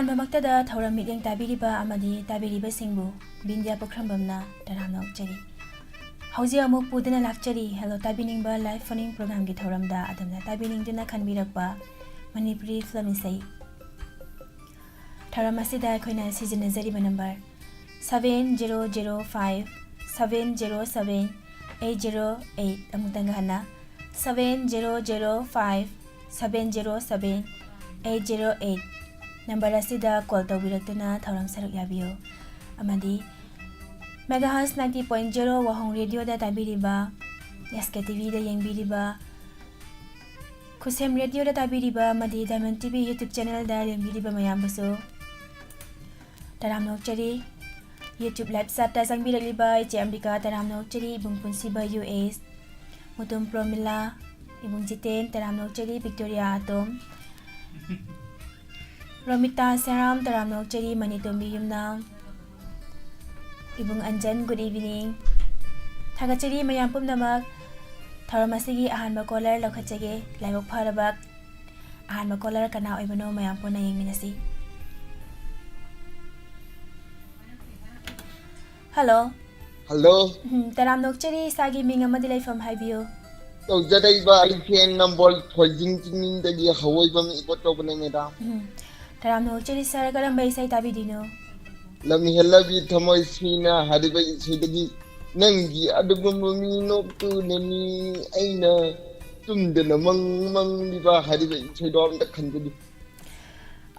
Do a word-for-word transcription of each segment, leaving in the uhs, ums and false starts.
ꯑꯍꯥꯟꯕꯃꯛꯇꯗ ꯊꯧꯔꯝ ꯃꯤꯠꯌꯦꯡ ꯇꯥꯕꯤꯔꯤꯕ ꯑꯃꯗꯤ ꯇꯥꯕꯤꯔꯤꯕꯁꯤꯡꯕꯨ ꯕꯤꯟꯗ꯭ꯌꯥ ꯄꯨꯈ꯭ꯔꯝꯕꯝꯅ ꯇꯔꯥꯝꯅ ꯑꯣꯛꯆꯔꯤ꯫ ꯍꯧꯖꯤꯛ ꯑꯃꯨꯛ ꯄꯨꯗꯨꯅ ꯂꯥꯛꯆꯔꯤ Hello ꯇꯥꯕꯤꯅꯤꯡꯕ live phone-in program-ꯒꯤ ꯊꯧꯔꯝꯗ ꯑꯗꯣꯝꯅ ꯇꯥꯕꯤꯅꯤꯡꯗꯨꯅ ꯈꯟꯕꯤꯔꯛꯄ ꯃꯅꯤꯄꯨꯔꯤ film ꯏꯁꯩ꯫ ꯊꯧꯔꯝ ꯑꯁꯤꯗ ꯑꯩꯈꯣꯏꯅ ꯁꯤꯖꯤꯟꯅꯖꯔꯤꯕ number seven zero zero five seven zero seven eight zero eight꯫ ꯑꯃꯨꯛꯇꯪꯒ ꯍꯟꯅ, seven zero zero five seven zero seven eight zero eight꯫ Number ꯑꯁꯤꯗ call ꯇꯧꯕꯤꯔꯛꯇꯨꯅ ꯊꯧꯔꯝ ꯁꯔꯨꯛ ꯌꯥꯕꯤꯌꯨ꯫ ꯑꯃꯗꯤ megahertz ninety point zero ꯋꯥꯍꯣꯡ radio-ꯗ ꯇꯥꯕꯤꯔꯤꯕ, S K T V-ꯗ ꯌꯦꯡꯕꯤꯔꯤꯕ, ꯈꯨꯁꯦꯝ radio-ꯗ ꯇꯥꯕꯤꯔꯤꯕ ꯑꯃꯗꯤ Diamond T V YouTube channel-ꯗ ꯌꯦꯡꯕꯤꯔꯤꯕ ꯃꯌꯥꯝꯕꯨꯁꯨ ꯇꯔꯥꯝꯅ ꯑꯣꯛꯆꯔꯤ꯫ YouTube live chat-ꯇ ꯆꯪꯕꯤꯔꯛꯂꯤꯕ ꯏꯆꯦ ꯑꯝꯕꯤꯀꯥ ꯇꯔꯥꯝꯅ ꯑꯣꯛꯆꯔꯤ, ꯏꯕꯨꯡ ꯄꯨꯟꯁꯤꯕ U S, ꯃꯨꯇꯨꯝ ꯄ꯭ꯔꯣꯃꯤꯂꯥ, ꯏꯕꯨꯡ ꯖꯤꯇꯦꯟ ꯇꯔꯥꯝꯅ ꯑꯣꯛꯆꯔꯤ, ꯕꯤꯛꯇꯣꯔꯤꯌꯥ ꯑꯇꯣꯝ, ꯔꯣꯃꯤꯇꯥ ꯁꯦꯔꯥꯝ ꯇꯔꯥꯝꯅ ꯑꯣꯛꯆꯔꯤ, ꯃꯅꯤꯇꯣꯝꯕꯤ ꯌꯨꯝꯅꯥꯝ, ꯏꯕꯨꯡ ꯑꯟꯖꯟ, good evening꯫ ꯊꯥꯒꯠꯆꯔꯤ ꯃꯌꯥꯝ ꯄꯨꯝꯅꯃꯛ꯫ ꯊꯧꯔꯝ ꯑꯁꯤꯒꯤ ꯑꯍꯥꯟꯕ caller ꯂꯧꯈꯠꯆꯒꯦ꯫ ꯂꯥꯏꯕꯛ ꯐꯔꯕ ꯑꯍꯥꯟꯕ caller ꯀꯅꯥ ꯑꯣꯏꯕꯅꯣ ꯃꯌꯥꯝ ꯄꯨꯟꯅ ꯌꯦꯡꯃꯤꯟꯅꯁꯤ꯫ Hello꯫ Hello꯫ ꯎꯝ, ꯇꯔꯥꯝꯅ ꯑꯣꯛꯆꯔꯤ, ꯏꯁꯥꯒꯤ ꯃꯤꯡ ꯑꯃꯗꯤ ꯂꯩꯐꯝ ꯍꯥꯏꯕꯤꯌꯨ꯫ ꯇꯧꯖꯔꯛꯏꯕ ꯑꯩ ꯐꯦꯡ ꯅꯝꯕꯣꯜ ꯊꯣꯏꯖꯤꯡ ꯆꯤꯡꯅꯤꯡꯗꯒꯤ ꯍꯋꯥꯏꯕꯝ ꯏꯕꯣ ꯀꯧꯕꯅꯦ, madam꯫ ꯎꯝ, ꯇꯔꯥꯝꯅ ꯑꯣꯛꯆꯔꯤ sir, ꯀꯔꯝꯕ ꯏꯁꯩ ꯇꯥꯕꯤꯗꯣꯏꯅꯣ? ꯂꯝꯍꯦꯜꯂꯕꯤ ꯊꯃꯣꯏ ꯁꯤꯅ ꯍꯥꯏꯔꯤꯕ ꯏꯁꯩꯗꯒꯤ ꯅꯪꯒꯤ ꯑꯗꯨꯒꯨꯝꯕ ꯃꯤ ꯅꯣꯛꯇꯨꯅꯅꯤ ꯑꯩꯅ ꯇꯨꯝꯗꯅ ꯃꯪ ꯃꯪꯂꯤꯕ ꯍꯥꯏꯔꯤꯕ ꯏꯁꯩꯗꯣ ꯑꯝꯇ ꯈꯟꯖꯒꯦ꯫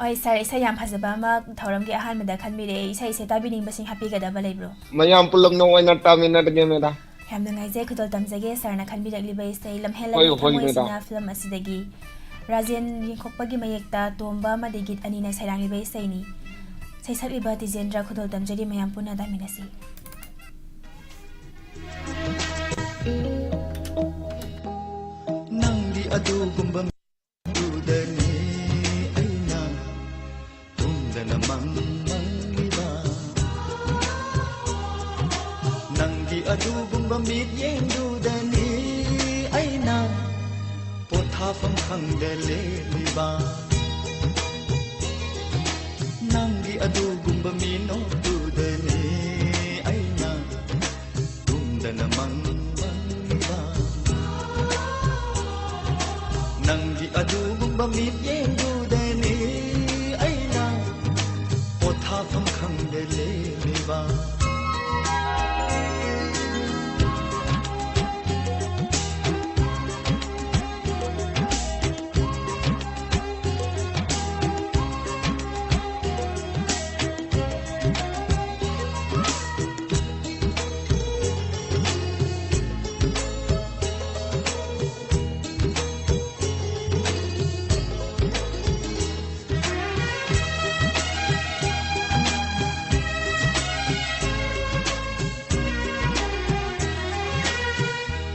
ꯍꯣꯏ sir, ꯏꯁꯩ ꯌꯥꯝ ꯐꯖꯕ ꯑꯃ ꯊꯧꯔꯝꯒꯤ ꯑꯍꯥꯟꯕꯗ ꯈꯟꯕꯤꯔꯛꯑꯦ꯫ ꯏꯁꯩꯁꯦ ꯇꯥꯕꯤꯅꯤꯡꯕꯁꯤꯡ ꯍꯥꯞꯄꯤꯒꯗꯕ ꯂꯩꯕ꯭ꯔꯣ? ꯃꯌꯥꯝ ꯄꯨꯂꯞꯅ ꯑꯣꯏꯅ ꯇꯥꯃꯤꯟꯅꯔꯒꯦ, madam꯫ ꯌꯥꯝ ꯅꯨꯡꯉꯥꯏꯖꯩ, ꯈꯨꯗꯣꯜ ꯇꯝꯖꯒꯦ sirꯅ ꯈꯟꯕꯤꯔꯛꯂꯤꯕ ꯏꯁꯩ ꯂꯝꯍꯦꯜꯂꯕꯤ ꯍꯣꯏ, ꯍꯣꯏ, ꯊꯃꯣꯏꯁꯤꯅ madam꯫ Film ꯑꯁꯤꯗꯒꯤ ꯔꯥꯖꯦꯟ ꯌꯦꯡꯈꯣꯛꯄꯒꯤ ꯃꯌꯦꯛꯇ ꯇꯣꯝꯕ ꯑꯃꯗꯤ ꯒꯤꯠ ꯑꯅꯤꯅ ꯁꯩꯔꯥꯡꯂꯤꯕ ꯏꯁꯩꯅꯤ꯫ ꯁꯩꯁꯛꯂꯤꯕ ꯇꯤꯖꯦꯟꯗ꯭ꯔ, ꯈꯨꯗꯣꯜ ꯇꯝꯖꯔꯤ, ꯃꯌꯥꯝ ꯄꯨꯟꯅ ꯇꯥꯃꯤꯟꯅꯁꯤ꯫ ꯅꯪꯗꯤ ꯑꯗꯨꯒꯨꯝꯕ ꯃꯤꯗꯨꯗꯅꯤ ꯑꯩꯅ ꯇꯨꯝꯗꯅ ꯃꯪ ꯃꯪꯂꯤꯕ꯫ ꯅꯪꯒꯤ ꯑꯗꯨꯒꯨꯝꯕ ꯃꯤꯠꯌꯦꯡꯗꯨꯗꯅꯤ ꯑꯩꯅ ꯄꯣꯊꯥꯐꯝ ꯈꯪꯗ ꯂꯦꯜꯂꯤꯕ꯫ ꯑꯗꯨꯒꯨꯝꯕ ꯃꯤꯅꯣꯛꯇꯨꯗꯅꯤ ꯑꯩꯅ ꯇꯨꯝꯗꯅ ꯃꯪ ꯃꯪꯂꯤꯕ꯫ ꯅꯪꯒꯤ ꯑꯗꯨꯒꯨꯝꯕ ꯃꯤꯠꯌꯦꯡꯗꯨꯗꯅꯤ ꯑꯩꯅ ꯄꯣꯊꯥꯐꯝ ꯈꯪꯗ ꯂꯦꯜꯂꯤꯕ꯫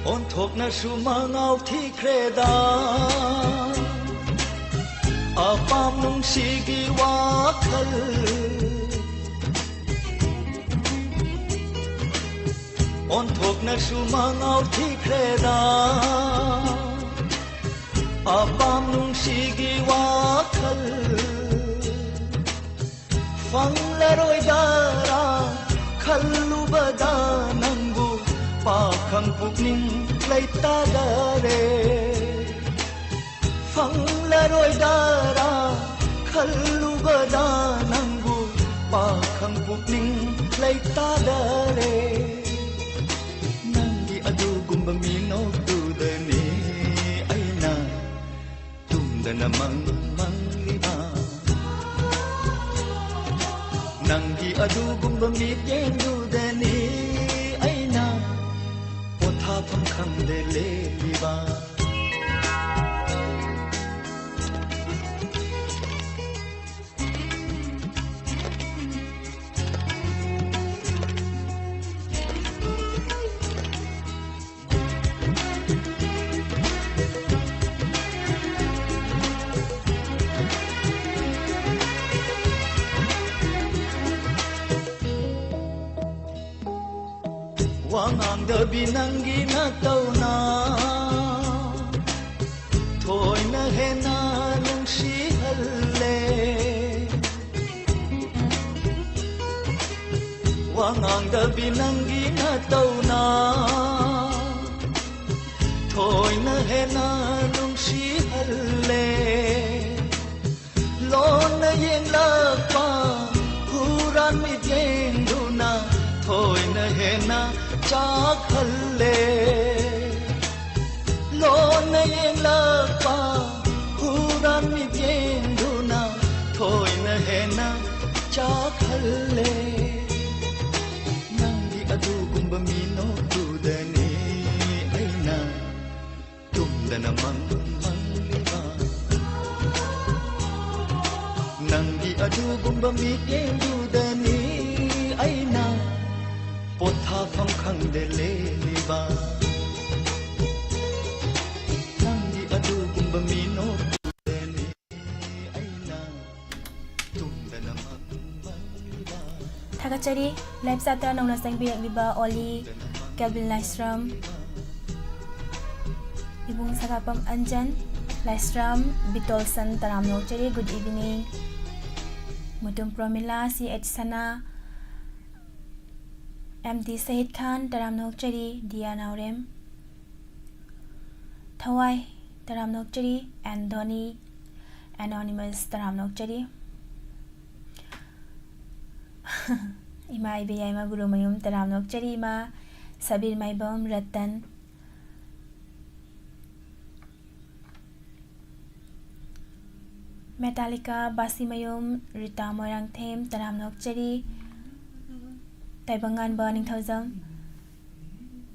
ꯑꯣꯟꯊꯣꯛꯅꯁꯨ ꯃꯉꯥꯎ ꯊꯤꯈ꯭ꯔꯦꯗ ꯑꯄꯥꯝ ꯅꯨꯡꯁꯤꯒꯤ ꯋꯥꯈꯜ꯫ ꯑꯣꯟꯊꯣꯛꯅꯁꯨ ꯃꯉꯥꯎ ꯊꯤꯈ꯭ꯔꯦꯗ ꯑꯄꯥꯝ ꯅꯨꯡꯁꯤꯒꯤ ꯋꯥꯈꯜ꯫ ꯐꯪꯂꯔꯣꯏꯗꯔꯥ ꯈꯜꯂꯨꯕꯗ ꯅꯪꯕꯨ ꯄꯥꯈꯪ ꯄꯨꯛꯅꯤꯡ ꯂꯩꯇꯥꯗꯔꯦ꯫ ꯐꯪꯂꯔꯣꯏꯗꯔꯥ ꯈꯜꯂꯨꯕꯗ ꯅꯪꯕꯨ ꯄꯥꯈꯪ ꯄꯨꯛꯅꯤꯡ ꯂꯩꯇꯥꯗꯔꯦ꯫ ꯅꯪꯒꯤ ꯑꯗꯨꯒꯨꯝꯕ ꯃꯤꯅꯣꯛꯇꯨꯗꯅꯤ ꯑꯩꯅ ꯇꯨꯝꯗꯅ ꯃꯪ ꯃꯪꯂꯤꯕ꯫ ꯅꯪꯒꯤ ꯑꯗꯨꯒꯨꯝꯕ ꯃꯤꯠꯌꯦꯡꯗꯨꯗꯅꯤ ꯑꯩꯅ ꯄꯣꯊꯥꯐꯝ ꯈꯪꯗꯦ ꯂꯦꯜꯂꯤꯕ꯫ ꯋꯥ ꯉꯥꯡꯗꯕꯤ ꯅꯪꯒꯤ ꯅꯇꯧꯅ ꯊꯣꯏꯅ ꯍꯦꯟꯅ ꯅꯨꯡꯁꯤꯍꯜꯂꯦ꯫ ꯇꯕꯤ ꯅꯪꯒꯤ ꯅꯇꯧꯅ ꯊꯣꯏꯅ ꯍꯦꯟꯅ ꯅꯨꯡꯁꯤꯍꯜꯂꯦ꯫ ꯂꯣꯟꯅ ꯌꯦꯡꯂꯛꯄ ꯍꯨꯔꯥꯟ ꯃꯤꯠꯌꯦꯡꯗꯨꯅ ꯊꯣꯏꯅ ꯍꯦꯟꯅ ꯆꯥꯛꯍꯜꯂꯦ꯫ ꯂꯣꯟꯅ ꯌꯦꯡꯂꯛꯄ ꯍꯨꯔꯥꯟ ꯃꯤꯠꯌꯦꯡꯗꯨꯅ ꯊꯣꯏꯅ ꯍꯦꯟꯅ ꯆꯥꯛꯍꯜꯂꯦ꯫ ꯅꯪꯒꯤ ꯑꯗꯨꯒꯨꯝꯕ ꯃꯤꯅꯣꯛꯇꯨꯗꯅꯤ ꯑꯩꯅ ꯇꯨꯝꯗꯅ ꯃꯪ ꯃꯪꯂꯤꯕ꯫ ꯅꯪꯒꯤ ꯑꯗꯨꯒꯨꯝꯕ ꯃꯤꯠꯌꯦꯡꯗꯨꯗꯅꯤ ꯑꯩꯅ ꯄꯣꯊꯥꯐꯝ ꯈꯪꯗꯦ ꯂꯦꯜꯂꯤꯕ꯫ ꯅꯪꯒꯤ ꯑꯗꯨꯒꯨꯝꯕ ꯃꯤꯅꯣꯛꯇꯨꯗꯅꯤ ꯑꯩꯅ ꯇꯨꯝꯗꯅ ꯃꯪ ꯃꯪꯂꯤꯕ꯫ ꯊꯥꯒꯠꯆꯔꯤ꯫ Live chat ꯇ ꯅꯧꯅ ꯆꯪꯕꯤꯔꯛꯂꯤꯕ ꯑꯣꯂꯤ, ꯀꯦꯜꯕꯤꯟ ꯂꯥꯏꯁ꯭ꯔꯝ, ꯏꯕꯨꯡ ꯁꯒꯥꯄꯝ ꯑꯟꯖꯟ, ꯂꯥꯏꯁ꯭ꯔꯝ ꯕꯤꯇꯣꯜꯁꯟ, ꯇꯔꯥꯝꯅ ꯑꯣꯛꯆꯔꯤ꯫ Good evening꯫ ꯃꯨꯇꯨꯝ ꯄ꯭ꯔꯣꯃꯤꯂꯥ, ꯁꯤ ꯑꯩꯆ ꯁꯅꯥ, ꯑꯦꯝ ꯗꯤ ꯁꯍꯤꯗ ꯈꯥꯟ, ꯇꯔꯥꯝꯅ ꯑꯣꯛꯆꯔꯤ꯫ ꯗꯤꯌꯥ ꯅꯥꯎꯔꯦꯝ, ꯊꯋꯥꯏ, ꯇꯔꯥꯝꯅ ꯑꯣꯛꯆꯔꯤ꯫ ꯑꯦꯟꯊꯣꯅꯤ ꯑꯦꯅꯣꯅꯤꯃꯁ, ꯇꯔꯥꯝꯅ ꯑꯣꯛꯆꯔꯤ꯫ ꯏꯃꯥ ꯏꯕꯦꯌꯥꯏꯃ ꯒꯨꯔꯨꯃꯌꯨꯝ, ꯇꯔꯥꯝꯅ ꯑꯣꯛꯆꯔꯤ꯫ ꯏꯃꯥ ꯁꯕꯤꯔ ꯃꯥꯏꯕꯝ, ꯔꯇꯟ, ꯃꯦꯇꯥꯂꯤꯀꯥ, ꯕꯥꯁꯤꯃꯌꯨꯝ, ꯔꯤꯇꯥ ꯃꯣꯏꯔꯥꯡꯊꯦꯝ, ꯇꯔꯥꯝꯅ ꯑꯣꯛꯆꯔꯤ꯫ ꯇꯥꯏꯕꯪꯉꯥꯟꯕ ꯅꯤꯡꯊꯧꯖꯝ,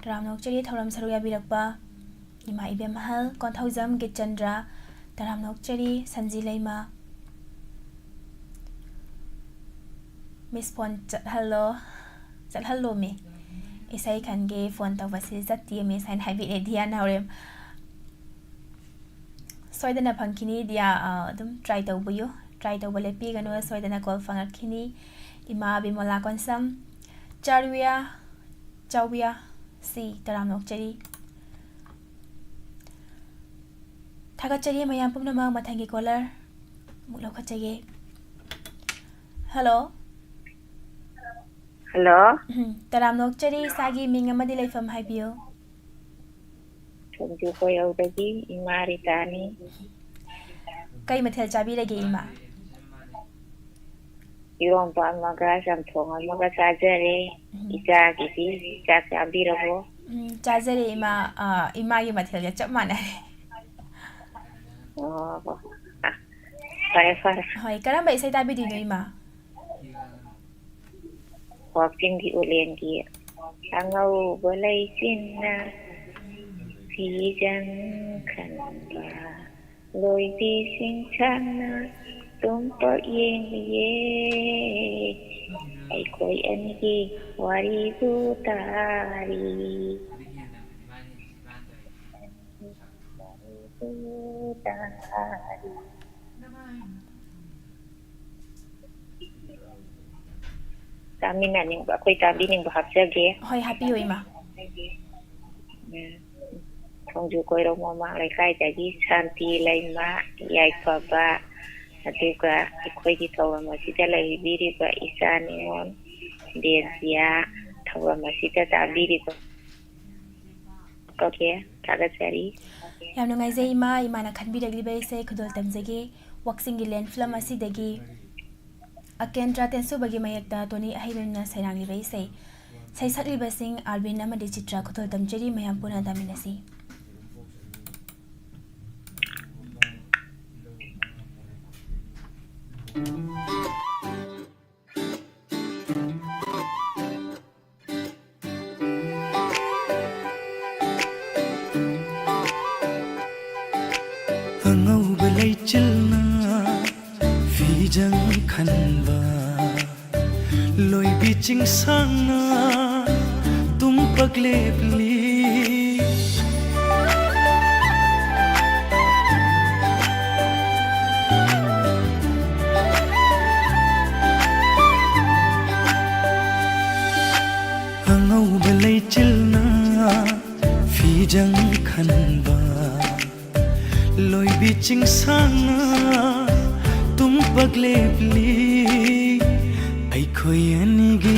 ꯇꯔꯥꯝꯅ ꯑꯣꯛꯆꯔꯤ꯫ ꯊꯧꯔꯝ ꯁꯔꯨꯛ ꯌꯥꯕꯤꯔꯛꯄ ꯏꯃꯥ ꯏꯕꯦꯝꯍꯜ, ꯀꯣꯟꯊꯧꯖꯝ ꯒꯤꯠꯆꯟꯗ꯭ꯔ, ꯇꯔꯥꯝꯅ ꯑꯣꯛꯆꯔꯤ꯫ ꯁꯟꯖꯤ ꯂꯩꯃ, ꯃꯤꯁ ꯐꯣꯟ ꯆꯠꯍꯜꯂꯣ, ꯆꯠꯍꯜꯂꯣꯃꯤ꯫ ꯏꯁꯩ ꯈꯟꯒꯦ, ꯐꯣꯟ ꯇꯧꯕꯁꯤ ꯆꯠꯇꯦ ꯃꯤꯁ ꯍꯥꯏꯅ ꯍꯥꯏꯕꯤꯔꯦ ꯗꯤꯌꯥ ꯅꯥꯎꯔꯦꯝ꯫ ꯁꯣꯏꯗꯅ ꯐꯪꯈꯤꯅꯤ ꯗꯤꯌꯥ, ꯑ, ꯑꯗꯨꯝ try ꯇꯧꯕꯤꯌꯨ꯫ Try ꯇꯧꯕ ꯂꯦꯞꯄꯤꯒꯅꯨ, ꯁꯣꯏꯗꯅ call ꯐꯪꯉꯛꯈꯤꯅꯤ꯫ ꯏꯃꯥ ꯕꯤꯃꯣꯂꯥ ꯀꯣꯟꯁꯝ, ꯆꯥꯔꯨꯌꯥ, ꯆꯥꯎꯕꯤꯌꯥ, ꯁꯤ ꯇꯔꯥꯝꯅ ꯑꯣꯛꯆꯔꯤ꯫ ꯊꯥꯒꯠꯆꯔꯤ ꯃꯌꯥꯝ ꯄꯨꯝꯅꯃꯛ꯫ ꯃꯊꯪꯒꯤ caller ꯑꯃꯨꯛ ꯂꯧꯈꯠꯆꯒꯦ꯫ Hello꯫ ꯍꯜꯂꯣ꯫ ꯎꯝ, ꯇꯔꯥꯝꯅ ꯑꯣꯛꯆꯔꯤ, ꯏꯁꯥꯒꯤ ꯃꯤꯡ ꯑꯃꯗꯤ ꯂꯩꯐꯝ ꯍꯥꯏꯕꯤꯌꯨ꯫ ꯊꯣꯡꯖꯨ ꯀꯣꯏꯔꯧꯗꯒꯤ ꯏꯃꯥ ꯔꯤꯇꯥꯅꯤ꯫ ꯀꯩ ꯃꯊꯦꯜ ꯆꯥꯕꯤꯔꯒꯦ, ꯏꯃꯥ? ꯏꯔꯣꯝꯕ ꯑꯃꯒ ꯆꯝꯊꯣꯡ ꯑꯃꯒ ꯆꯥꯖꯔꯦ꯫ ꯏꯆꯥꯒꯤꯗꯤ ꯆꯥꯛ ꯆꯥꯕꯤꯔꯕꯣ? ꯎꯝ, ꯆꯥꯖꯔꯦ, ꯏꯃꯥ꯫ ꯑ, ꯏꯃꯥꯒꯤ ꯃꯊꯦꯜꯒ ꯆꯞ ꯃꯥꯟꯅꯔꯦ꯫ ꯑꯣ, ꯑ, ꯐꯔꯦ, ꯐꯔꯦ꯫ ꯍꯣꯏ, ꯀꯔꯝꯕ ꯏꯁꯩ ꯇꯥꯕꯤꯗꯣꯏꯅꯣ, ꯏꯃꯥ? ꯋꯥꯛꯆꯤꯡꯒꯤ ꯎꯂꯦꯟꯒꯤ ꯑꯉꯧꯕ ꯂꯩꯆꯤꯟꯅ ꯐꯤꯖꯪ ꯈꯟꯕ, ꯂꯣꯏꯕꯤꯁꯤꯡ ꯁꯥꯡꯅ ꯇꯨꯝꯄ ꯌꯦꯡꯂꯤꯌꯦ, ꯑꯩꯈꯣꯏ ꯑꯅꯤꯒꯤ ꯋꯥꯔꯤꯕꯨ ꯇꯥꯔꯤ꯫ ꯇꯥꯃꯤꯟꯅꯅꯤꯡꯕ, ꯑꯩꯈꯣꯏ ꯇꯥꯕꯤꯅꯤꯡꯕ ꯍꯥꯞꯆꯒꯦ꯫ ꯍꯣꯏ, ꯍꯥꯞꯄꯤꯌꯨ, ꯏꯃꯥ꯫ ꯎꯝ꯫ ꯊꯣꯡꯖꯨ ꯀꯣꯏꯔꯧ ꯃꯃꯥꯡ ꯂꯩꯀꯥꯏꯗꯒꯤ ꯁꯥꯟꯇꯤ ꯂꯩꯃ ꯌꯥꯏꯐꯕ, ꯑꯗꯨꯒ ꯑꯩꯈꯣꯏꯒꯤ ꯊꯧꯔꯝ ꯑꯁꯤꯗ ꯂꯩꯕꯤꯔꯤꯕ ꯏꯆꯥ ꯅꯤꯉꯣꯜ ꯕꯦꯟꯖꯤꯌꯥ, ꯊꯧꯔꯝ ꯑꯁꯤꯗ ꯇꯥꯕꯤꯔꯤꯕ ꯀꯣꯀꯦ ꯊꯥꯒꯠꯆꯔꯤ꯫ ꯌꯥꯝ ꯅꯨꯡꯉꯥꯏꯖꯩ, ꯏꯃꯥ꯫ ꯏꯃꯥꯅ ꯈꯟꯕꯤꯔꯛꯂꯤꯕ ꯏꯁꯩ ꯈꯨꯗꯣꯜ ꯇꯝꯖꯒꯦ꯫ ꯋꯥꯛꯆꯤꯡꯒꯤ ꯂꯦꯟ ꯐꯤꯂꯝ ꯑꯁꯤꯗꯒꯤ ꯑꯀꯦꯟꯗ꯭ꯔ ꯇꯦꯟꯁꯨꯕꯒꯤ ꯃꯌꯦꯛꯇ ꯇꯣꯅꯤ ꯑꯍꯩꯕꯝꯅ ꯁꯩꯔꯥꯡꯂꯤꯕ ꯏꯁꯩ꯫ ꯁꯩꯁꯛꯂꯤꯕꯁꯤꯡ ꯑꯥꯔꯕꯤꯟ ꯑꯃꯗꯤ ꯆꯤꯇ꯭ꯔꯥ꯫ ꯈꯨꯗꯣꯜ ꯇꯝꯖꯔꯤ, ꯃꯌꯥꯝ ꯄꯨꯟꯅ ꯇꯥꯃꯤꯟꯅꯁꯤ꯫ ꯑꯉꯧꯕ ꯂꯩꯆꯤꯜꯅ ꯐꯤꯖꯪ ꯈꯟꯕ, ꯂꯣꯏꯕꯤ ꯆꯤꯡꯁꯥꯡꯅ ꯇꯨꯝꯄꯛ ꯂꯦꯞꯂꯤ꯫ ꯑꯉꯧꯕ ꯂꯩꯆꯤꯜꯅ ꯐꯤꯖꯪ ꯈꯟꯕ, ꯂꯣꯏꯕꯤ ꯆꯤꯡꯁꯥꯡꯅ ꯇꯨꯝꯄꯛ ꯂꯦꯞꯂꯤ꯫ ꯑꯩꯈꯣꯏ ꯑꯅꯤꯒꯤ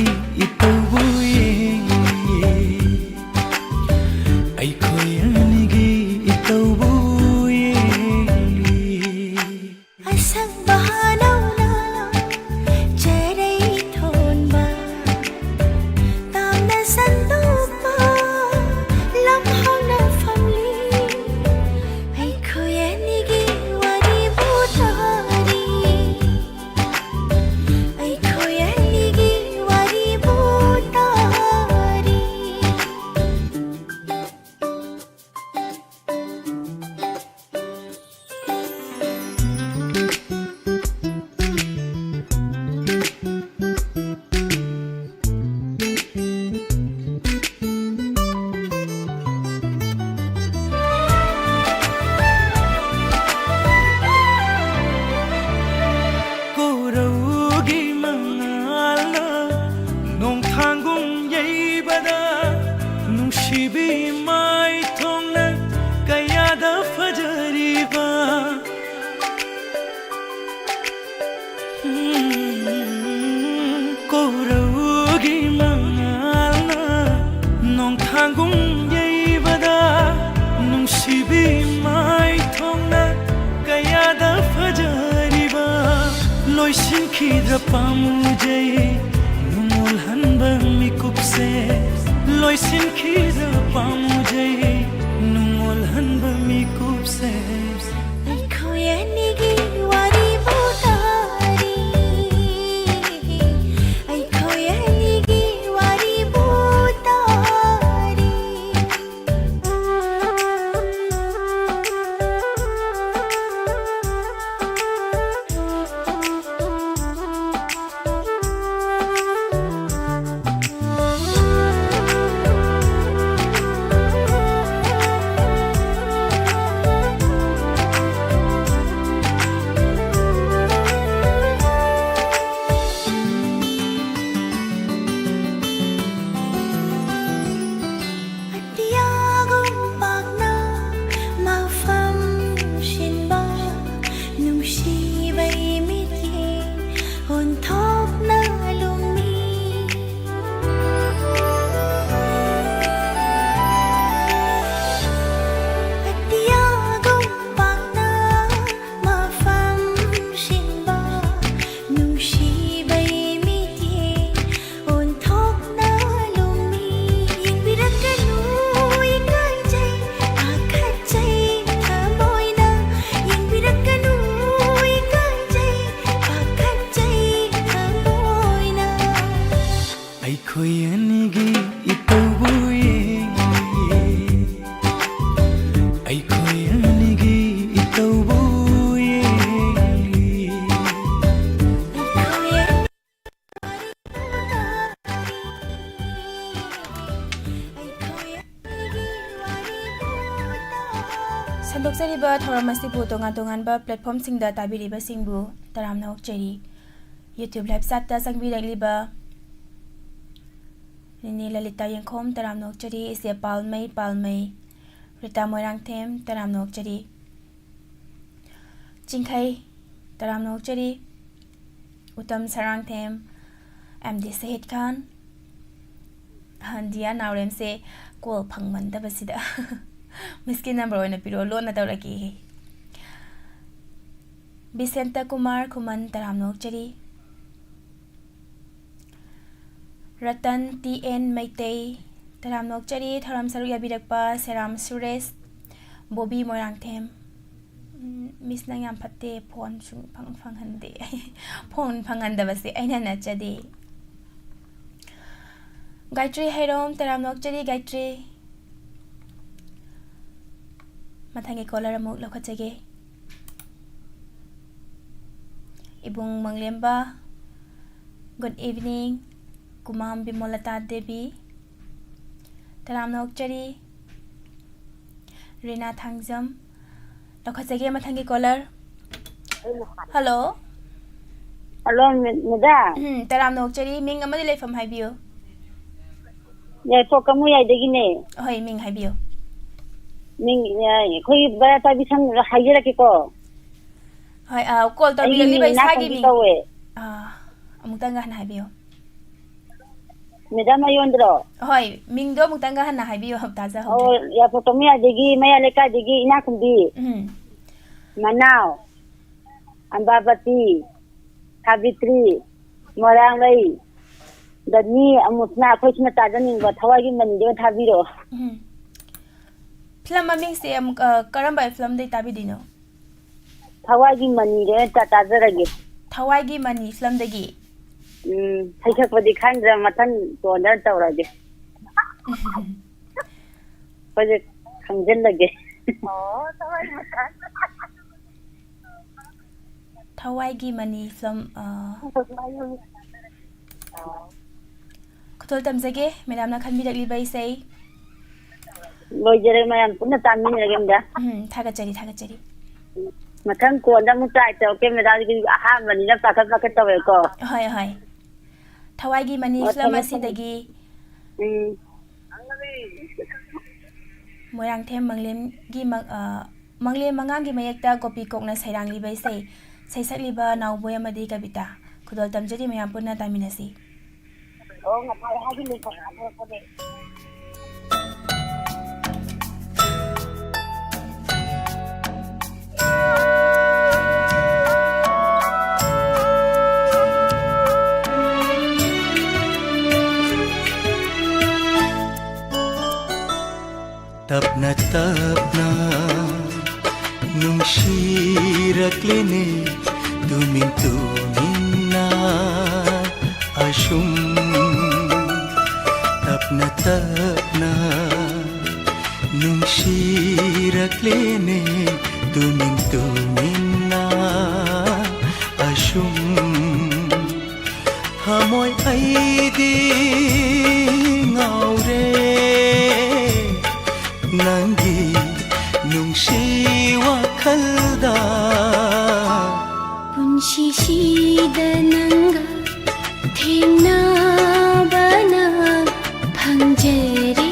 ꯂꯣꯏꯁꯤꯟꯈꯤꯗ꯭ꯔ ꯄꯥꯝꯃꯨꯖꯩ ꯅꯨꯡꯉꯣꯜꯍꯟꯕ ꯃꯤꯀꯨꯞꯁꯦ, ꯂꯣꯏꯁꯤꯟꯈꯤꯗ꯭ꯔ ꯄꯥꯝꯃꯨꯖꯩ ꯅꯨꯡꯉꯣꯜꯍꯟꯕ ꯃꯤꯀꯨꯞꯁꯦ꯫ ꯑꯩꯈꯣꯏ ꯑꯅꯤꯒꯤ ꯋꯥꯔꯤꯕꯨ ꯇꯥꯔꯤ, ꯑꯩꯈꯣꯏ ꯑꯅꯤꯒꯤ ꯋꯥꯔꯤꯕꯨ ꯇꯥꯔꯤ꯫ ꯑꯇꯤꯌꯥꯒꯨꯝ ꯄꯥꯛꯅ ꯃꯐꯝ ꯁꯤꯟꯕ ꯅꯨꯡꯁꯤꯕꯩ ꯃꯤꯠꯌꯦꯡ ꯑꯣꯟꯊꯣꯛꯅ ꯂꯨꯝꯃꯤ꯫ ꯑꯇꯤꯌꯥꯒꯨꯝ ꯄꯥꯛꯅ ꯃꯐꯝ ꯁꯤꯟꯕ ꯅꯨꯡꯁꯤꯕꯩ ꯃꯤꯠꯌꯦꯡ ꯑꯣꯟꯊꯣꯛꯅ ꯂꯨꯝꯃꯤ꯫ ꯌꯦꯡꯕꯤꯔꯛꯀꯅꯨ, ꯏꯀꯥꯏꯖꯩ, ꯄꯥꯈꯠꯆꯩ ꯊꯃꯣꯏꯅ꯫ ꯌꯦꯡꯕꯤꯔꯛꯀꯅꯨ, ꯏꯀꯥꯏꯖꯩ, ꯄꯥꯈꯠꯆꯩ ꯊꯃꯣꯏꯅ꯫ ꯑꯩꯈꯣꯏ ꯑꯅꯤꯒꯤ ꯏꯇꯧꯕꯨ ꯌꯦꯡꯂꯤ, ꯑꯩꯈꯣꯏ ꯑꯅꯤꯒꯤ ꯏꯇꯧꯕꯨ ꯌꯦꯡꯂꯤ꯫ ꯁꯟꯗꯣꯛꯆꯔꯤꯕ ꯊꯧꯔꯝ ꯑꯁꯤꯕꯨ ꯇꯣꯉꯥꯟ ꯇꯣꯉꯥꯟꯕ platformꯁꯤꯡꯗ ꯇꯥꯕꯤꯔꯤꯕꯁꯤꯡꯕꯨ ꯇꯔꯥꯝꯅ ꯑꯣꯛꯆꯔꯤ꯫ YouTube live chatꯇ ꯆꯪꯕꯤꯔꯛꯂꯤꯕ ꯅꯤꯅꯦ ꯂꯂꯤꯇꯥ ꯌꯦꯡꯈꯣꯝ, ꯇꯔꯥꯝꯅ ꯑꯣꯛꯆꯔꯤ꯫ ꯏꯆꯦ ꯄꯥꯜꯃꯩ, ꯄꯥꯜꯃꯩ꯫ ꯔꯤꯇꯥ ꯃꯣꯏꯔꯥꯡꯊꯦꯝ, ꯇꯔꯥꯝꯅ ꯑꯣꯛꯆꯔꯤ꯫ ꯆꯤꯡꯈꯩ, ꯇꯔꯥꯝꯅ ꯑꯣꯛꯆꯔꯤ꯫ ꯎꯇꯝ ꯁꯔꯥꯡꯊꯦꯝ, ꯑꯦꯝ ꯗꯤ ꯁꯍꯤꯗ ꯈꯥꯟ꯫ ꯗꯤꯌꯥ ꯅꯥꯎꯔꯦꯝꯁꯦ call ꯐꯪꯃꯟꯗꯕꯁꯤꯗ꯫ Missed call number ꯑꯣꯏꯅ ꯄꯤꯔꯛꯑꯣ, ꯂꯣꯟꯅ ꯇꯧꯔꯛꯀꯦ꯫ ꯕꯤꯁꯦꯟꯇ ꯀꯨꯃꯥꯔ ꯈꯨꯃꯟ, ꯇꯔꯥꯝꯅ ꯑꯣꯛꯆꯔꯤ꯫ ꯔꯇꯟ ꯇꯤ ꯑꯦꯟ ꯃꯩꯇꯩ, ꯇꯔꯥꯝꯅ ꯑꯣꯛꯆꯔꯤ꯫ ꯊꯧꯔꯝ ꯁꯔꯨꯛ ꯌꯥꯕꯤꯔꯛꯄ ꯁꯦꯔꯥꯝ ꯁꯨꯔꯦꯁ, ꯕꯣꯕꯤ ꯃꯣꯏꯔꯥꯡꯊꯦꯝ꯫ ꯎꯝ, ꯃꯤꯁ, ꯅꯪ ꯌꯥꯝ ꯐꯠꯇꯦ, ꯐꯣꯟ ꯁꯨꯡꯐꯪ ꯐꯪꯍꯟꯗꯦ꯫ ꯐꯣꯟ ꯐꯪꯍꯟꯗꯕꯁꯦ ꯑꯩꯅ ꯅꯠꯆꯗꯦ꯫ ꯒꯥꯌꯇ꯭ꯔꯤ ꯍꯩꯔꯣꯝ, ꯇꯔꯥꯝꯅ ꯑꯣꯛꯆꯔꯤ ꯒꯥꯌꯇ꯭ꯔꯤ꯫ ꯃꯊꯪꯒꯤ ꯀꯣꯂꯔ ꯑꯃꯨꯛ ꯂꯧꯈꯠꯆꯒꯦ꯫ ꯏꯕꯨꯡ ꯃꯪꯂꯦꯝꯕ, good evening꯫ ꯀꯨꯃꯥꯝ ꯕꯤꯃꯣꯂꯇꯥ ꯗꯦꯕꯤ, ꯇꯔꯥꯝꯅ ꯑꯣꯛꯆꯔꯤ꯫ ꯔꯤꯅꯥ ꯊꯥꯡꯖꯝ, ꯂꯧꯈꯠꯆꯒꯦ ꯃꯊꯪꯒꯤ ꯀꯣꯂꯔ꯫ ꯍꯜꯂꯣ꯫ ꯍꯜꯂꯣ, ꯃꯦ-, ꯃꯦꯗꯥꯝ꯫ ꯎꯝ, ꯇꯔꯥꯝꯅ ꯑꯣꯛꯆꯔꯤ꯫ ꯃꯤꯡ ꯑꯃꯗꯤ ꯂꯩꯐꯝ ꯍꯥꯏꯕꯤꯌꯨ꯫ ꯌꯥꯏꯐꯣꯛ ꯀꯃꯨꯌꯥꯏꯗꯒꯤꯅꯦ꯫ ꯍꯣꯏ, ꯃꯤꯡ ꯍꯥꯏꯕꯤꯌꯨ꯫ ꯃꯤꯡ, ꯑ, ꯑꯩꯈꯣꯏꯒꯤ ꯕꯔꯥ ꯄꯥꯏꯕꯤ ꯁꯪ ꯍꯥꯏꯖꯔꯛꯀꯦꯀꯣ꯫ ꯍꯣꯏ, ꯑ, ꯀꯣꯜ ꯑꯩꯒꯤ ꯃꯤꯡ ꯇꯧꯕꯤꯔꯛꯂꯤꯕ ꯏꯅꯥ ꯏꯁꯥꯒꯤ ꯀꯣꯡꯕꯤ ꯃꯤꯡ꯫ ꯀꯧꯋꯦ꯫ ꯑ, ꯑꯃꯨꯛꯇꯪꯒ ꯍꯟꯅ ꯍꯥꯏꯕꯤꯌꯨ꯫ ꯃꯦꯗꯥꯝ ꯑꯌꯣꯟꯗ꯭ꯔꯣ? ꯍꯣꯏ, ꯃꯤꯡꯗꯣ ꯑꯃꯨꯛꯇꯪꯒ ꯍꯟꯅ ꯍꯥꯏꯕꯤꯌꯨ, ꯇꯥꯖꯍꯧꯗ꯭ꯔꯦ꯫ ꯑꯣ, ꯌꯥꯏꯐꯣꯛ ꯀꯃꯨꯌꯥꯏꯗꯒꯤ, ꯃꯌꯥ ꯂꯩꯀꯥꯏꯗꯒꯤ ꯏꯅꯥ ꯀꯨꯝꯕꯤ꯫ ꯎꯝ꯫ ꯃꯅꯥꯎ꯫ ꯑꯝꯕꯥꯕꯇꯤ, ꯁꯥꯕꯤꯇ꯭ꯔꯤ, ꯃꯣꯏꯔꯥꯡꯂꯩ, ꯗꯅꯤ, ꯑꯃꯨꯁꯅꯥ, ꯑꯩꯈꯣꯏ ꯁꯤꯅ ꯇꯥꯖꯅꯤꯡꯕ ꯊꯋꯥꯏꯒꯤ ꯃꯅꯤꯗꯣ ꯊꯥꯕꯤꯔꯛꯑꯣ꯫ ꯎꯝ꯫ ꯐꯤꯂꯝ ꯃꯃꯤꯡꯁꯦ ꯑꯃꯨꯛ, ꯑ, ꯀꯔꯝꯕ ꯐꯤꯂꯝꯗꯩ ꯇꯥꯕꯤꯗꯣꯏꯅꯣ? ꯊꯋꯥꯏꯒꯤ ꯃꯅꯤꯗꯣ ꯑꯣꯏꯅ ꯇꯥ-, ꯇꯥꯖꯔꯒꯦ꯫ ꯊꯋꯥꯏꯒꯤ ꯃꯅꯤ ꯐꯤꯂꯝꯗꯒꯤ? ꯎꯝ, ꯁꯩꯁꯛꯄꯗꯤ ꯈꯪꯗ꯭ꯔꯦ, ꯃꯊꯪ ꯀꯣꯟꯗ ꯇꯧꯔꯒꯦ꯫ ꯑꯩꯈꯣꯏꯁꯦ ꯈꯪꯖꯤꯜꯂꯒꯦ꯫ ꯊꯋꯥꯏꯒꯤ ꯃꯅꯤ ꯐꯤꯂꯝ, ꯑ, ꯈꯨꯗꯣꯜ ꯇꯝꯖꯒꯦ, ꯃꯦꯗꯥꯝꯅ ꯈꯟꯕꯤꯔꯛꯂꯤꯕ ꯏꯁꯩ꯫ ꯂꯣꯏꯖꯔꯦ, ꯃꯌꯥꯝ ꯄꯨꯟꯅ ꯇꯥꯃꯤꯟꯅꯔꯒꯦ, ꯃꯦꯗꯥꯝ꯫ ꯎꯝ, ꯊꯥꯒꯠꯆꯔꯤ, ꯊꯥꯒꯠꯆꯔꯤ꯫ ꯃꯊꯪ ꯀꯣꯟꯗ ꯑꯃꯨꯛ try ꯇꯧꯔꯛꯀꯦ, ꯃꯦꯗꯥꯝ, ꯑꯍꯥꯟꯕꯅꯤꯅ ꯄꯥꯈꯠ ꯄꯥꯈꯠ ꯇꯧꯋꯦꯀꯣ꯫ ꯍꯣꯏ, ꯍꯣꯏ꯫ ꯊꯋꯥꯏꯒꯤ ꯃꯅꯤ ꯑꯣ, ꯐꯤꯂꯝ ꯊꯝꯃꯦ, ꯊꯝꯃꯦ꯫ ꯑꯁꯤꯗꯒꯤ ꯎꯝ꯫ ꯃꯣꯏꯔꯥꯡꯊꯦꯝ ꯃꯪꯂꯦꯝꯒꯤ ꯃ-, ꯑ, ꯃꯪꯂꯦꯝ ꯃꯉꯥꯡꯒꯤ ꯃꯌꯦꯛꯇ ꯒꯣꯄꯤ ꯀꯣꯛꯅ ꯁꯩꯔꯥꯡꯂꯤꯕ ꯏꯁꯩ, ꯁꯩꯁꯛꯂꯤꯕ ꯅꯥꯎꯕꯣꯏ ꯑꯃꯗꯤ ꯀꯕꯤꯇꯥ꯫ ꯈꯨꯗꯣꯜ ꯇꯝꯖꯔꯤ, ꯃꯌꯥꯝ ꯄꯨꯟꯅ ꯇꯥꯃꯤꯟꯅꯁꯤ꯫ ꯑꯣ, ꯉꯁꯥꯏ ꯍꯥꯏꯒꯤꯕꯅꯦ, ꯍꯥꯏꯗꯣꯔꯛꯄꯅꯦ꯫ ꯇꯞꯅ ꯅꯨꯡꯁꯤꯔꯛꯂꯦꯅꯦ, ꯇꯨꯃꯤꯟ ꯇꯨꯃꯤꯟꯅ ꯑꯁꯨꯝ꯫ ꯇꯞꯅ ꯇꯞꯅ ꯅꯨꯡꯁꯤꯔꯛꯂꯦꯅꯦ, ꯇꯨꯃꯤꯟ ꯇꯨꯃꯤꯟꯅ ꯑꯁꯨꯝ꯫ ꯊꯃꯣꯏ ꯑꯩꯗꯤ ꯉꯥꯎꯔꯦ ꯅꯪꯒꯤ ꯅꯨꯡꯁꯤ ꯋꯥꯈꯜꯗ꯫ ꯄꯨꯟꯁꯤꯁꯤꯗ ꯅꯪꯒ ꯊꯦꯡꯅꯕꯅ ꯐꯪꯖꯔꯦ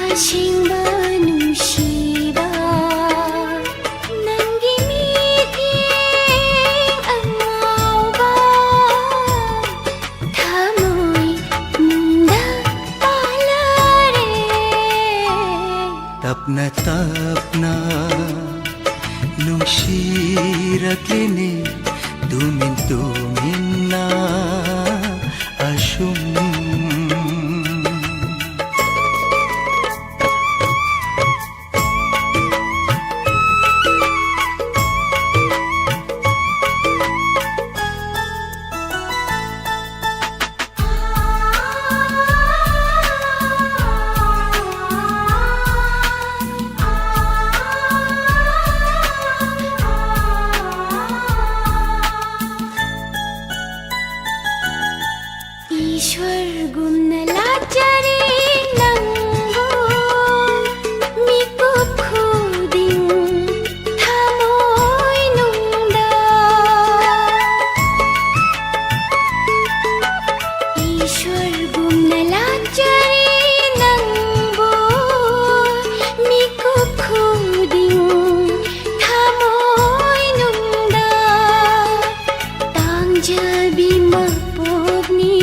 ꯑꯁꯦꯡꯕ ꯅꯨꯡꯁꯤꯕ꯫ ꯅꯪꯒꯤ ꯃꯤꯠꯌꯦꯡ ꯑꯉꯥꯎꯕ ꯊꯃꯣꯏ ꯅꯨꯡꯗ ꯄꯥꯜꯂꯔꯦ꯫ ꯇꯞꯅ ꯇꯞꯅ ꯅꯨꯡꯁꯤꯔꯛꯂꯤꯅꯦ, ꯇꯨꯃꯤꯟ ꯇꯨꯃꯤꯟꯅ ꯑꯁꯨꯝ꯫ ꯏಶ್ವರಗುಮ್ನ ಲಾಚರಿ ನಂಗು ಮಿಕುಪ್ ಖುದಿಂಗ್ ꯊꯃꯣꯏ ನುಂಗ್ದ. ꯏಶ್ವರಗುಮ್ನ ಲಾಚರಿ ನಂಗು ಮಿಕುಪ್ ಖುದಿಂಗ್ ꯊꯃꯣꯏ ನುಂಗ್ದ. ꯇꯥꯡꯖꯕꯤ ꯃꯄꯣꯛꯅꯤ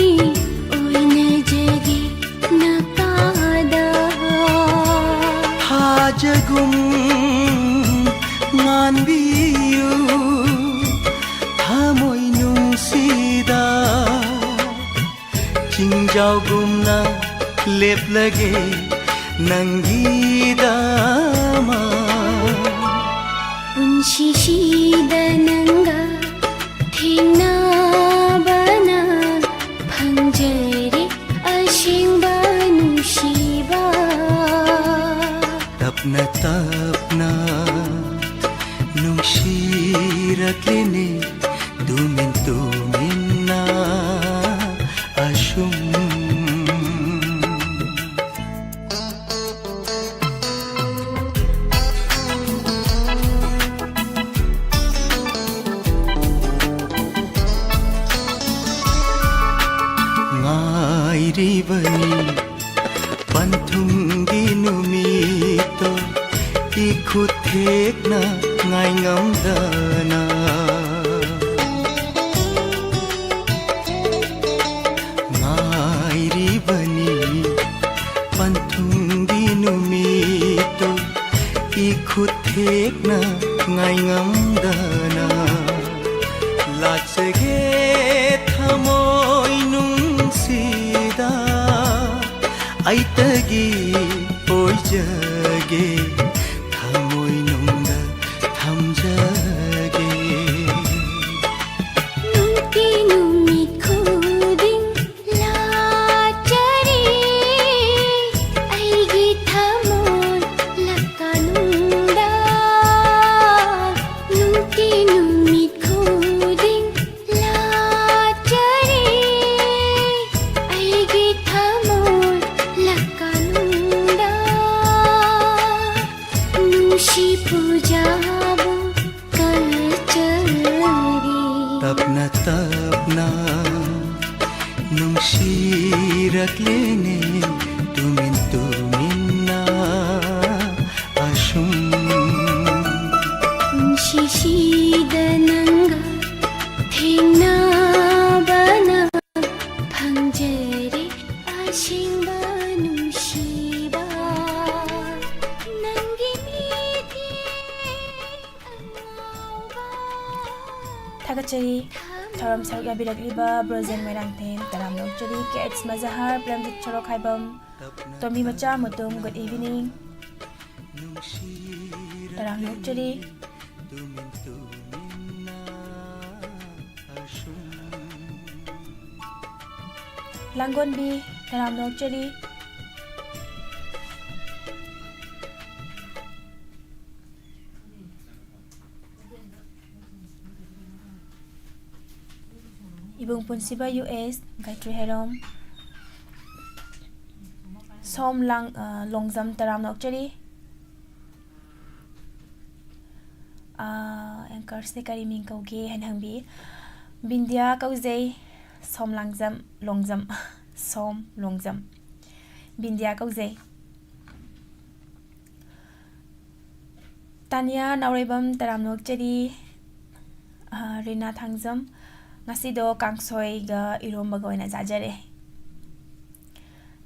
ꯑꯣꯏꯅꯖꯒꯦ ꯅꯄꯥꯗ꯫ ꯊꯥꯖꯒꯨꯝ ꯉꯥꯟꯕꯤꯌꯨ ꯊꯃꯣꯏ ꯅꯨꯡꯁꯤꯗ꯫ ꯆꯤꯡꯖꯥꯎꯒꯨꯝꯅ ꯂꯦꯞꯂꯒꯦ ꯅꯪꯒꯤꯗꯃꯛ꯫ ꯄꯨꯟꯁꯤꯁꯤꯗ ꯅꯪꯒ ꯊꯦꯡꯅꯕꯅ ꯐꯪꯖꯔꯦ ꯑꯁꯦꯡꯕ ꯅꯨꯡꯁꯤꯕ꯫ ꯇꯞꯅ ꯇꯞꯅ ꯅꯨꯡꯁꯤꯔꯛꯂꯦꯅꯦ ꯇꯨꯃꯤꯟ ꯇꯨꯃꯤꯟꯅ ꯑꯁꯨꯝ꯫ ꯉꯥꯏꯔꯤꯕꯅꯤ ꯄꯟꯊꯨꯡꯒꯤ ꯅꯨꯃꯤꯠꯇꯣ ꯏꯈꯨꯠ ꯊꯦꯛꯅ ꯉꯥꯏꯉꯝꯗꯅ꯫ ꯉꯥꯏꯔꯤꯕꯅꯤ ꯄꯟꯊꯨꯡꯒꯤ ꯅꯨꯃꯤꯠꯇꯣ ꯏꯈꯨꯠ ꯊꯦꯛꯅ ꯉꯥꯏꯉꯝꯗꯅ꯫ ꯂꯥꯠꯆꯒꯦ ꯊꯃꯣꯏ ꯅꯨꯡꯁꯤꯗ ꯑꯩꯇꯒꯤ ꯑꯣꯏꯖꯒꯦ ꯊꯃꯣꯏ ꯅꯨꯡꯗ ꯊꯝꯖꯒꯦ꯫ ꯅꯨꯡꯇꯤ ꯅꯨꯃꯤꯠ ꯈꯨꯗꯤꯡ ꯂꯥꯠꯆꯔꯤ ꯑꯩꯒꯤ ꯊꯃꯣꯏ ꯂꯀꯥꯅꯨꯡꯗ꯫ ꯅꯨꯡꯇꯤ ꯅꯨꯃꯤꯠ ꯈꯨꯗꯤꯡ ꯂꯥꯠꯆꯔꯤ ꯑꯩꯒꯤ ꯊꯃꯣꯏ ꯂꯀꯥꯅꯨꯡꯗ꯫ ꯅꯨꯡꯁꯤ ꯄꯨꯖꯥꯕꯨ ꯀꯜꯆꯔꯤ꯫ ꯇꯞꯅ ꯇꯞꯅ ꯅꯨꯡꯁꯤꯔꯛꯂꯦꯅꯦ ꯇꯨꯃꯤꯟ ꯇꯨꯃꯤꯟꯅ ꯑꯁꯨꯝ꯫ ꯄꯨꯟꯁꯤꯁꯤꯗ ꯅꯪꯒ ꯊꯦꯡꯅꯕꯅ ꯐꯪꯖꯔꯦ ꯑꯁꯦꯡꯕ ꯅꯨꯡꯁꯤꯕ꯫ ꯅꯪꯒꯤ ꯃꯤꯠꯌꯦꯡ ꯑꯉꯥꯎꯕ꯫ ꯊꯥꯒꯠꯆꯔꯤ꯫ ꯊꯧꯔꯝ ꯁꯔꯨꯛ ꯌꯥꯕꯤꯔꯛꯂꯤꯕ ꯕ꯭ꯔꯣꯖꯦꯟ ꯃꯣꯏꯔꯥꯡꯊꯦꯝ, ꯇꯔꯥꯝꯅ ꯑꯣꯛꯆꯔꯤ꯫ ꯀꯦ ꯑꯩꯆ ꯃꯖꯍꯥꯔ, ꯄ꯭ꯔꯦꯝꯖꯤꯠ ꯁꯣꯔꯣꯛꯈꯥꯏꯕꯝ, ꯇꯣꯝꯕꯤ ꯃꯆꯥ ꯃꯨꯇꯨꯝ, good evening꯫ ꯇꯔꯥꯝꯅ ꯑꯣꯛꯆꯔꯤ꯫ ꯂꯥꯡꯒꯣꯟꯕꯤ, ꯇꯔꯥꯝꯅ ꯑꯣꯛꯆꯔꯤ꯫ ꯏꯕꯨꯡ ꯄꯨꯟꯁꯤꯕ ꯌꯨ ꯑꯦꯁ, ꯒꯥꯏꯇ꯭ꯔꯤ ꯍꯩꯔꯣꯝ, ꯁꯣꯝ ꯂꯥꯡ-, ꯑ, ꯂꯣꯡꯖꯝ, ꯇꯔꯥꯝꯅ ꯑꯣꯛꯆꯔꯤ꯫ ꯑ, anchorꯁꯦ ꯀꯔꯤ ꯃꯤꯡ ꯀꯧꯒꯦ ꯍꯥꯏꯅ ꯍꯪꯕꯤ꯫ ꯕꯤꯟꯗꯤꯌꯥ ꯀꯧꯖꯩ꯫ ꯁꯣꯝ ꯂꯥꯡꯖꯝ, ꯂꯣꯡꯖꯝ, ꯁꯣꯝ ꯂꯣꯡꯖꯝ꯫ ꯕꯤꯟꯗꯤꯌꯥ ꯀꯧꯖꯩ꯫ ꯇꯥꯅꯤꯌꯥ ꯅꯥꯎꯔꯩꯕꯝ, ꯇꯔꯥꯝꯅ ꯑꯣꯛꯆꯔꯤ꯫ ꯑ, ꯔꯤꯅꯥ ꯊꯥꯡꯖꯝ, ꯉꯁꯤꯗꯣ ꯀꯥꯡꯁꯣꯏꯒ ꯏꯔꯣꯝꯕꯒ ꯑꯣꯏꯅ ꯆꯥꯖꯔꯦ꯫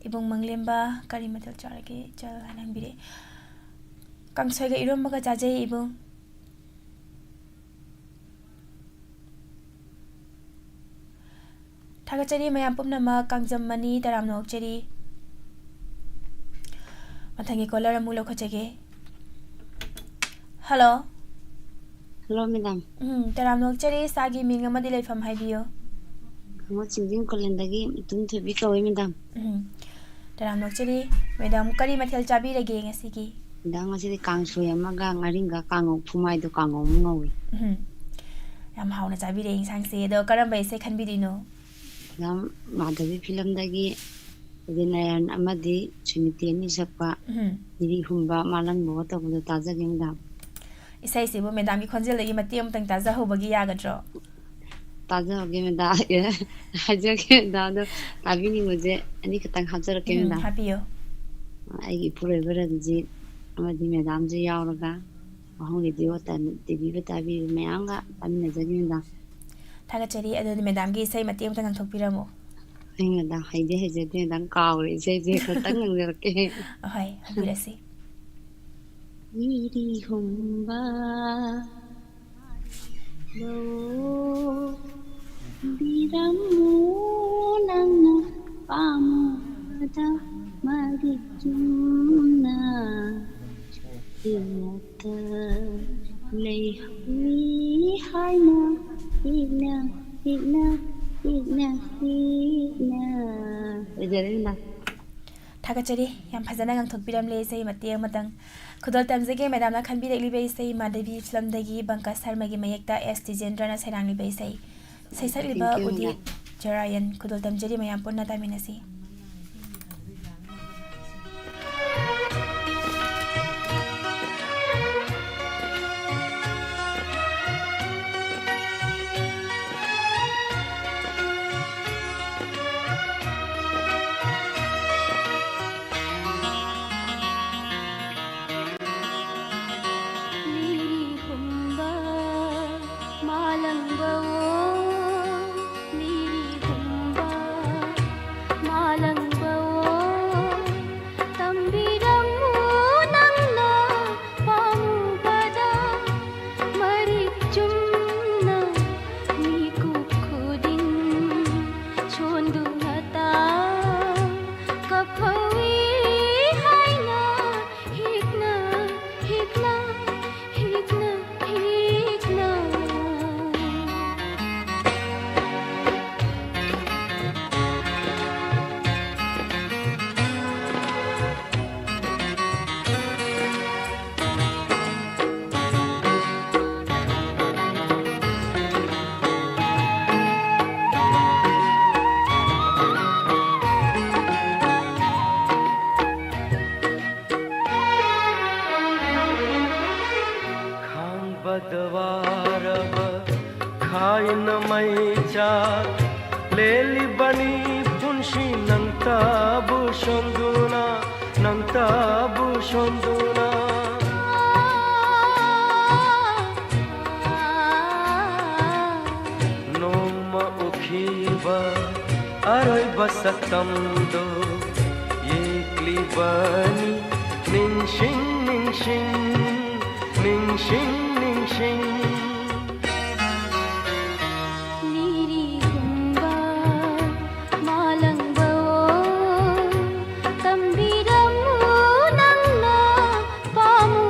ꯏꯕꯨꯡ ꯃꯪꯂꯦꯝꯕ, ꯀꯔꯤ ꯃꯊꯦꯜ ꯆꯥꯔꯒꯦ ꯏꯆꯜ ꯍꯥꯏꯅ ꯍꯪꯕꯤꯔꯦ꯫ ꯀꯥꯡꯁꯣꯏꯒ ꯏꯔꯣꯝꯕꯒ ꯆꯥꯖꯩ ꯏꯕꯨꯡ꯫ ꯊꯥꯒꯠꯆꯔꯤ ꯃꯌꯥꯝ ꯄꯨꯝꯅꯃꯛ, ꯀꯥꯡꯖꯝ ꯃꯅꯤ, ꯇꯔꯥꯝꯅ ꯑꯣꯛꯆꯔꯤ꯫ ꯃꯊꯪꯒꯤ caller ꯑꯃꯨꯛ ꯂꯧꯈꯠꯆꯒꯦ꯫ Hello꯫ Hello, madam꯫ ꯎꯝ, ꯇꯔꯥꯝꯅ ꯑꯣꯛꯆꯔꯤ, ꯏꯁꯥꯒꯤ ꯃꯤꯡ ꯑꯃꯗꯤ ꯂꯩꯐꯝ ꯍꯥꯏꯕꯤꯌꯨ꯫ ꯈꯥꯉꯕꯣꯛ ꯆꯤꯡꯖꯤꯡ ꯈꯨꯂꯦꯟꯗꯒꯤ ꯏꯇꯨꯝ ꯊꯣꯏꯕꯤ ꯀꯧꯏ, madam꯫ ꯎꯝ, ꯇꯔꯥꯝꯅ ꯑꯣꯛꯆꯔꯤ꯫ Madam, ꯀꯔꯤ ꯃꯊꯦꯜ ꯆꯥꯕꯤꯔꯒꯦ ꯉꯁꯤꯒꯤ? Madam, ꯉꯁꯤꯗꯤ ꯀꯥꯡꯁꯣꯏ ꯑꯃꯒ ꯉꯥꯔꯤꯡꯈꯥ ꯀꯥꯡꯉꯧ, ꯐꯨꯃꯥꯏꯗꯣ ꯀꯥꯡꯉꯧ ꯑꯃ ꯉꯧꯏ꯫ ꯎꯝ, ꯌꯥꯝ ꯍꯥꯎꯅ ꯆꯥꯕꯤꯔꯦ ꯏꯟꯁꯥꯡꯁꯦ꯫ ꯑꯗꯣ ꯀꯔꯝꯕ ꯏꯁꯩ ꯈꯟꯕꯤꯗꯣꯏꯅꯣ? Madam, ꯃꯥꯙꯕꯤ ꯐꯤꯂꯝꯗꯒꯤ ꯎꯗꯤꯠ ꯅꯥꯔꯥꯌꯟ ꯑꯃꯗꯤ ꯁꯨꯅꯤꯇꯤ ꯑꯅꯤ ꯁꯛꯄ ꯎꯝ꯫ ꯏꯔꯤ ꯍꯨꯝꯕ ꯃꯥꯂꯪꯕꯒ ꯇꯧꯕꯗꯣ ꯇꯥꯖꯒꯦ, madam꯫ ꯏꯁꯩꯁꯤꯕꯨ madamꯒꯤ ꯈꯣꯟꯖꯦꯜꯗꯒꯤ ꯃꯇꯦꯛ ꯑꯃꯇꯪ ꯇꯥꯖꯍꯧꯕꯒꯤ ꯌꯥꯒꯗ꯭ꯔꯣ? ꯇꯥꯖꯍꯧꯒꯦ, madam꯫ ꯍꯥꯏꯖꯒꯦ, madam꯫ ꯑꯗꯣ ꯇꯥꯕꯤꯅꯤꯡꯕꯁꯦ ꯑꯅꯤꯈꯛꯇꯪ ꯍꯥꯞꯆꯔꯛꯀꯦ, ꯎꯝ, madam꯫ ꯍꯥꯞꯄꯤꯌꯨ꯫ ꯑꯩꯒꯤ ꯏꯄꯨꯔꯣꯏꯕ ꯔꯟꯖꯤꯠ ꯑꯃꯗꯤ madamꯁꯨ ꯌꯥꯎꯔꯒ ꯋꯥꯍꯪ radio ꯇꯤꯚꯤꯒ ꯇꯥꯕꯤꯕ ꯃꯌꯥꯝꯒ ꯇꯥꯃꯤꯟꯅꯖꯒꯦ, madam꯫ ꯊꯥꯒꯠꯆꯔꯤ꯫ ꯑꯗꯨꯗꯤ madamꯒꯤ ꯏꯁꯩ ꯃꯇꯦꯛ ꯑꯃꯇ ꯉꯪꯊꯣꯛꯄꯤꯔꯝꯃꯣ꯫ ꯑꯩ madam ꯍꯩꯗꯤ ꯍꯩꯖꯗꯦ, madam, ꯀꯥꯎꯔꯦ ꯏꯁꯩꯁꯦ꯫ ꯈꯛꯇꯪ ꯉꯪꯖꯔꯛꯀꯦ꯫ ꯑꯍꯣꯏ, ꯍꯪꯕꯤꯔꯁꯤ꯫ ꯏꯔꯤ ꯍꯨꯝꯕ ꯂꯣ ꯕꯤꯔꯝꯃꯨ ꯅꯪꯅ ꯄꯥꯝꯃꯨꯕꯗ ꯃꯔꯤꯛ ꯆꯨꯝꯅ ꯏꯅꯛꯇ ꯂꯩꯍꯧꯏ ꯍꯥꯏꯅ, ꯏꯛꯅ, ꯏꯛꯅ, ꯏꯛꯅ, ꯏꯛꯅ꯫ ꯂꯣꯏꯖꯔꯦ, ꯏꯃꯥ꯫ ꯊꯥꯒꯠꯆꯔꯤ꯫ ꯌꯥꯝ ꯐꯖꯅ ꯉꯥꯡꯊꯣꯛꯄꯤꯔꯝꯂꯦ ꯏꯁꯩ ꯃꯇꯦꯛ ꯑꯃꯇꯪ꯫ ꯈꯨꯗꯣꯜ ꯇꯝꯖꯒꯦ ꯃꯦꯗꯥꯝꯅ ꯈꯟꯕꯤꯔꯛꯂꯤꯕ ꯏꯁꯩ ꯃꯥꯙꯕꯤ ꯐꯤꯂꯝꯗꯒꯤ ꯕꯪꯀꯖ ꯁꯔꯃꯒꯤ ꯃꯌꯦꯛꯇ ꯑꯦꯁ ꯇꯤꯖꯦꯟꯗ꯭ꯔꯅ ꯁꯩꯔꯥꯡꯂꯤꯕ ꯏꯁꯩ꯫ ꯁꯩꯁꯛꯂꯤꯕ Thank you, ꯎꯗꯤꯠ ꯃꯦꯗꯥꯝ꯫ ꯖꯔꯥꯌꯟ꯫ ꯈꯨꯗꯣꯜ ꯇꯝꯖꯔꯤ, ꯃꯌꯥꯝ ꯄꯨꯟꯅ ꯇꯥꯃꯤꯟꯅꯁꯤ꯫ ꯂꯤꯔꯤ ꯍꯨꯝꯕ ꯃꯥꯂꯪꯕꯋꯣ, ꯂꯤꯔꯤ ꯍꯨꯝꯕ ꯃꯥꯂꯪꯕꯋꯣ, ꯇꯝꯕꯤꯔꯝꯃꯨ ꯅꯪꯅ ꯄꯥꯝꯃꯨꯕꯗ, ꯃꯔꯤꯛ ꯆꯨꯝꯅ ꯃꯤꯀꯨꯞ ꯈꯨꯗꯤꯡ ꯁꯣꯟꯗꯨꯅ ꯇꯥ ꯀꯞꯍꯧꯏ ꯍꯥꯏꯅ ꯍꯤꯛꯅ, ꯍꯤꯛꯅ, ꯍꯤꯛꯅ, ꯍꯤꯛꯅ꯫ ꯈꯥꯡꯕꯗ ꯋꯥꯔꯕ ꯈꯥꯏꯅ ꯃꯩꯆꯥꯛ ꯂꯦꯜꯂꯤꯕꯅꯤ ꯄꯨꯟꯁꯤ ꯅꯪꯇꯕꯨ ꯁꯣꯟꯗꯨꯅ, ꯅꯪꯇꯕꯨ ꯁꯣꯟꯗꯨꯅ꯫ ꯅꯣꯡꯃ ꯎꯈꯤꯕ ꯑꯔꯣꯏꯕ ꯁꯛꯇꯝꯗꯨ ꯌꯦꯛꯂꯤꯕꯅꯤ ꯅꯤꯡꯁꯤꯡ, ꯅꯤꯡꯁꯤꯡ, ꯅꯤꯡꯁꯤꯡ, ꯅꯤꯡꯁꯤꯡ꯫ ꯂꯤꯔꯤꯒꯨꯝꯕ ꯃꯥꯂꯪꯕꯋꯣ, ꯇꯝꯕꯤꯔꯝꯃꯨ ꯅꯪꯅ ꯄꯥꯝꯃꯨ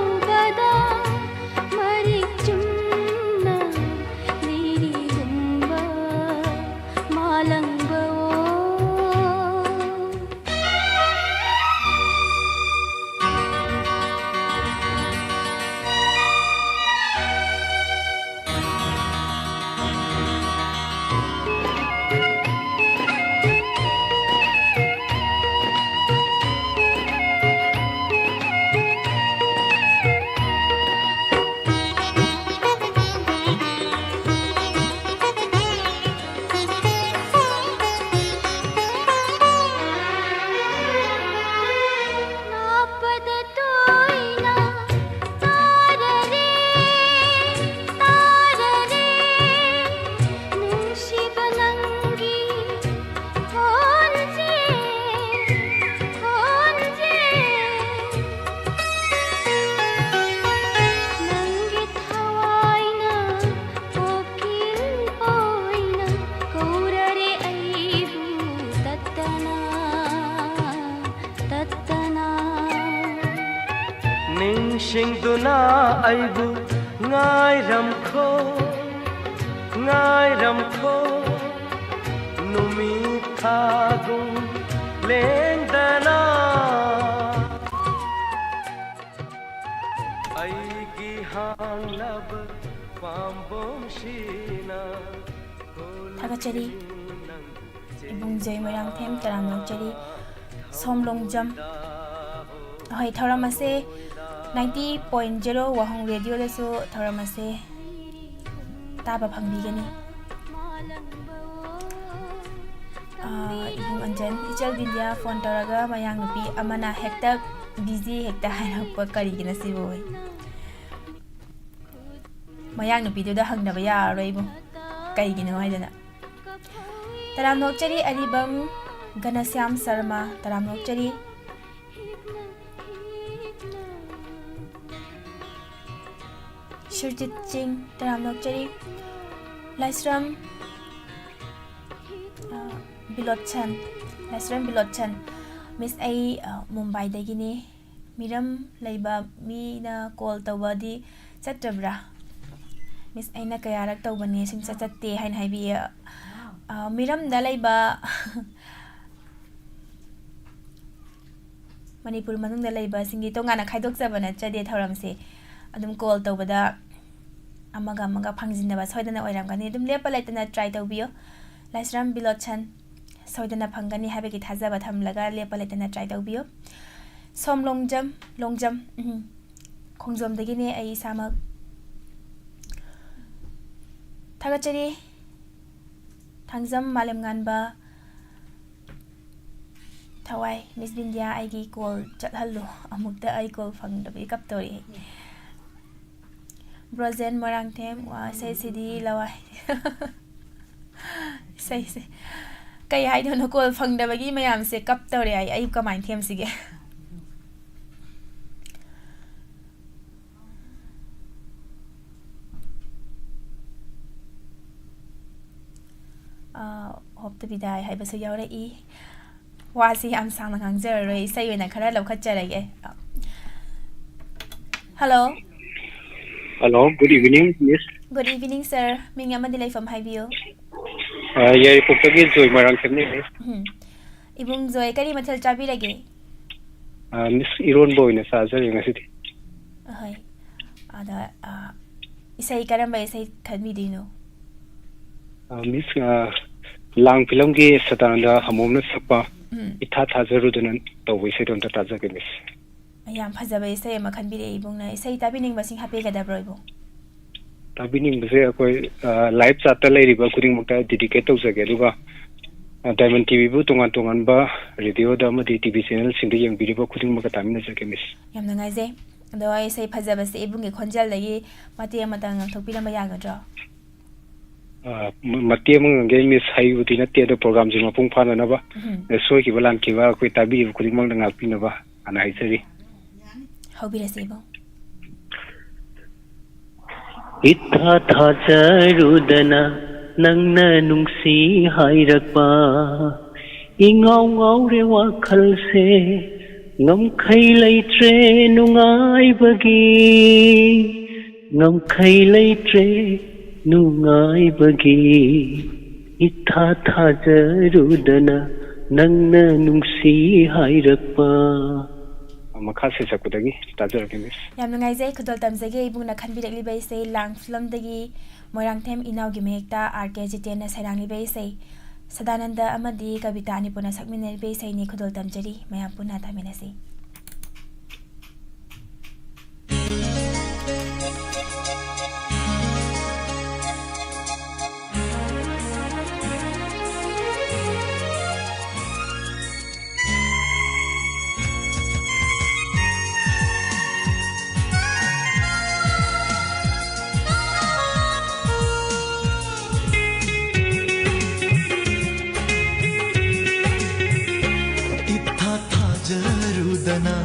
ꯑꯩꯕꯨ ꯉꯥꯏꯔꯝꯈꯣ, ꯉꯥꯏꯔꯝꯈꯣ, ꯅꯨꯃꯤꯠ ꯊꯥꯒꯨꯝ ꯂꯦꯡꯗꯅ꯫ ꯑꯩꯒꯤ ꯍꯥꯡꯂꯕ ꯄꯥꯝꯕꯣꯝꯁꯤꯅ ꯊꯥꯒꯠꯆꯔꯤ꯫ ꯏꯕꯨꯡꯖꯩ ꯃꯣꯏꯔꯥꯡꯊꯦꯝ ꯇꯔꯥꯝꯅ ꯑꯣꯛꯆꯔꯤ꯫ ꯁꯣꯝ ꯂꯣꯡꯖꯝ꯫ ꯍꯣꯏ, ꯊꯧꯔꯝ ꯑꯁꯦ ninety point zero ꯋꯥꯍꯣꯡ ꯔꯦꯗꯤꯑꯣꯗꯁꯨ ꯊꯧꯔꯝ ꯑꯁꯦ ꯇꯥꯕ ꯐꯪꯕꯤꯒꯅꯤ꯫ ꯑꯥ, ꯏꯕꯨꯡ ꯑꯟꯖꯟ, ꯏꯆꯜ ꯕꯤꯟꯗꯤꯌꯥ ꯐꯣꯟ ꯇꯧꯔꯒ ꯃꯌꯥꯡ ꯅꯨꯄꯤ ꯑꯃꯅ ꯍꯦꯛꯇ ꯕꯤꯖꯤ ꯍꯦꯛꯇ ꯍꯥꯏꯔꯛꯄ ꯀꯔꯤꯒꯤꯅꯣ ꯁꯤꯕꯨ? ꯃꯌꯥꯡ ꯅꯨꯄꯤꯗꯨꯗ ꯍꯪꯗꯕ ꯌꯥꯔꯔꯣꯏ ꯏꯕꯨꯡ, ꯀꯩꯒꯤꯅꯣ ꯍꯥꯏꯗꯅ꯫ ꯇꯔꯥꯝꯅ ꯑꯣꯛꯆꯔꯤ ꯑꯔꯤꯕꯝ ꯘꯅꯁ꯭ꯌꯥꯝ ꯁꯔꯃ, ꯇꯔꯥꯝꯅ ꯑꯣꯛꯆꯔꯤ꯫ ꯁꯨꯔꯖꯤꯠ ꯁꯤꯡ, ꯇꯔꯥꯝꯅ ꯑꯣꯛꯆꯔꯤ꯫ ꯂꯥꯏꯁ꯭ꯔꯝ, ꯑ, ꯕꯤꯂꯣꯠꯁꯟ, ꯂꯥꯏꯁ꯭ꯔꯝ ꯕꯤꯂꯣꯠꯁꯟ, ꯃꯤꯁ, ꯑꯩ, ꯑ, ꯃꯨꯝꯕꯥꯏꯗꯒꯤꯅꯦ꯫ ꯃꯤꯔꯝ ꯂꯩꯕ ꯃꯤꯅ ꯀꯣꯜ ꯇꯧꯕꯗꯤ ꯆꯠꯇꯕ꯭ꯔꯥ? ꯃꯤꯁ, ꯑꯩꯅ ꯀꯌꯥꯔꯛ ꯇꯧꯕꯅꯦ, ꯁꯨꯡꯆꯠ ꯆꯠꯇꯦ ꯍꯥꯏꯅ ꯍꯥꯏꯕꯤꯌꯦ꯫ ꯑ, ꯃꯤꯔꯝꯗ ꯂꯩꯕ, ꯃꯅꯤꯄꯨꯔ ꯃꯅꯨꯡꯗ ꯂꯩꯕꯁꯤꯡꯒꯤ ꯇꯣꯉꯥꯟꯅ ꯈꯥꯏꯗꯣꯛꯆꯕ ꯅꯠꯆꯗꯦ ꯊꯧꯔꯝꯁꯦ꯫ ꯑꯗꯨꯝ ꯀꯣꯜ ꯇꯧꯕꯗ ꯑꯃꯒ ꯑꯃꯒ ꯐꯪꯖꯤꯟꯅꯕ ꯁꯣꯏꯗꯅ ꯑꯣꯏꯔꯝꯒꯅꯤ꯫ ꯑꯗꯨꯝ ꯂꯦꯞꯄ ꯂꯩꯇꯅ ꯇ꯭ꯔꯥꯏ ꯇꯧꯕꯤꯌꯨ꯫ ꯂꯥꯏꯁ꯭ꯔꯝ ꯕꯤꯂꯣꯠꯁꯟ, ꯁꯣꯏꯗꯅ ꯐꯪꯒꯅꯤ ꯍꯥꯏꯕꯒꯤ ꯊꯥꯖꯕ ꯊꯝꯂꯒ ꯂꯦꯞꯄ ꯂꯩꯇꯅ ꯇ꯭ꯔꯥꯏ ꯇꯧꯕꯤꯌꯨ꯫ ꯁꯣꯝ ꯂꯣꯡꯖꯝ, ꯂꯣꯡꯖꯝ, ꯎꯝ, ꯈꯣꯡꯖꯣꯝꯗꯒꯤꯅꯦ ꯑꯩ ꯏꯁꯥꯃꯛ꯫ ꯊꯥꯒꯠꯆꯔꯤ꯫ ꯊꯥꯡꯖꯝ ꯃꯥꯂꯦꯝꯉꯥꯟꯕ, ꯊꯋꯥꯏ, ꯃꯤꯁ ꯕꯤꯟꯗꯤꯌꯥ, ꯑꯩꯒꯤ ꯀꯣꯜ ꯆꯠꯍꯜꯂꯨ, ꯑꯃꯨꯛꯇ ꯑꯩ ꯀꯣꯜ ꯐꯪꯗꯕꯒꯤ ꯀꯞꯇꯧꯔꯤ ꯑꯩ꯫ ꯕ꯭ꯔꯣꯖꯦꯟ ꯃꯣꯏꯔꯥꯡꯊꯦꯝ, ꯋꯥ, ꯏꯁꯩꯁꯤꯗꯤ ꯂꯋꯥꯏ꯫ ꯏꯁꯩꯁꯦ ꯀꯩ ꯍꯥꯏꯗꯣꯏꯅꯣ, ꯀꯣꯜ ꯐꯪꯗꯕꯒꯤ ꯃꯌꯥꯝꯁꯦ ꯀꯞꯇꯧꯔꯦ ꯑꯩ, ꯑꯩ ꯀꯃꯥꯏꯅ ꯊꯦꯝꯁꯤꯒꯦ? ꯑꯥ, ꯍꯣꯞꯇ ꯕꯤꯗꯥꯏ ꯍꯥꯏꯕꯁꯨ ꯌꯥꯎꯔꯛꯏ꯫ ꯋꯥꯁꯤ ꯌꯥꯝ ꯁꯥꯡꯅ ꯉꯥꯡꯖꯔꯔꯣꯏ, ꯏꯁꯩ ꯑꯣꯏꯅ ꯈꯔ ꯂꯧꯈꯠꯆꯔꯒꯦ꯫ Hello. Hello, good evening, Miss. Good evening, sir. ꯃꯤꯡ ꯑꯃꯗꯤ ꯂꯩꯐꯝ ꯍꯥꯏꯕꯤꯌꯨ꯫ ꯑ, ꯌꯥꯏꯔꯤꯄꯣꯛꯇꯒꯤ ꯖꯣꯏ ꯃꯣꯏꯔꯥꯡꯊꯦꯝꯅꯤ, Miss꯫ ꯎꯝ꯫ ꯏꯕꯨꯡ ꯖꯣꯏ, ꯀꯔꯤ ꯃꯊꯦꯜ ꯆꯥꯕꯤꯔꯒꯦ? ꯑ, Miss, ꯏꯔꯣꯟꯕ ꯑꯣꯏꯅ ꯆꯥꯖꯔꯦ ꯉꯁꯤꯗꯤ꯫ ꯑꯍꯣꯏ꯫ ꯑꯗ, ꯑ, ꯏꯁꯩ, ꯀꯔꯝꯕ ꯏꯁꯩ ꯈꯟꯕꯤꯗꯣꯏꯅꯣ? ꯑ, Miss, ꯑ, ꯂꯥꯡ ꯐꯤꯂꯝꯒꯤ ꯁꯗꯥꯅꯟꯗ ꯍꯃꯣꯝꯅ ꯁꯛꯄ ꯎꯝ꯫ ꯏꯊꯥ ꯊꯥꯖꯔꯨꯗꯅ ꯇꯧꯕ ꯏꯁꯩꯗꯣ ꯑꯝꯇ ꯇꯥꯖꯒꯦ, Miss꯫ ꯌꯥꯝ ꯐꯖꯕ ꯏꯁꯩ ꯑꯃ ꯈꯟꯕꯤꯔꯛꯑꯦ ꯏꯕꯨꯡꯅ꯫ ꯏꯁꯩ ꯇꯥꯕꯤꯅꯤꯡꯕꯁꯤꯡ ꯍꯥꯞꯄꯤꯒꯗꯕ꯭ꯔꯣ ꯏꯕꯨꯡ? ꯇꯥꯕꯤꯅꯤꯡꯕꯁꯦ ꯑꯩꯈꯣꯏ, ꯑ, live chat ꯇ ꯂꯩꯔꯤꯕ ꯈꯨꯗꯤꯡꯃꯛꯇ dedicate ꯇꯧꯖꯒꯦ, ꯑꯗꯨꯒ, ꯑ, Diamond T V ꯕꯨ ꯇꯣꯉꯥꯟ ꯇꯣꯉꯥꯟꯕ radio ꯗ ꯑꯃꯗꯤ T V channel ꯁꯤꯡꯗ ꯌꯦꯡꯕꯤꯔꯤꯕ ꯈꯨꯗꯤꯡꯃꯛꯀ ꯇꯥꯃꯤꯟꯅꯖꯒꯦ, Miss꯫ ꯌꯥꯝ ꯅꯨꯡꯉꯥꯏꯖꯩ꯫ ꯑꯗꯣ ꯏꯁꯩ ꯐꯖꯕꯁꯦ ꯏꯕꯨꯡꯒꯤ ꯈꯣꯟꯖꯦꯜꯗꯒꯤ ꯃꯇꯦꯛ ꯑꯃꯇꯪ ꯉꯥꯡꯊꯣꯛꯄꯤꯔꯝꯕ ꯌꯥꯒꯗ꯭ꯔꯣ? ꯑ, ꯃ-, ꯃꯇꯦꯛ ꯑꯃ ꯉꯥꯡꯒꯦ, Miss, ꯍꯩꯕꯗꯤ ꯅꯠꯇꯦ, ꯑꯗꯣ program ꯁꯦ ꯃꯄꯨꯡ ꯐꯥꯅꯅꯕ, ꯎꯝ꯫ ꯁꯣꯏꯈꯤꯕ ꯂꯥꯟꯈꯤꯕ ꯑꯩꯈꯣꯏ ꯇꯥꯕꯤꯔꯤꯕ ꯈꯨꯗꯤꯡꯃꯛꯅ ꯉꯥꯛꯄꯤꯅꯕ ꯍꯥꯟꯅ ꯍꯥꯏꯖꯔꯤ꯫ ꯍꯧꯕꯤꯔꯁꯤ, ꯏꯕꯨꯡ꯫ ꯏꯊꯥ ꯊꯥꯖꯔꯨꯗꯅ ꯅꯪꯅ ꯅꯨꯡꯁꯤ ꯍꯥꯏꯔꯛꯄ, ꯏꯉꯥꯎ ꯉꯥꯎꯔꯦ ꯋꯥꯈꯜꯁꯦ, ꯉꯝꯈꯩ ꯂꯩꯇ꯭ꯔꯦ ꯅꯨꯡꯉꯥꯏꯕꯒꯤ, ꯉꯝꯈꯩ ꯂꯩꯇ꯭ꯔꯦ ꯅꯨꯡꯉꯥꯏꯕꯒꯤ꯫ ꯏꯊꯥ ꯊꯥꯖꯔꯨꯗꯅ ꯅꯪꯅ ꯅꯨꯡꯁꯤ ꯍꯥꯏꯔꯛꯄ꯫ ꯃꯈꯥ ꯁꯩꯁꯛꯄꯗꯒꯤ ꯇꯥꯖꯔꯛꯀꯦ, Miss꯫ ꯌꯥꯝ ꯅꯨꯡꯉꯥꯏꯖꯩ, ꯈꯨꯗꯣꯜ ꯇꯝꯖꯒꯦ ꯏꯕꯨꯡꯅ ꯈꯟꯕꯤꯔꯛꯂꯤꯕ ꯏꯁꯩ ꯂꯥꯡ ꯐꯤꯂꯝꯗꯒꯤ ꯃꯣꯏꯔꯥꯡꯊꯦꯝ ꯏꯅꯥꯎꯒꯤ ꯃꯌꯦꯛꯇ ꯑꯥꯔ ꯀꯦ ꯖꯤꯇꯦꯟꯅ ꯁꯩꯔꯥꯡꯂꯤꯕ ꯏꯁꯩ ꯁꯗꯥꯅꯟꯗ ꯑꯃꯗꯤ ꯀꯕꯤꯇꯥ ꯑꯅꯤꯄꯨꯔꯅ ꯁꯛꯃꯤꯟꯅꯔꯤꯕ ꯏꯁꯩꯅꯤ꯫ ꯈꯨꯗꯣꯜ ꯇꯝꯖꯔꯤ, ꯃꯌꯥꯝ ꯄꯨꯟꯅ ꯇꯥꯃꯤꯟꯅꯁꯤ꯫ ꯏꯊꯥ ꯊꯥꯖꯔꯨꯗꯅ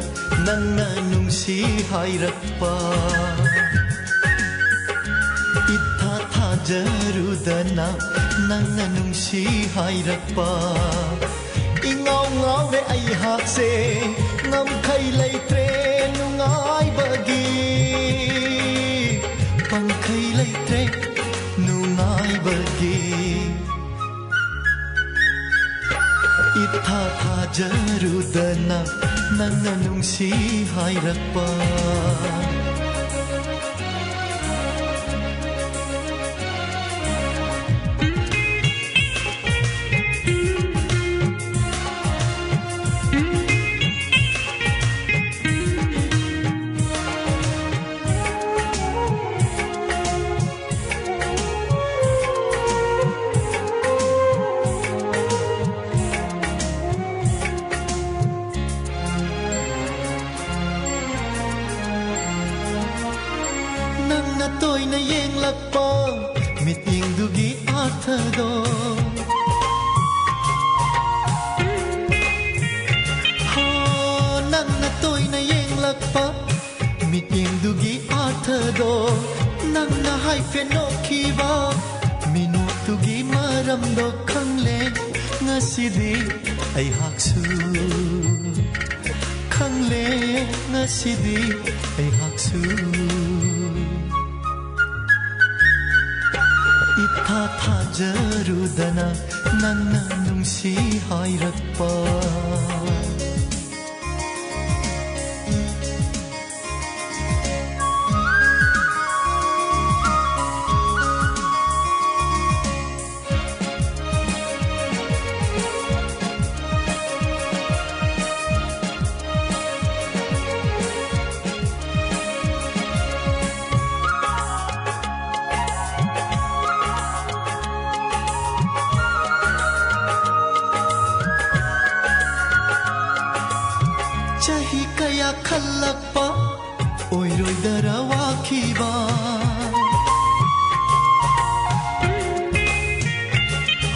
ꯅꯪꯅ ꯅꯨꯡꯁꯤ ꯍꯥꯏꯔꯛꯄ, ꯏꯊꯥ ꯊꯥꯖꯔꯨꯗꯅ ꯅꯪꯅ ꯅꯨꯡꯁꯤ ꯍꯥꯏꯔꯛꯄ꯫ ꯏꯉꯥꯎ ꯉꯥꯎꯔꯦ ꯑꯩꯍꯥꯛꯁꯦ, ꯉꯝꯈꯩ ꯂꯩꯇ꯭ꯔꯦ ꯅꯨꯡꯉꯥꯏꯕꯒꯤ꯫ ꯄꯪꯈꯩ ꯂꯩꯇ꯭ꯔꯦ ꯅꯨꯡꯉꯥꯏꯕꯒꯤ꯫ ꯏꯊꯥ ꯊꯥꯖꯔꯨꯗꯅ ꯅꯪꯅ ꯅꯨꯡꯁꯤ ꯍꯥꯏꯔꯛꯄ꯫ ꯅꯪꯅ ꯇꯣꯏꯅ ꯌꯦꯡꯂꯛꯄ ꯃꯤꯠꯌꯦꯡꯗꯨꯒꯤ ꯑꯥꯔꯊꯗꯣ꯫ ꯍꯣ, ꯅꯪꯅ ꯇꯣꯏꯅ ꯌꯦꯡꯂꯛꯄ ꯃꯤꯠꯌꯦꯡꯗꯨꯒꯤ ꯑꯥꯔꯊꯗꯣ꯫ ꯅꯪꯅ ꯍꯥꯏꯐꯦꯠ ꯅꯣꯛꯈꯤꯕ ꯃꯤꯅꯣꯛꯇꯨꯒꯤ ꯃꯔꯝꯗꯣ ꯈꯪꯂꯦ ꯉꯁꯤꯗꯤ ꯑꯩꯍꯥꯛꯁꯨ꯫ ꯈꯪꯂꯦ ꯉꯁꯤꯗꯤ ꯑꯩꯍꯥꯛꯁꯨ꯫ ꯏꯊꯥ ꯊꯥꯖꯔꯨꯗꯅ ꯅꯪꯅ ꯅꯨꯡꯁꯤ ꯍꯥꯏꯔꯛꯄ꯫ ꯆꯍꯤ ꯀꯌꯥ ꯈꯜꯂꯛꯄ ꯑꯣꯏꯔꯣꯏꯗꯔ ꯋꯥꯈꯤꯕ꯫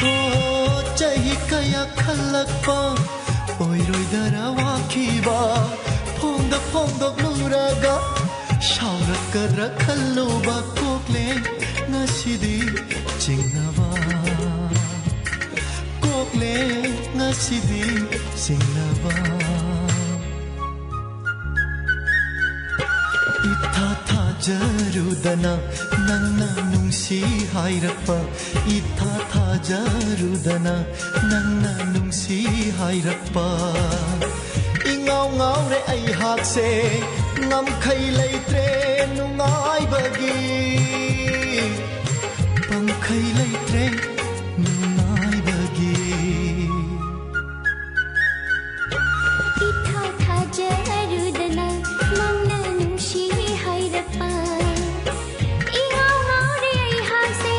ꯍꯣ, ꯆꯍꯤ ꯀꯌꯥ ꯈꯜꯂꯛꯄ ꯑꯣꯏꯔꯣꯏꯗꯔ ꯋꯥꯈꯤꯕ꯫ ꯐꯣꯡꯗ ꯐꯣꯡꯗꯣꯛꯂꯨꯔꯒ ꯁꯥꯎꯔꯛꯀꯗ꯭ꯔꯥ ꯈꯜꯂꯨꯕ ꯀꯣꯛꯂꯦ ꯉꯁꯤꯗꯤ ꯆꯤꯡꯅꯕ꯫ ꯀꯣꯛꯂꯦ ꯉꯁꯤꯗꯤ ꯆꯤꯡꯅꯕ꯫ ꯏꯊꯥ ꯊꯥꯖꯔꯨꯗꯅ ꯅꯪꯅ ꯅꯨꯡꯁꯤ ꯍꯥꯏꯔꯛꯄ, ꯏꯊꯥ ꯊꯥꯖꯔꯨꯗꯅ ꯅꯪꯅ ꯅꯨꯡꯁꯤ ꯍꯥꯏꯔꯛꯄ꯫ ꯏꯉꯥꯎ ꯉꯥꯎꯔꯦ ꯑꯩꯍꯥꯛꯁꯦ, ꯉꯝꯈꯩ ꯂꯩꯇ꯭ꯔꯦ ꯅꯨꯡꯉꯥꯏꯕꯒꯤ, ꯄꯪꯈꯩ ꯂꯩꯇ꯭ꯔꯦ ꯅꯨꯡꯉꯥꯏꯕꯒꯤ꯫ ꯏꯊꯥ ꯊꯥꯖꯔꯨꯗꯅ ꯅꯪꯅ ꯅꯨꯡꯁꯤ ꯍꯥꯏꯔꯛꯄ꯫ ꯏꯉꯥꯎ ꯉꯥꯎꯔꯦ ꯑꯩꯍꯥꯛꯁꯦ,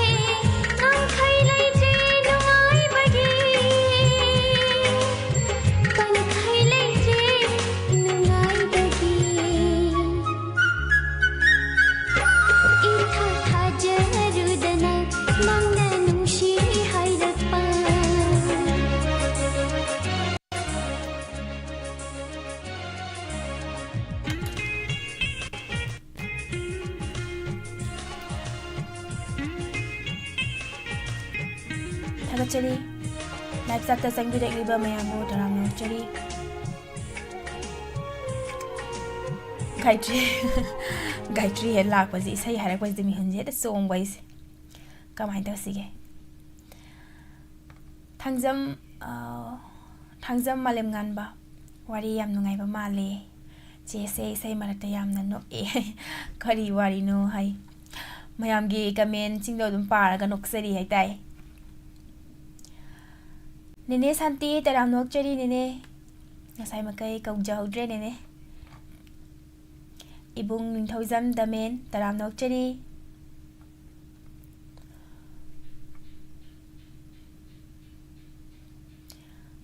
ꯉꯝꯈꯩ ꯂꯩꯇ꯭ꯔꯦ ꯅꯨꯡꯉꯥꯏꯕꯒꯤ, ꯄꯟꯈꯩ ꯂꯩꯇ꯭ꯔꯦ ꯅꯨꯡꯉꯥꯏꯕꯒꯤ꯫ ꯏꯊꯥ ꯊꯥꯖꯔꯨꯗꯅ ꯅꯪꯅ ꯅꯨꯡꯁꯤ ꯍꯥꯏꯔꯛꯄ꯫ ꯊꯥꯒꯠꯆꯔꯤ꯫ Live chatꯇ ꯆꯪꯕꯤꯔꯛꯂꯤꯕ ꯃꯌꯥꯝꯕꯨ ꯇꯔꯥꯝꯅ ꯑꯣꯛꯆꯔꯤ꯫ ꯒꯥꯌꯇ꯭ꯔꯤ꯫ ꯒꯥꯌꯇ꯭ꯔꯤ ꯍꯦꯛ ꯂꯥꯛꯄꯁꯤ, ꯏꯁꯩ ꯍꯥꯏꯔꯛꯄꯁꯤꯗ ꯃꯤꯍꯨꯟꯁꯦ ꯍꯦꯛꯇ ꯆꯣꯡꯕ ꯑꯩꯁꯦ꯫ ꯀꯃꯥꯏꯅ ꯇꯧꯁꯤꯒꯦ? ꯊꯥꯡꯖꯝ, ꯑ, ꯊꯥꯡꯖꯝ ꯃꯥꯂꯦꯝꯉꯥꯟꯕ, ꯋꯥꯔꯤ ꯌꯥꯝ ꯅꯨꯡꯉꯥꯏꯕ ꯃꯥꯜꯂꯦ꯫ ꯆꯦꯁꯦ ꯏꯁꯩ ꯃꯔꯛꯇ ꯌꯥꯝꯅ ꯅꯣꯛꯑꯦ꯫ ꯀꯔꯤ ꯋꯥꯔꯤꯅꯣ ꯍꯥꯏ꯫ ꯃꯌꯥꯝꯒꯤ commentꯁꯤꯡꯗꯣ ꯑꯗꯨꯝ ꯄꯥꯔꯒ ꯅꯣꯛꯆꯔꯤ ꯍꯥꯏꯇꯥꯏ꯫ ꯅꯦꯅꯦ ꯁꯥꯟꯇꯤ, ꯇꯔꯥꯝꯅ ꯑꯣꯛꯆꯔꯤ ꯅꯦꯅꯦ꯫ ꯉꯁꯥꯏ ꯃꯈꯩ ꯀꯧꯖꯍꯧꯗ꯭ꯔꯦ ꯅꯦꯅꯦ꯫ ꯏꯕꯨꯡ ꯅꯤꯡꯊꯧꯖꯝ ꯗꯃꯦꯟ, ꯇꯔꯥꯝꯅ ꯑꯣꯛꯆꯔꯤ꯫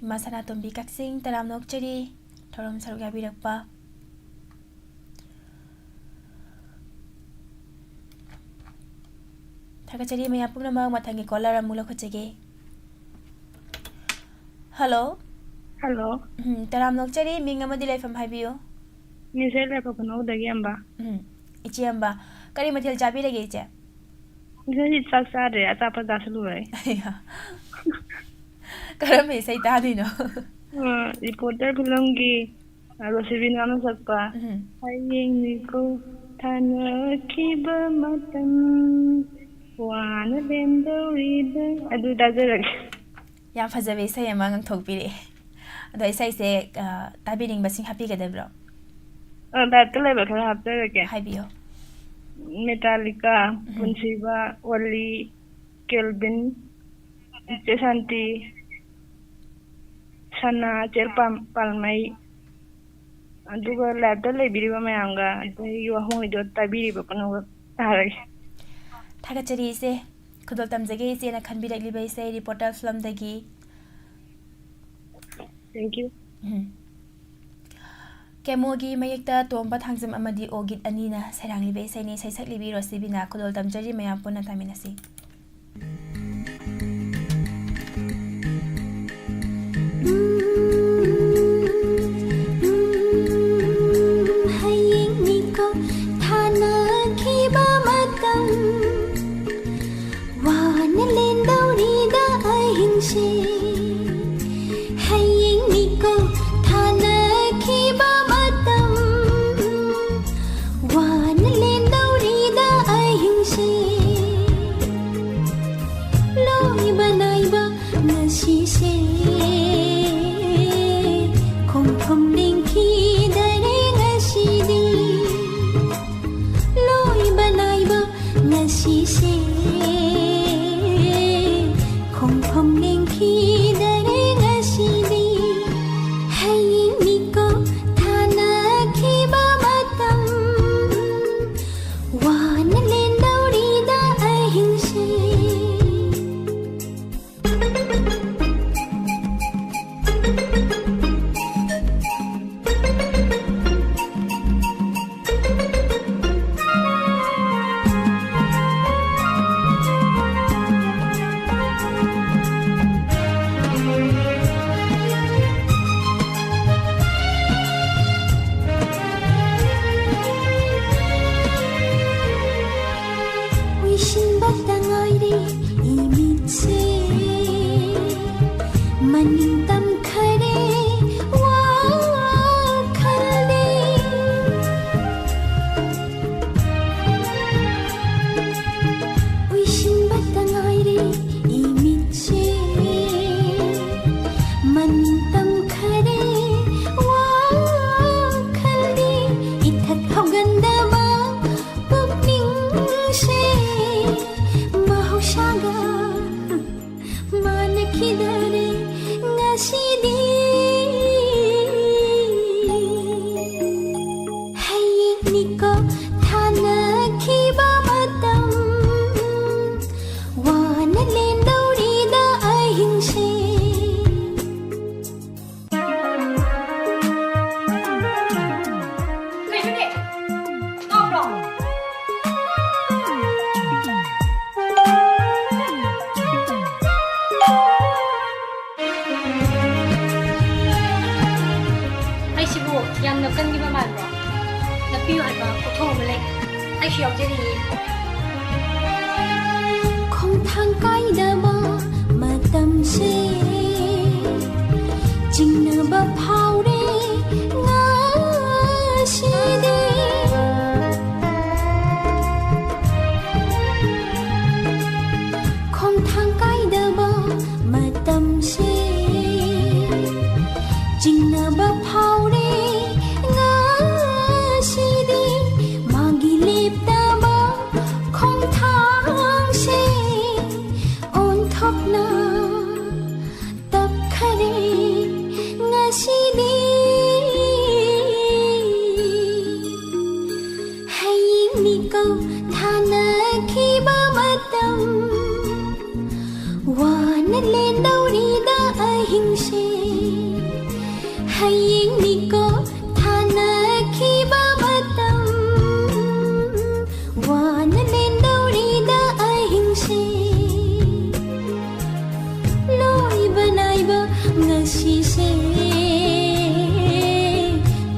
ꯏꯃꯥ ꯁꯅꯥꯇꯣꯝꯕꯤ ꯀꯛꯆꯤꯡ, ꯇꯔꯥꯝꯅ ꯑꯣꯛꯆꯔꯤ ꯊꯧꯔꯝ ꯁꯔꯨꯛ ꯌꯥꯕꯤꯔꯛꯄ꯫ ꯊꯥꯒꯠꯆꯔꯤ ꯃꯌꯥꯝ ꯄꯨꯝꯅꯃꯛ꯫ ꯃꯊꯪꯒꯤ caller ꯑꯃꯨꯛ ꯂꯧꯈꯠꯆꯒꯦ꯫ Hello꯫ Hello꯫ ꯎꯝ, ꯇꯔꯥꯝꯅ ꯑꯣꯛꯆꯔꯤ, ꯃꯤꯡ ꯑꯃꯗꯤ ꯂꯩꯐꯝ ꯍꯥꯏꯕꯤꯌꯨ꯫ ꯃꯤꯡꯁꯦ ꯂꯩꯐꯝ ꯈꯨꯅꯧꯗꯒꯤ ꯑꯝꯕ꯫ ꯎꯝ, ꯏꯆꯦ ꯑꯝꯕ, ꯀꯔꯤ ꯃꯊꯦꯜ ꯆꯥꯕꯤꯔꯒꯦ ꯏꯆꯦ? ꯉꯁꯤꯗꯤ ꯆꯥꯛ ꯆꯥꯗ꯭ꯔꯦ, ꯑꯆꯥꯄꯣꯠ ꯆꯥꯁꯤꯜꯂꯨꯔꯦ꯫ ꯑꯌꯥ꯫ ꯀꯔꯝꯕ ꯏꯁꯩ ꯇꯥꯗꯣꯏꯅꯣ? ꯑ, Reporter ꯐꯤꯂꯝꯒꯤ, ꯑ, ꯔꯣꯁꯤꯕꯤ ꯉꯥꯡꯅ ꯁꯛꯄ꯫ ꯎꯝ꯫ ꯍꯌꯦꯡꯅꯤꯀꯣ ꯁꯥꯟꯅꯈꯤꯕ ꯃꯇꯝ ꯋꯥꯅ ꯂꯦꯟꯗꯧꯔꯤꯗ꯫ ꯑꯗꯨ ꯇꯥꯖꯔꯒꯦ꯫ ꯌꯥꯝ ꯐꯖꯕ ꯏꯁꯩ ꯑꯃ ꯉꯪꯊꯣꯛꯄꯤꯔꯛꯑꯦ꯫ ꯑꯗꯣ ꯏꯁꯩꯁꯦ, ꯑ, ꯇꯥꯕꯤꯅꯤꯡꯕꯁꯤꯡ ꯍꯥꯞꯄꯤꯒꯗꯕ꯭ꯔꯣ? ꯑ, ꯂꯥꯏꯞꯇ ꯂꯩꯕ ꯈꯔ ꯍꯥꯞꯆꯔꯛꯀꯦ꯫ ꯍꯥꯏꯕꯤꯌꯣ꯫ ꯃꯦꯇꯥꯂꯤꯀꯥ, ꯎꯝ꯫ ꯄꯨꯟꯁꯤꯕ, ꯑꯣꯂꯤ, ꯀꯦꯜꯕꯤꯟ, ꯏꯆꯦ ꯁꯥꯟꯇꯤ, ꯁꯅꯥ, ꯆꯦ ꯄꯥꯝ-, ꯄꯥꯜꯃꯩ, ꯑꯗꯨꯒ ꯂꯥꯏꯞꯇ ꯂꯩꯕꯤꯔꯤꯕ ꯃꯌꯥꯝꯒ ꯑꯗꯒꯤ ꯋꯥꯍꯣꯡ ꯏꯗꯣ ꯇꯥꯕꯤꯔꯤꯕ ꯄꯨꯝꯅꯃꯛ ꯇꯥꯔꯒꯦ꯫ ꯊꯥꯒꯠꯆꯔꯤ ꯏꯆꯦ꯫ ꯈꯨꯗꯣꯜ ꯇꯝꯖꯒꯦ ꯏꯆꯦꯅ ꯈꯟꯕꯤꯔꯛꯂꯤꯕ ꯏꯁꯩ ꯔꯤꯄꯣꯔꯇꯔ ꯐꯤꯂꯝꯗꯒꯤ꯫ Thank you. ꯎꯝ꯫ ꯀꯦꯃꯣꯒꯤ ꯃꯌꯦꯛꯇ ꯇꯣꯝꯕ ꯊꯥꯡꯖꯝ ꯑꯃꯗꯤ ꯑꯣꯒꯤꯠ ꯑꯅꯤꯅ ꯁꯩꯔꯥꯡꯂꯤꯕ ꯏꯁꯩꯅꯤ꯫ ꯏꯁꯩ ꯁꯛꯂꯤꯕꯤ ꯔꯣꯁꯤꯕꯤꯅ꯫ ꯈꯨꯗꯣꯜ ꯇꯝꯖꯔꯤ, ꯃꯌꯥꯝ ꯄꯨꯟꯅ ꯇꯥꯃꯤꯟꯅꯁꯤ꯫ ꯍꯌꯦꯡꯅꯤꯀꯣ ꯊꯥꯅꯈꯤꯕ ꯃꯇꯝ, ꯋꯥꯅ ꯂꯦꯟꯗꯧꯔꯤꯗ ꯑꯍꯤꯡꯁꯦ꯫ ꯍꯌꯦꯡꯅꯤꯀꯣ ꯊꯥꯅꯈꯤꯕ ꯃꯇꯝ, ꯋꯥꯅ ꯂꯦꯟꯗꯧꯔꯤꯗ ꯑꯍꯤꯡꯁꯦ꯫ ꯂꯣꯏꯕ ꯅꯥꯏꯕ ꯉꯁꯤꯁꯦ, ꯈꯣꯡꯐꯝ ꯂꯦꯡꯈꯤꯗꯔꯦ ꯉꯁꯤꯗꯤ꯫ ꯂꯣꯏꯕ ꯅꯥꯏꯕ ꯉꯁꯤꯁꯦ, ꯈꯣꯡꯐꯝ ꯂꯦꯡꯈꯤꯗꯔꯦ ꯉꯁꯤꯗꯤ꯫ ꯍꯌꯦꯡꯅꯤꯀꯣ ꯊꯥꯅꯈꯤꯕ ꯃꯇꯝ, ꯋꯥꯅ ꯂꯦꯟꯗꯧꯔꯤꯗ ꯑꯍꯤꯡꯁꯦ꯫ ꯎꯏꯁꯤꯟꯕꯇ ꯉꯥꯏꯔꯦ ꯏꯃꯤꯠꯁꯦ, ꯃꯅꯤꯡ ꯇꯝꯈꯔꯦ ꯋꯥꯈꯜꯗꯤ꯫ ꯑꯃ ꯂꯩ꯫ ꯑꯩꯁꯨ ꯌꯥꯎꯖꯅꯤꯡꯉꯤ꯫ ꯈꯣꯡꯊꯥꯡ ꯀꯥꯏꯗꯕ ꯃꯇꯝꯁꯦ ꯆꯤꯡꯅꯕ ꯐꯥꯎꯔꯦ ꯉꯁꯤꯗꯤ꯫ ꯈꯣꯡꯊꯥꯡ ꯀꯥꯏꯗꯕ ꯃꯇꯝꯁꯦ ꯆꯤꯡꯅꯕ ꯐꯥꯎꯔꯦ ꯉꯁꯤꯗꯤ꯫ ꯃꯥꯒꯤ ꯂꯦꯞꯇꯕ ꯈꯣꯡꯊꯥꯡꯁꯦ ꯑꯣꯟꯊꯣꯛꯅ ꯇꯞꯈꯔꯦ ꯉꯁꯤꯗꯤ꯫ ꯍꯌꯦꯡ ꯃꯤꯀꯞ ꯊꯥꯅꯈꯤꯕ ꯃꯇꯝ ꯋꯥꯅ ꯂꯦꯟꯗꯧꯔꯤꯗ ꯑꯍꯤꯡꯁꯦ꯫ ꯍꯌꯦꯡ ꯃꯤꯀꯞ ꯊꯥꯅꯈꯤꯕ ꯃꯇꯝ ꯋꯥꯅ ꯂꯦꯟꯗꯧꯔꯤꯗ ꯑꯍꯤꯡꯁꯦ꯫ ꯂꯣꯏꯕ ꯅꯥꯏꯕ ꯉꯁꯤꯁꯦ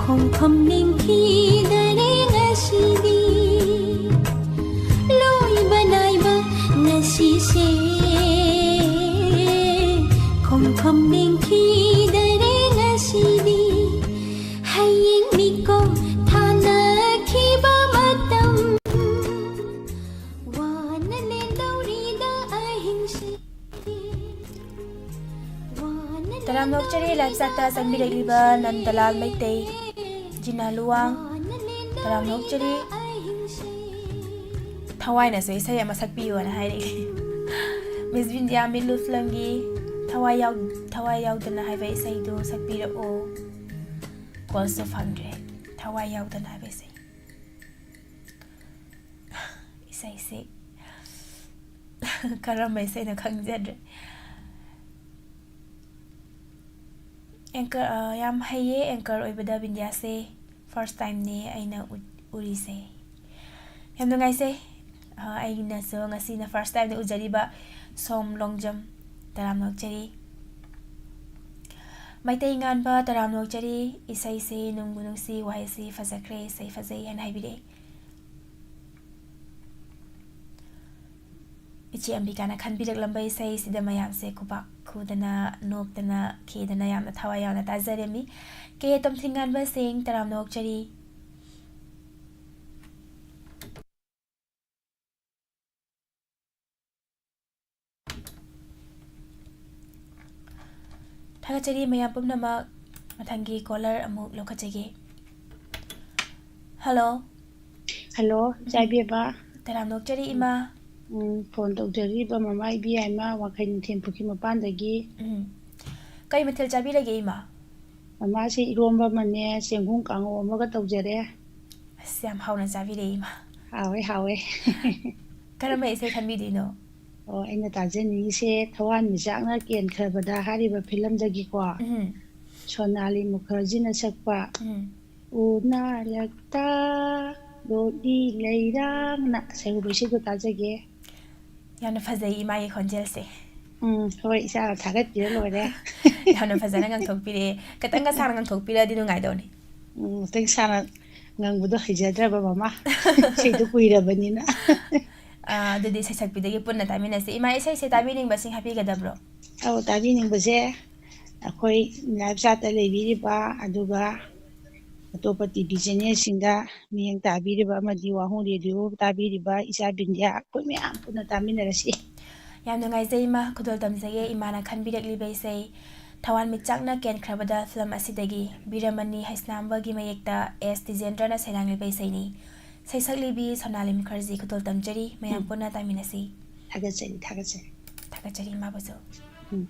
ꯈꯣꯡꯐꯝ ꯂꯦꯡꯈꯤꯗꯔꯦ ꯉꯁꯤꯗꯤ꯫ ꯂꯣꯏꯕ ꯅꯥꯏꯕ ꯉꯁꯤꯁꯦ ꯈꯣꯡꯐꯝ ꯂꯦꯡꯈꯤꯗꯔꯦ ꯉꯁꯤꯗꯤ꯫ ꯍꯌꯦꯡ ꯃꯤꯀꯞ ꯊꯥꯅꯈꯤꯕ ꯃꯇꯝ ꯋꯥꯅ ꯂꯦꯟꯗꯧꯔꯤꯗ ꯑꯍꯤꯡꯁꯦ꯫ ꯋꯥꯅ ꯇꯔꯥꯝꯅ ꯑꯣꯛꯆꯔꯤ live chat ꯇ ꯆꯪꯕꯤꯔꯛꯂꯤꯕ ꯅꯟꯗꯂꯥꯜ ꯃꯩꯇꯩ, ꯖꯤꯅꯥ ꯂꯨꯋꯥꯡ, ꯇꯔꯥꯝꯅ ꯑꯣꯛꯆꯔꯤ꯫ ꯊꯋꯥꯏꯅꯁꯨ ꯏꯁꯩ ꯑꯃ ꯁꯛꯄꯤꯌꯣꯅ ꯍꯥꯏꯔꯛꯏ꯫ Miss ꯕꯤꯟꯗꯤꯌꯥ ꯃꯤꯠꯂꯨ ꯐꯤꯂꯝꯒꯤ ꯊꯋꯥꯏ ꯌꯥꯎ-, ꯊꯋꯥꯏ ꯌꯥꯎꯗꯅ ꯍꯥꯏꯕ ꯏꯁꯩꯗꯨ ꯁꯛꯄꯤꯔꯛꯑꯣ꯫ Call ꯁꯨ ꯐꯪꯗ꯭ꯔꯦ꯫ ꯊꯋꯥꯏ ꯌꯥꯎꯗꯅ ꯍꯥꯏꯕ ꯏꯁꯩ꯫ ꯏꯁꯩꯁꯤ ꯀꯔꯝꯕ ꯏꯁꯩꯅꯣ ꯈꯪꯖꯗ꯭ꯔꯦ꯫ Anchor, ꯑ, ꯌꯥꯝ ꯍꯩꯌꯦ anchor ꯑꯣꯏꯕꯗ ꯕꯤꯟꯗꯤꯌꯥꯁꯦ꯫ First time ꯅꯦ ꯑꯩꯅ ꯎ-, ꯎꯔꯤꯁꯦ꯫ ꯌꯥꯝ ꯅꯨꯡꯉꯥꯏꯖꯩ꯫ ꯑ, ꯑꯩꯅꯁꯨ ꯉꯁꯤꯅ first time ꯅꯦ ꯎꯖꯔꯤꯕ꯫ ꯁꯣꯝ ꯂꯣꯡꯖꯝ, ꯇꯔꯥꯝꯅ ꯑꯣꯛꯆꯔꯤ꯫ ꯃꯩꯇꯩ ꯉꯥꯟꯕ, ꯇꯔꯥꯝꯅ ꯑꯣꯛꯆꯔꯤ꯫ ꯏꯁꯩꯁꯦ ꯅꯨꯡꯕꯨ ꯅꯨꯡꯁꯤ, ꯋꯥꯍꯩꯁꯤ ꯐꯖꯈ꯭ꯔꯦ, ꯏꯁꯩ ꯐꯖꯩ ꯍꯥꯏꯅ ꯍꯥꯏꯕꯤꯔꯛꯑꯦ꯫ ꯏꯆꯦ ꯑꯝꯕꯤꯀꯥꯅ ꯈꯟꯕꯤꯔꯛꯂꯝꯕ ꯏꯁꯩꯁꯤꯗ ꯃꯌꯥꯝꯁꯦ ꯈꯨꯕꯥꯛ ꯈꯨꯗꯅ, ꯅꯣꯛꯇꯅ, ꯈꯦꯗꯅ ꯌꯥꯝꯅ ꯊꯋꯥꯏ ꯌꯥꯎꯅ ꯇꯥꯖꯔꯝꯃꯤ꯫ ꯀꯦ ꯇꯣꯝꯊꯤꯡꯉꯥꯟꯕ ꯁꯤꯡ, ꯇꯔꯥꯝꯅ ꯑꯣꯛꯆꯔꯤ꯫ ꯊꯥꯒꯠꯆꯔꯤ ꯃꯌꯥꯝ ꯄꯨꯝꯅꯃꯛ꯫ ꯃꯊꯪꯒꯤ caller ꯑꯃꯨꯛ ꯂꯧꯈꯠꯆꯒꯦ꯫ Hello꯫ Hello, ꯎꯝ꯫ ꯏꯆꯥ ꯏꯕꯦꯝꯃ꯫ ꯇꯔꯥꯝꯅ ꯑꯣꯛꯆꯔꯤ, ꯏꯃꯥ꯫ ꯎꯝ, phone ꯇꯧꯖꯔꯤꯕ ꯃꯃꯥ ꯏꯕꯦꯝꯃ, ꯋꯥꯡꯈꯩ ꯅꯤꯡꯊꯦꯝ ꯄꯨꯈ꯭ꯔꯤ ꯃꯄꯥꯟꯗꯒꯤ꯫ ꯎꯝ꯫ ꯀꯩ ꯃꯊꯦꯜ ꯆꯥꯕꯤꯔꯒꯦ, ꯏꯃꯥ? ꯃꯃꯥꯁꯦ ꯏꯔꯣꯝꯕ ꯑꯃꯅꯦ, ꯆꯦꯡꯒꯨꯝ ꯀꯥꯡꯉꯧ ꯑꯃꯒ ꯇꯧꯖꯔꯦ꯫ ꯑꯁ, ꯌꯥꯝ ꯍꯥꯎꯅ ꯆꯥꯕꯤꯔꯦ, ꯏꯃꯥ꯫ ꯍꯥꯎꯋꯦ, ꯍꯥꯎꯋꯦ꯫ ꯀꯔꯝꯕ ꯏꯁꯩ ꯈꯟꯕꯤꯗꯣꯏꯅꯣ? ꯑꯣ, ꯑꯩꯅ ꯇꯥꯖꯅꯤꯡꯉꯤꯁꯦ ꯊꯋꯥꯟꯃꯤꯆꯥꯛꯅ ꯀꯦꯟꯈ꯭ꯔꯕꯗ ꯍꯥꯏꯔꯤꯕ filmꯗꯒꯤꯀꯣ, ꯎꯝ꯫ ꯁꯣꯅꯥꯂꯤ ꯃꯨꯈꯔꯖꯤꯅ ꯁꯛꯄ ꯎꯝ꯫ "ꯎꯅꯔꯛꯇ ꯂꯣꯛꯏ ꯂꯩꯔꯥꯡꯅ" ꯁꯛꯄ ꯏꯁꯩꯗꯣ ꯇꯥꯖꯒꯦ꯫ ꯌꯥꯝꯅ ꯐꯖꯩ ꯏꯃꯥꯒꯤ ꯈꯣꯟꯖꯦꯜꯁꯦ꯫ ꯎꯝ, ꯍꯣꯏ, ꯏꯆꯥꯅ ꯊꯥꯒꯠꯄꯤꯔ ꯂꯣꯏꯔꯦ꯫ ꯌꯥꯝꯅ ꯐꯖꯅ ꯉꯥꯡꯊꯣꯛꯄꯤꯔꯛꯑꯦ꯫ ꯈꯤꯇꯪꯒ ꯁꯥꯡꯅ ꯉꯥꯡꯊꯣꯛꯄꯤꯔꯛꯑꯗꯤ ꯅꯨꯡꯉꯥꯏꯗꯧꯅꯤ꯫ ꯎꯝ, ꯈꯤꯇꯪ ꯁꯥꯡꯅ ꯉꯥꯡꯕꯗꯣ ꯍꯩꯖꯗ꯭ꯔꯕ ꯃꯃꯥ꯫ ꯏꯁꯩꯗꯣ ꯀꯨꯏꯔꯕꯅꯤꯅ꯫ ꯑꯥ, ꯑꯗꯨꯗꯤ ꯁꯩꯁꯛꯄꯤꯗꯒꯤ ꯄꯨꯟꯅ ꯇꯥꯃꯤꯟꯅꯁꯤ꯫ ꯏꯃꯥ, ꯏꯁꯩꯁꯦ ꯇꯥꯕꯤꯅꯤꯡꯕꯁꯤꯡ ꯍꯥꯏꯕꯤꯒꯗꯕ꯭ꯔꯣ? ꯑꯧ, ꯇꯥꯕꯤꯅꯤꯡꯕꯁꯦ ꯑꯩꯈꯣꯏ live chatꯇ ꯂꯩꯕꯤꯔꯤꯕ, ꯑꯗꯨꯒ ꯑꯇꯣꯞꯄ TV channelꯁꯤꯡꯗ ꯃꯤꯠꯌꯦꯡ ꯇꯥꯕꯤꯔꯤꯕ ꯑꯃꯗꯤ ꯋꯥꯍꯣꯡ Radio ꯇꯥꯕꯤꯔꯤꯕ ꯏꯆꯥ ꯕꯤꯟꯗꯤꯌꯥ, ꯑꯩꯈꯣꯏ ꯃꯌꯥꯝ ꯄꯨꯟꯅ ꯇꯥꯃꯤꯟꯅꯔꯁꯤ꯫ ꯌꯥꯝ ꯅꯨꯡꯉꯥꯏꯖꯩ ꯏꯃꯥ, ꯈꯨꯗꯣꯜ ꯇꯝꯖꯒꯦ ꯏꯃꯥꯅ ꯈꯟꯕꯤꯔꯛꯂꯤꯕ ꯏꯁꯩ ꯊꯋꯥꯟꯃꯤꯆꯥꯛꯅ ꯀꯦꯟꯈ꯭ꯔꯕꯗ film ꯑꯁꯤꯗꯒꯤ ꯕꯤꯔꯃꯅꯤ ꯍꯩꯁꯅꯥꯝꯕꯒꯤ ꯃꯌꯦꯛꯇ ꯑꯦꯁ ꯇꯤꯖꯦꯟꯗ꯭ꯔꯅ ꯁꯩꯔꯥꯡꯂꯤꯕ ꯏꯁꯩꯅꯤ꯫ ꯁꯩꯁꯛꯂꯤꯕꯤ ꯁꯣꯅꯥꯂꯤ ꯃꯨꯈꯔꯖꯤ, ꯈꯨꯗꯣꯜ ꯇꯝꯖꯔꯤ, ꯃꯌꯥꯝ ꯎꯝ꯫ ꯄꯨꯟꯅ ꯇꯥꯃꯤꯟꯅꯁꯤ꯫ ꯊꯥꯒꯠꯆꯔꯤ, ꯊꯥꯒꯠꯆꯔꯤ꯫ ꯊꯥꯒꯠꯆꯔꯤ ꯏꯃꯥꯕꯨꯁꯨ꯫ ꯎꯝ꯫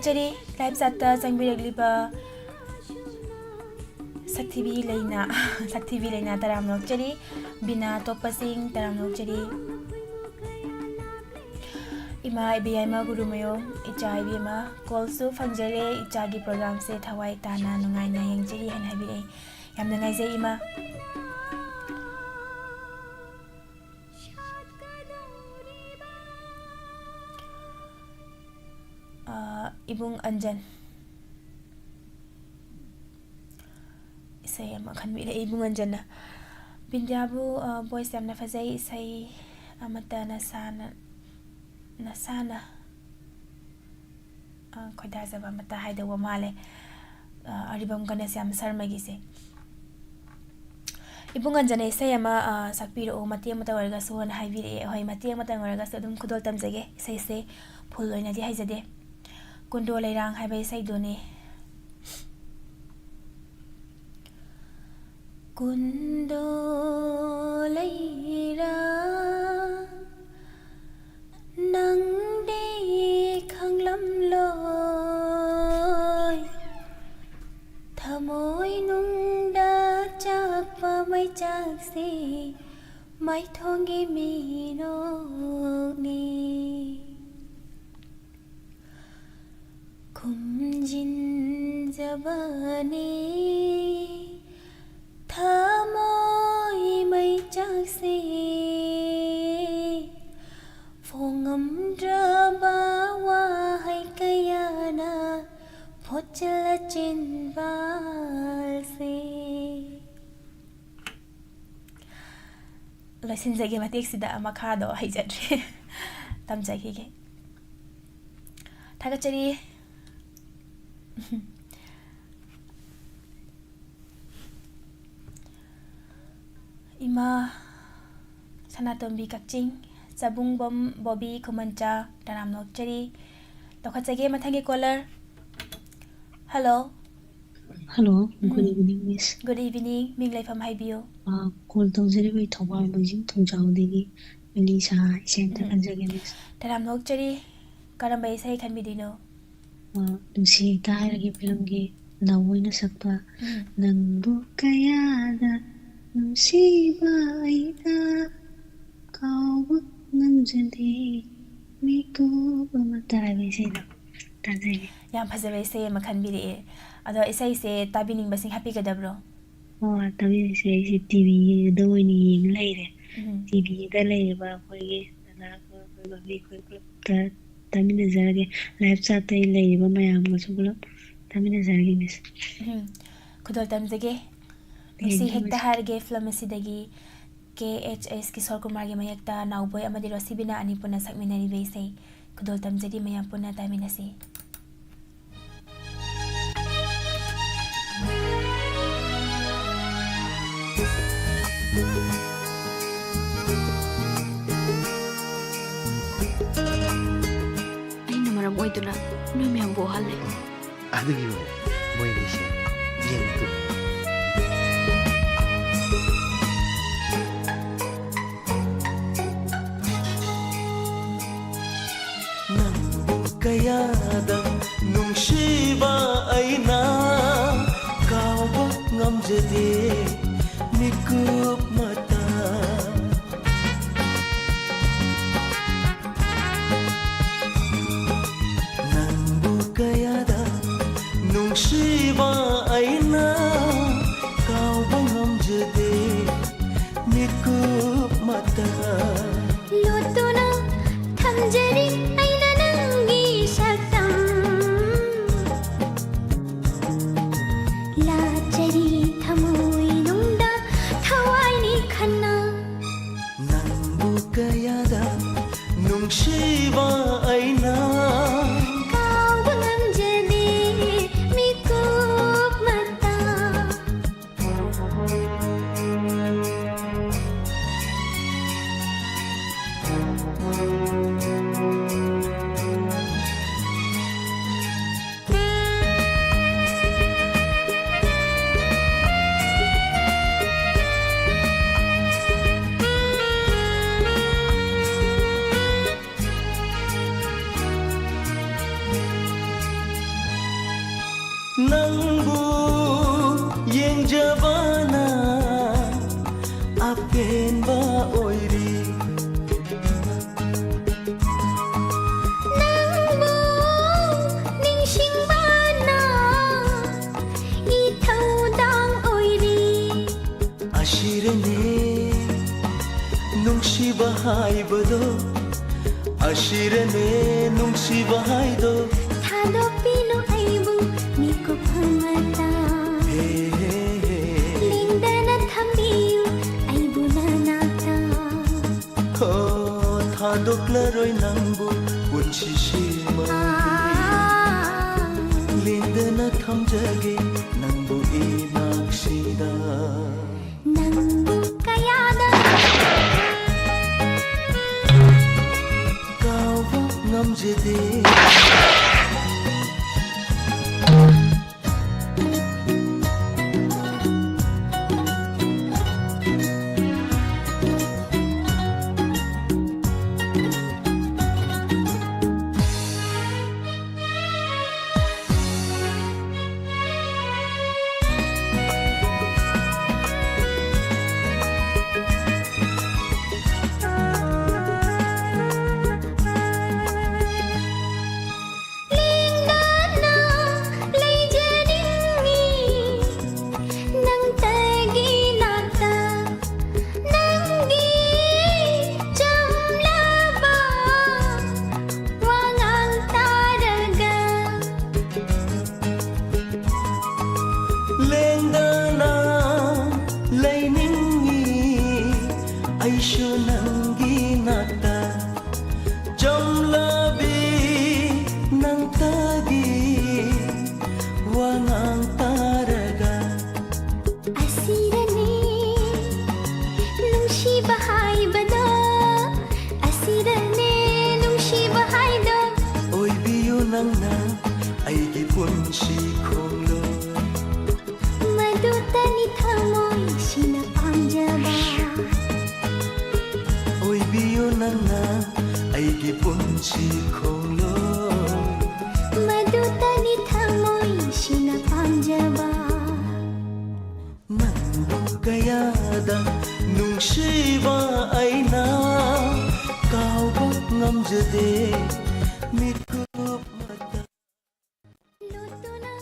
ꯆꯔꯤ ꯂꯥꯏꯞ ꯆꯥꯠꯇ ꯆꯪꯕꯤꯔꯛꯂꯤꯕ ꯁꯛꯊꯤꯕꯤ ꯂꯩꯅꯥ, ꯁꯛꯊꯤꯕꯤ ꯂꯩꯅꯥ ꯇꯔꯥꯝꯅ ꯑꯣꯛꯆꯔꯤ꯫ ꯕꯤꯅꯥ ꯇꯣꯛꯄꯁꯤꯡ ꯇꯔꯥꯝꯅ ꯑꯣꯛꯆꯔꯤ꯫ ꯏꯃꯥ ꯏꯕꯦꯝꯃ ꯒꯨꯔꯨꯃꯌꯣꯝ, ꯏꯆꯥ ꯏꯕꯦꯝꯃ, ꯀꯣꯜꯁꯨ ꯐꯪꯖꯔꯦ, ꯏꯆꯥꯒꯤ ꯄ꯭ꯔꯣꯒ꯭ꯔꯥꯝꯁꯦ ꯊꯋꯥꯏ ꯇꯥꯅ ꯅꯨꯡꯉꯥꯏꯅ ꯌꯦꯡꯖꯔꯤ ꯍꯥꯏꯅ ꯍꯥꯏꯕꯤꯔꯛꯏ꯫ ꯌꯥꯝ ꯅꯨꯡꯉꯥꯏꯖꯩ ꯏꯃꯥ꯫ ꯑꯥ, ꯏꯕꯨꯡ ꯑꯟꯖꯟ꯫ ꯏꯁꯩ ꯑꯃ ꯈꯟꯕꯤꯔꯛꯏ ꯏꯕꯨꯡ ꯑꯟꯖꯟꯅ꯫ ꯕꯤꯟꯗ꯭ꯌꯥꯕꯨ, ꯑꯥ, voice ꯌꯥꯝꯅ ꯐꯖꯩ, ꯏꯁꯩ ꯑꯃꯠꯇ ꯅꯁꯥꯅ, ꯅꯁꯥꯅ, ꯑꯥ, ꯈꯣꯏꯗꯥꯖꯕ ꯑꯃꯠꯇ ꯍꯥꯏꯗꯧꯕ ꯃꯥꯜꯂꯦ꯫ ꯑꯥ, ꯑꯔꯤꯕꯝ ꯒꯅꯁ꯭ꯌꯥꯝ ꯁꯔꯃꯒꯤꯁꯦ꯫ ꯏꯕꯨꯡ ꯑꯟꯖꯟꯅ ꯏꯁꯩ ꯑꯃ, ꯑꯥ, ꯁꯛꯄꯤꯔꯛꯑꯣ, ꯃꯇꯦꯛ ꯑꯃꯇ ꯑꯣꯏꯔꯒꯁꯨ ꯍꯥꯏꯅ ꯍꯥꯏꯕꯤꯔꯛꯑꯦ꯫ ꯍꯣꯏ, ꯃꯇꯦꯛ ꯑꯃꯇꯪ ꯑꯣꯏꯔꯒꯁꯨ ꯑꯗꯨꯝ ꯈꯨꯗꯣꯜ ꯇꯝꯖꯒꯦ꯫ ꯏꯁꯩꯁꯦ full ꯑꯣꯏꯅꯗꯤ ꯍꯩꯖꯗꯦ꯫ ꯀꯨꯟꯗꯣ ꯂꯩꯔꯥꯡ ꯍꯥꯏꯕ ꯏꯁꯩꯗꯨꯅꯤ꯫ ꯀꯨꯟꯗꯣ ꯂꯩꯔꯥꯡ, ꯅꯪꯗꯤ ꯈꯪꯂꯝꯂꯣꯏ, ꯊꯃꯣꯏ ꯅꯨꯡꯗ ꯆꯥꯛꯄ ꯃꯩꯆꯥꯛꯁꯤ ꯃꯥꯏꯊꯣꯡꯒꯤ ꯃꯤꯅꯣꯛꯅꯤ꯫ ꯈꯨꯝꯖꯤꯟꯖꯕꯅꯤ ꯊꯃꯣꯏ ꯃꯩꯆꯥꯛꯁꯤ, ꯐꯣꯡꯉꯝꯗ꯭ꯔꯕ ꯋꯥꯍꯩ ꯀꯌꯥꯅ ꯐꯣꯠꯆꯤꯜꯂ ꯆꯤꯟꯕꯥꯜꯁꯤ꯫ ꯂꯣꯏꯁꯤꯟꯖꯒꯦ ꯃꯇꯦꯛꯁꯤꯗ, ꯃꯈꯥꯗꯣ ꯍꯩꯖꯗ꯭ꯔꯦ꯫ ꯇꯝꯖꯈꯤꯒꯦ꯫ ꯊꯥꯒꯠꯆꯔꯤ꯫ ꯏꯃꯥ ꯁꯅꯥꯇꯣꯝꯕꯤ ꯀꯛꯆꯤꯡ, ꯆꯕꯨꯡꯕꯝ ꯕꯣꯕꯤ ꯈꯨꯃꯟꯆꯥ, ꯇꯔꯥꯝꯅ ꯑꯣꯛꯆꯔꯤ꯫ ꯂꯧꯈꯠꯆꯒꯦ ꯃꯊꯪꯒꯤ caller꯫ Hello꯫ Hello, good ꯎꯝ꯫ Evening, Miss. Good evening, ꯃꯤꯡ ꯂꯩꯐꯝ ꯍꯥꯏꯕꯤꯌꯨ꯫ ꯑꯥ, call ꯇꯧꯖꯔꯤꯕ ꯑꯩ ꯊꯧꯕꯥꯜ ꯃꯣꯏꯖꯤꯡ ꯊꯣꯡꯖꯥꯎꯗꯒꯤ ꯃꯤꯂꯤꯁꯥ, ꯏꯁꯩ ꯑꯝꯇ ꯎꯝ꯫ ꯈꯟꯖꯒꯦ, Miss꯫ ꯇꯔꯥꯝꯅ ꯑꯣꯛꯆꯔꯤ꯫ ꯀꯔꯝꯕ ꯏꯁꯩ ꯈꯟꯕꯤꯗꯣꯏꯅꯣ? ꯑ, ꯅꯨꯡꯁꯤ ꯍꯦꯛꯇ ꯍꯥꯏꯔꯒꯦ ꯐꯤꯂꯝꯒꯤ ꯅꯥꯎꯕꯣꯏꯅ ꯁꯛꯄ ꯎꯝ. "ꯅꯪꯕꯨ ꯀꯌꯥꯗ ꯅꯨꯡꯁꯤꯕ ꯑꯩꯅ ꯀꯥꯎꯕ ꯉꯝꯖꯗꯦ ꯃꯤꯀꯨꯞ ꯑꯃꯠꯇ" ꯍꯥꯏꯕ ꯏꯁꯩꯗꯣ ꯇꯥꯖꯒꯦ꯫ ꯌꯥꯝ ꯐꯖꯕ ꯏꯁꯩ ꯑꯃ ꯈꯟꯕꯤꯔꯛꯑꯦ꯫ ꯑꯗꯣ ꯏꯁꯩꯁꯦ ꯇꯥꯕꯤꯅꯤꯡꯕꯁꯤꯡ ꯍꯥꯞꯄꯤꯒꯗꯕ꯭ꯔꯣ? ꯑꯣ, ꯇꯥꯕꯤꯔꯤꯁꯦ ꯑꯩꯁꯦ ꯇꯤ ꯚꯤꯗ ꯑꯣꯏꯅ ꯌꯦꯡ ꯂꯩꯔꯦ꯫ ꯎꯝ. ꯇꯤ ꯚꯤꯗ ꯂꯩꯔꯤꯕ ꯑꯩꯈꯣꯏꯒꯤ ꯗꯗꯥ, ꯑꯩꯈꯣꯏ ꯕꯥꯕꯤ, ꯑꯩꯈꯣꯏ ꯄꯨꯂꯞꯇ ꯇꯥꯃꯤꯟꯅꯖꯔꯒꯦ꯫ ꯂꯥꯏꯞ ꯆꯥꯠꯇ ꯂꯩꯔꯤꯕ ꯃꯌꯥꯝꯒꯁꯨ ꯄꯨꯂꯞ ꯇꯥꯃꯤꯟꯅꯖꯔꯒꯦ, ꯃꯤꯁ꯫ ꯎꯝ. ꯈꯨꯗꯣꯜ ꯇꯝꯖꯒꯦ꯫ ꯅꯨꯡꯁꯤ ꯌꯦꯡꯒꯦ, ꯍꯦꯛꯇ ꯃꯤꯁ꯫ ꯍꯥꯏꯔꯒꯦ ꯐꯤꯂꯝ ꯑꯁꯤꯗꯒꯤ ꯀꯦ ꯑꯦꯆ ꯑꯦꯁ ꯀꯤꯁꯣꯔ ꯀꯨꯃꯥꯔꯒꯤ ꯃꯌꯦꯛꯇ ꯅꯥꯎꯕꯣꯏ ꯑꯃꯗꯤ ꯔꯣꯁꯤꯕꯤꯅꯥ ꯑꯅꯤ ꯄꯨꯟꯅ ꯁꯛꯃꯤꯟꯅꯔꯤꯕ ꯏꯁꯩ ꯈꯨꯗꯣꯜ ꯇꯝꯖꯔꯤ, ꯃꯌꯥꯝ ꯄꯨꯟꯅ ꯇꯥꯃꯤꯟꯅꯁꯤ꯫ ꯑꯩꯅ ꯃꯔꯝ ꯑꯣꯏꯗꯨꯅ ꯅꯣꯏ ꯃꯌꯥꯝꯕꯨ ꯋꯥꯍꯜꯂꯦ꯫ ꯑꯗꯨꯒꯤ ꯑꯣꯏꯔꯦ ꯃꯣꯏ ꯑꯅꯤꯁꯦ ꯌꯦꯡꯉꯨ꯫ ꯅꯪꯕꯨ ꯀꯌꯥꯗ ꯅꯨꯡꯁꯤꯕ ꯑꯩꯅ ꯀꯥꯎꯕ ꯉꯝꯖꯗꯦ ꯃꯤꯀꯨꯞ ꯃꯇ꯫ ꯅꯪꯕꯨ ꯀꯌꯥꯗ ꯅꯨꯡꯁꯤꯕ ꯑꯩꯅ ꯀꯥꯎꯕ ꯉꯝꯖꯗꯦ ꯃꯤꯀꯨꯞ ꯃꯇ꯫ ꯂꯣꯠꯇꯨꯅ ꯊꯝꯖꯔꯤ ꯑꯩꯅ ꯅꯪꯒꯤ ꯁꯛꯇꯝ꯫ ꯂꯥꯠꯆꯔꯤ ꯊꯃꯣꯏ ꯍꯥꯏꯕꯗꯣ ꯑꯁꯤꯔꯅꯦ ꯅꯨꯡꯁꯤꯕ ꯍꯥꯏꯗꯣ꯫ ꯊꯥꯗꯣꯛꯄꯤꯅꯨ ꯑꯩꯕꯨ ꯃꯤꯀꯨꯞ ꯑꯃꯇ꯫ ꯍꯦ, ꯍꯦ, ꯍꯦ꯫ ꯂꯦꯡꯗꯅ ꯊꯝꯕꯤꯌꯨ ꯑꯩꯕꯨ ꯅꯅꯥꯛꯇ꯫ ꯍꯣ, ꯊꯥꯗꯣꯛꯂꯔꯣꯏ ꯅꯪꯕꯨ ꯄꯨꯟꯁꯤꯁꯤꯃ꯫ ꯑꯥ꯫ ꯂꯦꯡꯗꯅ ꯊꯝꯖꯒꯦ ꯅꯪꯕꯨ ꯏꯅꯥꯛꯁꯤꯗ꯫ ꯅꯪꯕꯨ ꯀꯌꯥꯗ ꯀꯥꯎꯕ ꯉꯝꯖꯗꯦ꯫ ꯂꯦꯡꯗꯅ ꯂꯩꯖꯅꯤꯡꯉꯤ ꯅꯪꯇꯒꯤ ꯅꯥꯛꯇ, ꯅꯪꯒꯤ ꯆꯝꯂꯕ ꯋꯥꯉꯥꯡ ꯇꯥꯔꯒ꯫ ꯂꯦꯡꯗꯅ ꯂꯩꯅꯤꯡꯉꯤ ꯑꯩꯁꯨ ꯅꯪꯒꯤ ꯅꯥꯛꯇ, ꯆꯝꯂꯕꯤ ꯅꯪꯇꯒꯤ ꯋꯥꯉꯥꯡ ꯇꯥꯔꯒ꯫ ꯑꯁꯤꯗꯅꯦ ꯅꯨꯡꯁꯤꯕ ꯍꯥꯏꯕꯗꯣ, ꯑꯁꯤꯗꯅꯦ ꯅꯨꯡꯁꯤꯕ ꯍꯥꯏꯗꯣ꯫ ꯑꯣꯏꯕꯤꯌꯨ ꯅꯪꯅ ꯑꯩꯒꯤ ꯄꯨꯟꯁꯤ ꯈꯣꯡꯂꯣꯏ꯫ ꯃꯗꯨꯇꯅꯤ ꯊꯃꯣꯏꯁꯤꯅ ꯄꯥꯝꯖꯕ꯫ ꯑꯣꯏꯕꯤꯌꯨ ꯅꯪꯅ ꯑꯩꯒꯤ ꯄꯨꯟꯁꯤ ꯈꯣꯡꯂꯣꯏ꯫ ꯃꯗꯨꯇꯅꯤ ꯊꯃꯣꯏꯁꯤꯅ ꯄꯥꯝꯖꯕ꯫ ꯅꯪꯕꯨ ꯀꯌꯥꯗ ꯅꯨꯡꯁꯤꯕ ꯑꯩꯅ ꯀꯥꯎꯕ ꯉꯝꯖꯗꯦ꯫ ꯃꯤꯠ ꯂꯣꯠꯇꯨꯅ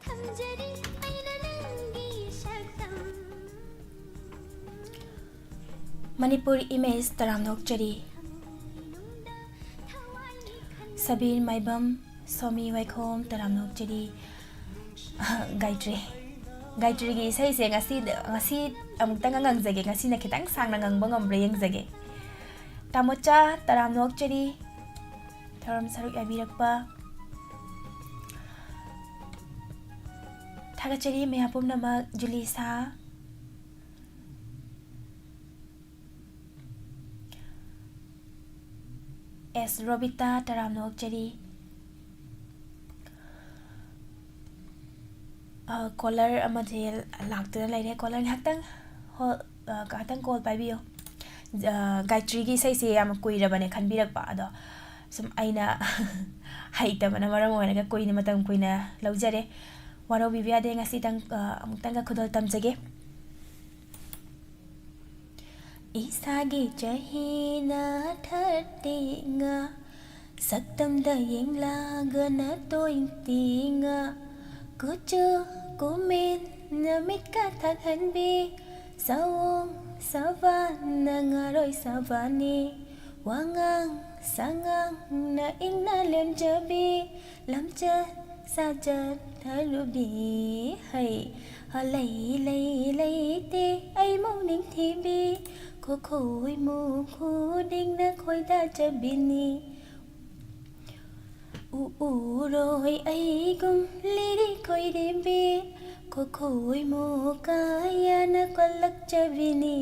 ꯊꯝꯖꯔꯤ ꯑꯩꯅ ꯅꯪꯒꯤ ꯁꯛꯇꯝ꯫ ꯃꯅꯤꯄꯨꯔ ꯏꯃꯦꯖ ꯇꯔꯥꯝꯅ ꯑꯣꯛꯆꯔꯤ꯫ ꯁꯕꯤꯔ ꯃꯥꯏꯕꯝ, ꯁꯣꯃꯤ ꯋꯥꯏꯈꯣꯝ, ꯇꯔꯥꯝꯅ ꯑꯣꯛꯆꯔꯤ꯫ ꯒꯥꯌꯇ꯭ꯔꯤ, ꯒꯥꯌꯇ꯭ꯔꯤꯒꯤ ꯏꯁꯩꯁꯦ ꯉꯁꯤ, ꯉꯁꯤ ꯑꯃꯨꯛꯇꯪꯒ ꯉꯪꯖꯒꯦ꯫ ꯉꯁꯤꯅ ꯈꯤꯇꯪ ꯁꯥꯡꯅ ꯉꯪꯕ ꯉꯝꯕ꯭ꯔꯥ ꯌꯦꯡꯖꯒꯦ꯫ ꯇꯥꯃꯣꯆꯥ, ꯇꯔꯥꯝꯅ ꯑꯣꯛꯆꯔꯤ꯫ ꯊꯧꯔꯝ ꯁꯔꯨꯛ ꯌꯥꯕꯤꯔꯛꯄ ꯊꯥꯒꯠꯆꯔꯤ ꯃꯌꯥꯝ ꯄꯨꯝꯅꯃꯛ꯫ ꯖꯨꯂꯤꯁꯥ, ꯑꯦꯁ ꯔꯣꯕꯤꯇꯥ, ꯇꯔꯥꯝꯅ ꯑꯣꯛꯆꯔꯤ꯫ ꯑ, ꯀꯣꯂꯔ ꯑꯃꯗꯤ ꯂꯥꯛꯇꯨꯅ ꯂꯩꯔꯦ꯫ ꯀꯣꯂꯔ ꯉꯥꯏꯍꯥꯛꯇꯪ ꯍꯣ-, ꯑ, ꯉꯥꯏꯍꯥꯛꯇꯪ ꯀꯣꯜ ꯄꯥꯏꯕꯤꯌꯣ꯫ ꯑ, ꯒꯥꯌꯇ꯭ꯔꯤꯒꯤ ꯏꯁꯩꯁꯦ ꯌꯥꯝ ꯀꯨꯏꯔꯕꯅꯦ ꯈꯟꯕꯤꯔꯛꯄ, ꯑꯗꯣ ꯁꯨꯝ ꯑꯩꯅ ꯍꯩꯇꯕꯅ ꯃꯔꯝ ꯑꯣꯏꯔꯒ ꯀꯨꯏꯅ, ꯃꯇꯝ ꯀꯨꯏꯅ ꯂꯧꯖꯔꯦ꯫ ꯋꯥꯔꯧꯕꯤꯕ ꯌꯥꯗꯦ꯫ ꯉꯁꯤꯇꯪ, ꯑ, ꯑꯃꯨꯛꯇꯪꯒ ꯈꯨꯗꯣꯜ ꯇꯝꯖꯒꯦ꯫ ꯏꯁꯥꯒꯤ ꯆꯍꯤꯅ ꯊꯥꯔꯇꯤꯉꯥ, ꯁꯛꯇꯝꯗ ꯌꯦꯡꯂꯒꯅ ꯇ꯭ꯋꯦꯟꯇꯤꯉꯥ, ꯀꯨꯆꯨ ꯀꯨꯃꯦꯟꯅ ꯃꯤꯠꯀ ꯊꯛꯍꯟꯕꯤ, ꯁꯑꯣꯡ ꯁꯕꯥꯟꯅ ꯉꯥꯔꯣꯏ ꯁꯕꯥꯟꯅꯤ, ꯋꯥꯉꯥꯡ ꯁꯉꯥꯡꯅ ꯏꯪꯅ ꯂꯦꯝꯖꯕꯤ, ꯂꯝꯆꯠ ꯁꯥꯖꯠ ꯊꯔꯨꯕꯤ꯫ ꯍꯩ ꯍꯥ ꯂꯩ ꯂꯩ ꯂꯩꯇꯦ ꯑꯩꯃꯨꯛ ꯅꯤꯡꯊꯤꯕꯤ, ꯈꯣꯈꯣꯏ ꯃꯨ ꯈꯨꯗꯤꯡꯅ ꯈꯣꯏꯗꯥꯖꯕꯤꯅꯤ꯫ ꯎ ꯎꯔꯣꯏ ꯑꯩꯒꯨꯝ ꯂꯤꯔꯤ ꯈꯣꯏꯔꯤꯕꯤ, ꯈꯣꯈꯣꯏ ꯃꯨ ꯀꯌꯥꯅ ꯀꯜꯂꯛꯆꯕꯤꯅꯤ꯫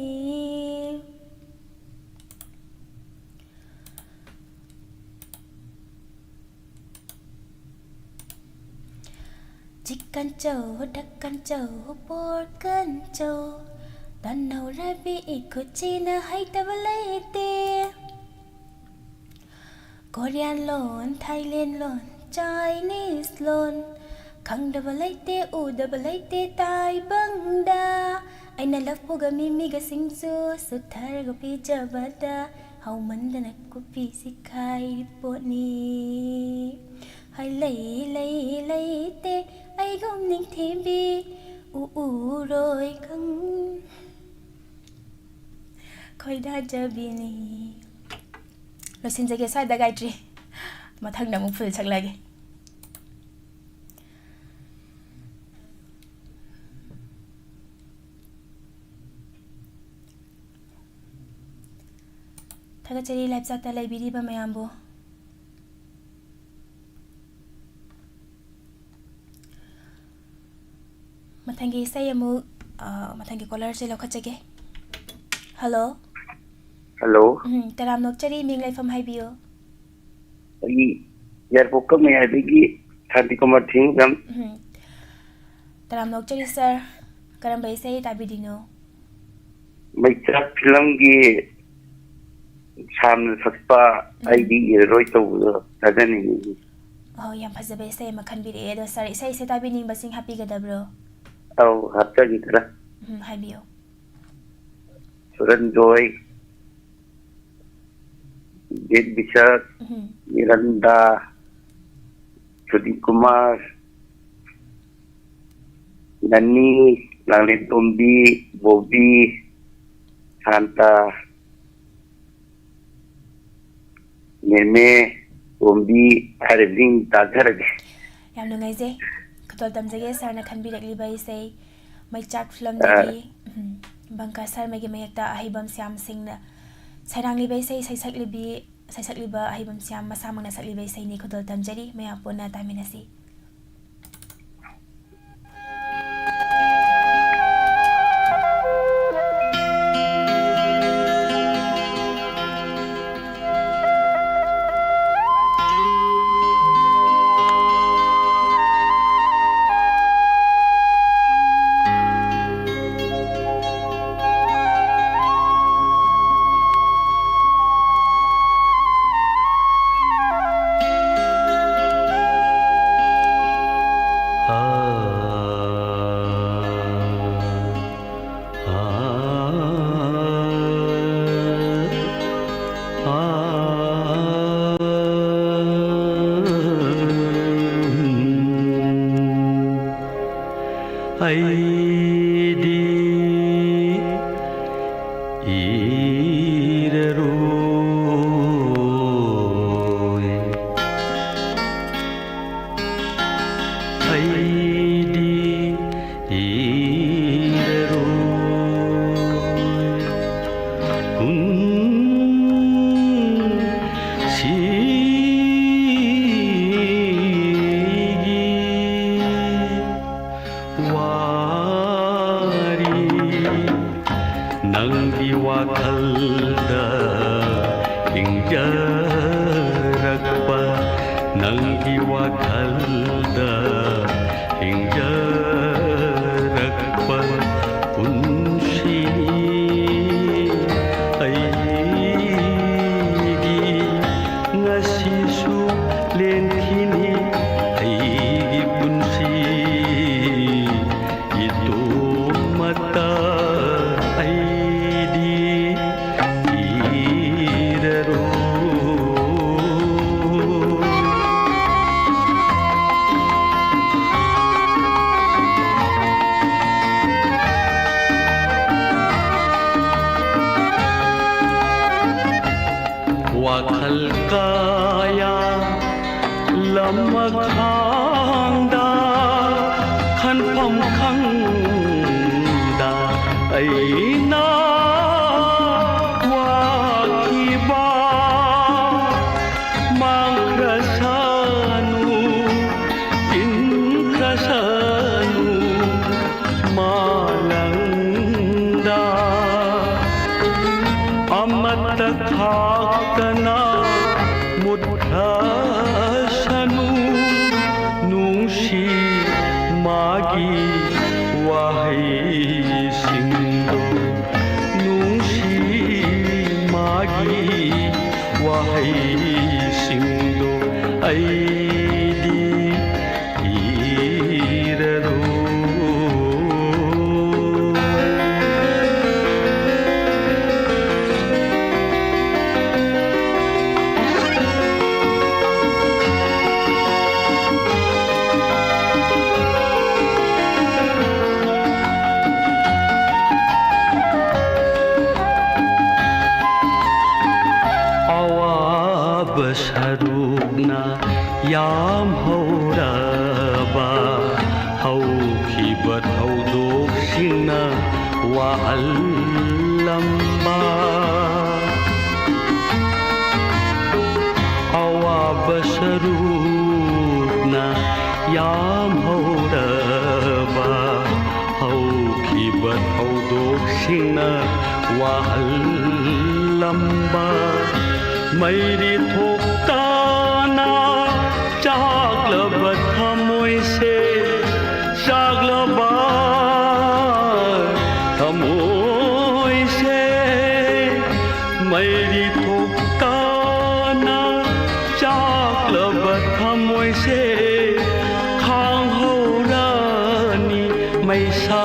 ꯆꯤꯛꯀꯟ ꯆꯧ, ꯗꯛꯀꯟ ꯆꯧ, ꯄꯣꯔꯀꯟ ꯆꯧ, ꯇꯟꯍꯧꯔꯕꯤ ꯏꯈꯨꯠꯁꯤꯅ ꯍꯩꯇꯕ ꯂꯩꯇꯦ꯫ ꯀꯣꯔꯤꯌꯥꯟ ꯂꯣꯟ, ꯊꯥꯏꯂꯦꯟ ꯂꯣꯟ, ꯆꯥꯏꯅꯤꯁ ꯂꯣꯟ, ꯈꯪꯗꯕ ꯂꯩꯇꯦ, ꯎꯗꯕ ꯂꯩꯇꯦ ꯇꯥꯏꯕꯪꯗ꯫ ꯑꯩꯅ ꯂꯐꯨꯒ ꯃꯤꯃꯤꯒ ꯁꯤꯡꯖꯨ ꯁꯨꯊꯔꯒ ꯄꯤꯖꯕꯗ ꯍꯥꯎꯃꯟꯗꯅ ꯀꯣꯐꯤꯁꯤ ꯈꯥꯏꯔꯤ ꯄꯣꯠꯅꯤ꯫ ꯍꯥꯏ ꯂꯩ ꯂꯩ ꯂꯩꯇꯦ ꯑꯩꯒꯨꯝ ꯅꯤꯡꯊꯤꯕꯤ, ꯎ ꯎꯔꯣꯏ ꯈꯪ-, ꯈꯣꯏꯗꯥꯖꯕꯤꯅꯤ꯫ ꯂꯣꯏꯁꯤꯟꯖꯒꯦ ꯁ꯭ꯋꯥꯏꯗ, ꯒꯥꯌꯇ꯭ꯔꯤ꯫ ꯃꯊꯪꯗ ꯑꯃꯨꯛ ꯐꯨꯜ ꯁꯛꯂꯒꯦ꯫ ꯊꯥꯒꯠꯆꯔꯤ live chat ꯇ ꯂꯩꯕꯤꯔꯤꯕ ꯃꯌꯥꯝꯕꯨ꯫ ꯃꯊꯪꯒꯤ ꯏꯁꯩ ꯑꯃꯨꯛ, ꯑ, ꯃꯊꯪꯒꯤ caller ꯁꯦ ꯂꯧꯈꯠꯆꯒꯦ꯫ Hello꯫ Hello꯫ ꯎꯝ, ꯇꯔꯥꯝ ꯅꯣꯛꯆꯔꯤ, ꯃꯤꯡ ꯂꯩꯐꯝ ꯍꯥꯏꯕꯤꯌꯨ꯫ ꯑꯩ ꯌꯥꯏꯔꯤꯄꯣꯛꯀ ꯃꯌꯥꯏꯗꯒꯤ ꯁꯥꯟꯇꯤꯀꯨꯃꯥꯔ ꯊꯤꯡꯉꯝ꯫ ꯎꯝ꯫ ꯇꯔꯥꯝ ꯅꯣꯛꯆꯔꯤ sir꯫ ꯀꯔꯝꯕ ꯏꯁꯩ ꯇꯥꯕꯤꯗꯣꯏꯅꯣ? ꯃꯩꯆꯥꯛ ꯐꯤꯂꯝꯒꯤ ꯁꯥꯝꯅ ꯁꯛꯄ ꯎꯝ꯫ ꯑꯩꯗꯤ ꯏꯔꯔꯣꯏ ꯇꯧꯕꯗꯣ ꯇꯥꯖꯅꯤꯡꯉꯤ꯫ ꯑꯣ, ꯌꯥꯝ ꯐꯖꯕ ꯏꯁꯩ ꯑꯃ ꯈꯟꯕꯤꯔꯛꯑꯦ꯫ ꯑꯗꯣ sir, ꯏꯁꯩꯁꯦ ꯇꯥꯕꯤꯅꯤꯡꯕꯁꯤꯡ ꯍꯥꯞꯄꯤꯒꯗꯕ꯭ꯔꯣ? ꯑꯧ, ꯍꯥꯞꯆꯒꯦ ꯈꯔ꯫ ꯎꯝ, ꯍꯥꯏꯕꯤꯌꯨ꯫ ꯁꯨꯔꯟꯖꯣꯏ, ꯕꯤꯔ ꯕꯤꯁꯥꯜ, ꯎꯝ꯫ ꯃꯤꯔꯟꯗꯥ, ꯁꯨꯗꯤꯞ ꯀꯨꯃꯥꯔ, ꯅꯅꯤ, ꯂꯥꯡꯂꯦꯟꯇꯣꯝꯕꯤ, ꯕꯣꯕꯤ, ꯁꯥꯟꯇ, ꯃꯦꯃꯦ, ꯇꯣꯝꯕꯤ ꯍꯥꯏꯔꯤꯕꯁꯤꯡ ꯇꯥꯖꯔꯒꯦ꯫ ꯌꯥꯝ ꯅꯨꯡꯉꯥꯏꯖꯩ꯫ ꯈꯨꯗꯣꯜ ꯇꯝꯖꯒꯦ sir ꯅ ꯈꯟꯕꯤꯔꯛꯂꯤꯕ ꯏꯁꯩ ꯃꯩꯆꯥꯛ ꯐꯤꯂꯝꯗꯒꯤ, ꯑ, ꯎꯝ, ꯕꯪꯀꯥ ꯁꯔꯃꯒꯤ ꯃꯌꯦꯛꯇ ꯑꯍꯩꯕꯝ ꯁ꯭ꯌꯥꯝ ꯁꯤꯡꯅ ꯁꯩꯔꯥꯡꯂꯤꯕ ꯏꯁꯩ, ꯁꯩꯁꯛꯂꯤꯕꯤ, ꯁꯩꯁꯛꯂꯤꯕ ꯑꯍꯩꯕꯝ ꯁ꯭ꯌꯥꯝ ꯃꯁꯥꯃꯛꯅ ꯁꯛꯂꯤꯕ ꯏꯁꯩꯅꯤ꯫ ꯈꯨꯗꯣꯜ ꯇꯝꯖꯔꯤ꯫ ꯃꯌꯥꯝ ꯄꯨꯟꯅ ꯇꯥꯃꯤꯟꯅꯁꯤ꯫ ꯑꯩꯗꯤ ꯏ ꯋꯥꯔꯤ ꯅꯪꯒꯤ ꯋꯥꯈꯜꯗ ꯍꯤꯡꯖꯔꯛꯄ, ꯅꯪꯒꯤ ꯋꯥꯈꯜꯗ ꯍꯤꯡꯖꯔꯛꯄ ꯄꯨꯟꯁꯤꯅꯤ ꯑꯩꯒꯤ꯫ ꯉꯁꯤꯁꯨ ꯂꯦꯟꯈꯤꯅꯤ ꯑꯩꯒꯤ ꯄꯨꯟꯁꯤ ꯏꯇꯣꯝꯇ ꯑꯩꯗꯤ ꯊꯤꯔꯔꯣꯏ꯫ ꯋꯥꯈꯜ ꯀꯌꯥ ꯂꯝꯃꯈꯥꯡꯗ ꯈꯟꯐꯝ ꯈꯪꯗ ꯑꯩꯅ ꯋꯥꯈꯤꯕ ꯃꯥꯡꯈ꯭ꯔꯁꯅꯨ, ꯏꯟꯈ꯭ꯔꯁꯅꯨ ꯃꯥꯂꯪꯗ꯫ ꯑꯃꯠꯇ ꯈꯥꯛꯇꯅ ꯃꯨꯠꯈ꯭ꯔꯁꯅꯨ ꯅꯨꯡꯁꯤ ꯃꯥꯒꯤ ꯋꯥꯍꯩꯁꯤꯡꯗꯣ, ꯅꯨꯡꯁꯤ ꯃꯥꯒꯤ ꯋꯥꯍꯩꯁꯤꯡꯗꯣ ꯑꯩꯗꯤ ꯊꯤꯔꯔꯣꯏ꯫ ꯑꯋꯥꯕ ꯁꯔꯨꯛꯅ ꯌꯥꯝꯍꯧꯔꯕ, ꯍꯧꯈꯤꯕ ꯊꯧꯗꯣꯛꯁꯤꯡꯅ ꯋꯥꯍꯜꯂꯝꯕ꯫ ꯑꯋꯥꯕ ꯁꯔꯨꯛꯅ ꯌꯥꯝꯍꯧꯔꯕ, ꯊꯧꯗꯣꯛꯁꯤꯡꯅ ꯋꯥꯍꯜꯂꯝꯕ ꯃꯩꯔꯤ ꯊꯣꯛꯇꯅ ꯆꯥꯛꯂꯕ ꯊꯃꯣꯏꯁꯦ, ꯆꯥꯛꯂꯕ ꯊꯃꯣꯏꯁꯦ, ꯃꯩꯔꯤ ꯊꯣꯛꯇꯅ ꯆꯥꯛꯂꯕ ꯊꯃꯣꯏꯁꯦ ꯈꯥꯡꯍꯧꯔꯅꯤ ꯃꯩꯁꯥ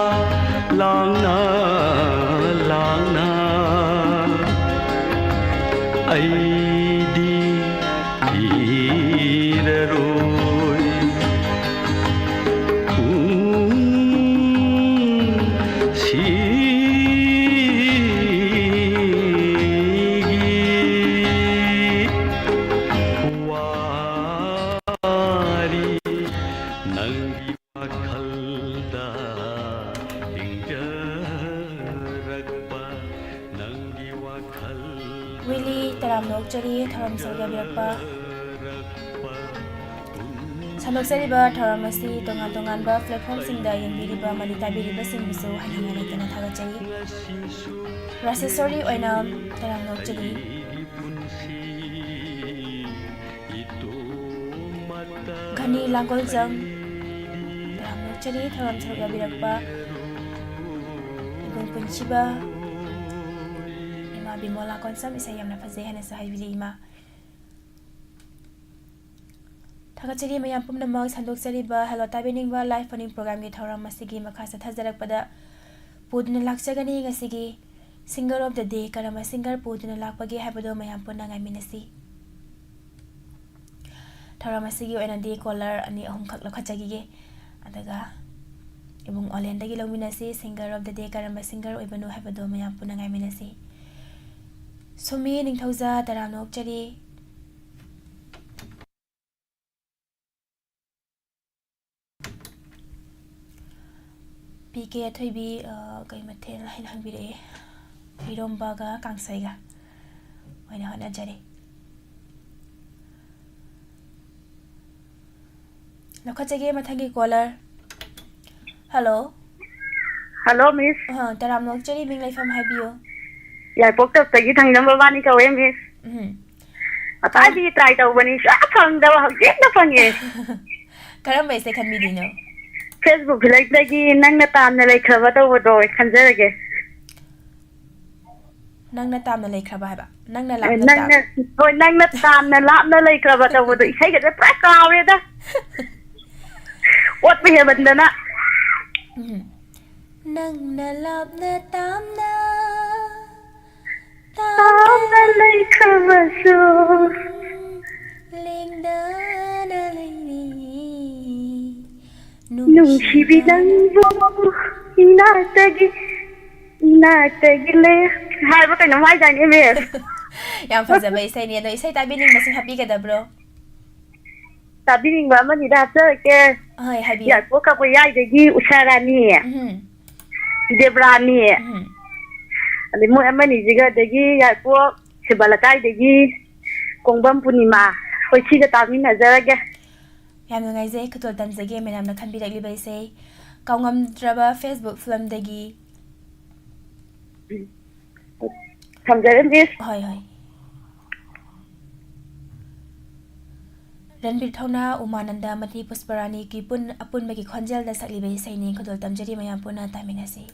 ꯂꯥꯡꯅ ꯂꯥꯡꯅ꯫ ꯑꯩꯗꯤ ꯊꯤꯔꯔꯣꯏ꯫ ꯄꯨꯟꯁꯤꯒꯤ ꯋꯥꯔꯤ ꯅꯪꯒꯤ ꯋꯥꯈꯜꯗ ꯍꯤꯡꯖꯔꯛꯄ ꯅꯪꯒꯤ ꯋꯥꯈꯜ꯫ ꯋꯤꯂꯤ, ꯇꯔꯥꯝꯅ ꯑꯣꯛꯆꯔꯤ ꯊꯧꯔꯝ ꯁꯔꯨꯛ ꯌꯥꯕꯤꯔꯛꯄ꯫ ꯁꯟꯗꯣꯛꯆꯔꯤꯕ ꯊꯧꯔꯝ ꯑꯁꯤ ꯇꯣꯉꯥꯟ ꯇꯣꯉꯥꯟꯕ platformꯁꯤꯡꯗ ꯌꯦꯡꯕꯤꯔꯤꯕ ꯑꯃꯗꯤ ꯇꯥꯕꯤꯔꯤꯕꯁꯤꯡꯕꯨꯁꯨ ꯍꯟꯅꯤꯡꯉꯥꯏ ꯂꯩꯇꯅ ꯊꯥꯒꯠꯆꯔꯤ꯫ ꯔꯥꯖꯦꯁꯣꯔꯤ ꯑꯣꯏꯅ ꯇꯔꯥꯝꯅ ꯑꯣꯛꯆꯔꯤ꯫ ꯘꯅꯤ ꯂꯥꯡꯒꯣꯜꯖꯝ, ꯇꯔꯥꯝꯅ ꯑꯣꯛꯆꯔꯤ ꯊꯧꯔꯝ ꯁꯔꯨꯛ ꯌꯥꯕꯤꯔꯛꯄ꯫ ꯏꯕꯨꯡ ꯄꯨꯟꯁꯤꯕ, ꯏꯃꯥ ꯕꯤꯃꯣꯂꯥ ꯀꯣꯟꯁꯝ, ꯏꯁꯩ ꯌꯥꯝꯅ ꯐꯖꯩ ꯍꯥꯏꯅꯁꯨ ꯍꯥꯏꯕꯤꯔꯤ ꯏꯃꯥ꯫ ꯊꯥꯒꯠꯆꯔꯤ ꯃꯌꯥꯝ ꯄꯨꯝꯅꯃꯛ꯫ ꯁꯟꯗꯣꯛꯆꯔꯤꯕ Hello ꯇꯥꯕꯤꯅꯤꯡꯕ live phone-in programmeꯒꯤ ꯊꯧꯔꯝ ꯑꯁꯤꯒꯤ ꯃꯈꯥ ꯆꯠꯊꯖꯔꯛꯄꯗ ꯄꯨꯗꯨꯅ ꯂꯥꯛꯆꯒꯅꯤ ꯉꯁꯤꯒꯤ singer of the day, ꯀꯔꯝꯕ singer ꯄꯨꯗꯨꯅ ꯂꯥꯛꯄꯒꯦ ꯍꯥꯏꯕꯗꯨ ꯃꯌꯥꯝ ꯄꯨꯟꯅ ꯉꯥꯏꯃꯤꯟꯅꯁꯤ꯫ ꯊꯧꯔꯝ ꯑꯁꯤꯒꯤ ꯑꯣꯏꯅꯗꯤ caller ꯑꯅꯤ ꯑꯍꯨꯝꯈꯛ ꯂꯧꯈꯠꯆꯈꯤꯒꯦ꯫ ꯑꯗꯨꯒ ꯏꯕꯨꯡ ꯑꯣꯂꯦꯟꯗꯒꯤ ꯂꯧꯃꯤꯟꯅꯁꯤ, singer of the day ꯀꯔꯝꯕ singer ꯑꯣꯏꯕꯅꯣ ꯍꯥꯏꯕꯗꯨ ꯃꯌꯥꯝ ꯄꯨꯟꯅ ꯉꯥꯏꯃꯤꯟꯅꯁꯤ꯫ ꯁꯣꯃꯤ ꯅꯤꯡꯊꯧꯖꯥ, ꯇꯔꯥꯝꯅ ꯑꯣꯛꯆꯔꯤ꯫ ꯄꯤ ꯀꯦ ꯑꯊꯣꯏꯕꯤ, ꯑ, ꯀꯩ ꯃꯊꯦꯜ ꯍꯥꯏꯅ ꯍꯪꯕꯤꯔꯛꯑꯦ? ꯏꯔꯣꯝꯕꯒ ꯀꯥꯡꯁꯣꯏꯒ ꯑꯣꯏꯅ ꯍꯣꯠꯅꯖꯔꯦ꯫ ꯂꯧꯈꯠꯆꯒꯦ ꯃꯊꯪꯒꯤ caller꯫ Hello꯫ ꯍꯜꯂꯣ, ꯃꯤꯁ꯫ ꯑꯥ, ꯇꯔꯥꯝꯅ ꯑꯣꯛꯆꯔꯤ, ꯃꯤꯡ ꯂꯩꯐꯝ ꯍꯥꯏꯕꯤꯌꯨ꯫ ꯌꯥꯏꯄꯣꯛꯇꯞꯇꯒꯤ ꯊꯪꯖꯝ ꯃꯕꯥꯅꯤ ꯀꯧꯋꯦ, ꯃꯤꯁ꯫ ꯎꯝ꯫ ꯉꯁꯥꯏꯗꯒꯤ ꯇ꯭ꯔꯥꯏ ꯇꯧꯕꯅꯤ, ꯁꯨꯡꯌꯥ ꯐꯪꯗꯕ, ꯍꯧꯖꯤꯛꯇ ꯐꯪꯉꯦ꯫ ꯀꯔꯝꯕ ꯏꯁꯩ ꯈꯟꯕꯤꯗꯣꯏꯅꯣ? ꯐꯦꯁꯕꯨꯛ ꯐꯤꯂꯝꯗꯒꯤ ꯅꯪꯅ ꯇꯥꯝꯅ ꯂꯩꯈ꯭ꯔꯕ ꯇꯧꯕꯗꯣ ꯑꯣꯏ ꯈꯟꯖꯔꯒꯦ꯫ ꯅꯪꯅ ꯇꯥꯝꯅ ꯂꯩꯈ꯭ꯔꯕ ꯍꯥꯏꯕ? ꯅꯪꯅ ꯑꯦ, ꯂꯥꯞꯅ ꯅꯪꯅ, ꯇꯥꯝ- ꯍꯣꯏ, ꯅꯪꯅ ꯇꯥꯝꯅ ꯂꯥꯞꯅ ꯂꯩꯈ꯭ꯔꯕ ꯇꯧꯕꯗꯣ, ꯏꯁꯩꯒꯁꯦ ꯄꯨꯔꯥ ꯀꯥꯎꯔꯦꯗ꯫ ꯑꯣꯠꯄ ꯍꯦꯟꯃꯟꯗꯅ꯫ ꯎꯝ꯫ ꯅꯪꯅ ꯂꯥꯞꯅ ꯇꯥꯝꯅ, ꯇꯥꯝꯅ ꯇꯥꯝꯅ ꯂꯩꯈ꯭ꯔꯕꯁꯨ꯫ ꯂꯦꯡꯗꯅ ꯂꯩꯔꯤ꯫ ꯅꯨꯡꯁꯤꯕꯤ ꯅꯪꯕꯨ ꯏꯅꯥꯛꯇꯒꯤ, ꯏꯅꯥꯛꯇꯒꯤ ꯂꯩ ꯍꯥꯏꯕ ꯀꯩꯅꯣꯝ ꯍꯥꯏꯗꯥꯏꯅꯦ, ꯃꯤꯁ? ꯌꯥꯝ ꯐꯖꯕ ꯏꯁꯩꯅꯤ꯫ ꯑꯗꯣ ꯏꯁꯩ ꯇꯥꯕꯤꯅꯤꯡꯕꯁꯤꯡ ꯍꯥꯞꯄꯤꯒꯗꯕ꯭ꯔꯣ? ꯇꯥꯕꯤꯅꯤꯡꯕ ꯑꯃꯅꯤꯗ ꯍꯥꯞꯆꯔꯛꯀꯦ꯫ ꯍꯣꯏ, ꯍꯥꯏꯕꯤꯌꯨ꯫ ꯌꯥꯏꯄꯣꯛ ꯀꯥꯕꯨ ꯌꯥꯏꯗꯒꯤ ꯎꯁꯥ ꯔꯥꯅꯤ, ꯎꯝ꯫ ꯗꯦꯕ꯭ꯔꯥꯅꯤ, ꯎꯝ꯫ ꯑꯗꯩ ꯃꯣꯏ ꯑꯃꯅꯤꯁꯤꯒ, ꯑꯗꯒꯤ ꯌꯥꯏꯄꯣꯛ ꯁꯦꯕꯥ ꯂꯩꯀꯥꯏꯗꯒꯤ ꯀꯣꯡꯕꯝ ꯄꯨꯔꯅꯤꯃꯥ, ꯑꯩꯈꯣꯏ ꯁꯤꯒ ꯇꯥꯃꯤꯟꯅꯖꯔꯒꯦ꯫ ꯌꯥꯝ ꯅꯨꯡꯉꯥꯏꯖꯩ, ꯈꯨꯗꯣꯜ ꯇꯝꯖꯒꯦ ꯃꯦꯗꯥꯝꯅ ꯈꯟꯕꯤꯔꯛꯂꯤꯕ ꯏꯁꯩ ꯀꯥꯎꯉꯝꯗ꯭ꯔꯕ ꯐꯦꯁꯕꯨꯛ ꯐꯤꯂꯝꯗꯒꯤ꯫ ꯊꯝꯖꯔꯦ, ꯃꯤꯁ꯫ ꯍꯣꯏ, ꯍꯣꯏ꯫ ꯔꯟꯕꯤꯔ ꯊꯧꯅꯥ, ꯎꯃꯥꯅꯟꯗ ꯑꯃꯗꯤ ꯄꯨꯁꯄꯔꯥꯅꯤꯒꯤ ꯄꯨꯟ-, ꯑꯄꯨꯟꯕꯒꯤ ꯈꯣꯟꯖꯦꯜꯗ ꯁꯛꯂꯤꯕ ꯏꯁꯩꯅꯤ꯫ ꯈꯨꯗꯣꯜ ꯇꯝꯖꯔꯤ, ꯃꯌꯥꯝ ꯄꯨꯟꯅ ꯇꯥꯃꯤꯟꯅꯁꯤ꯫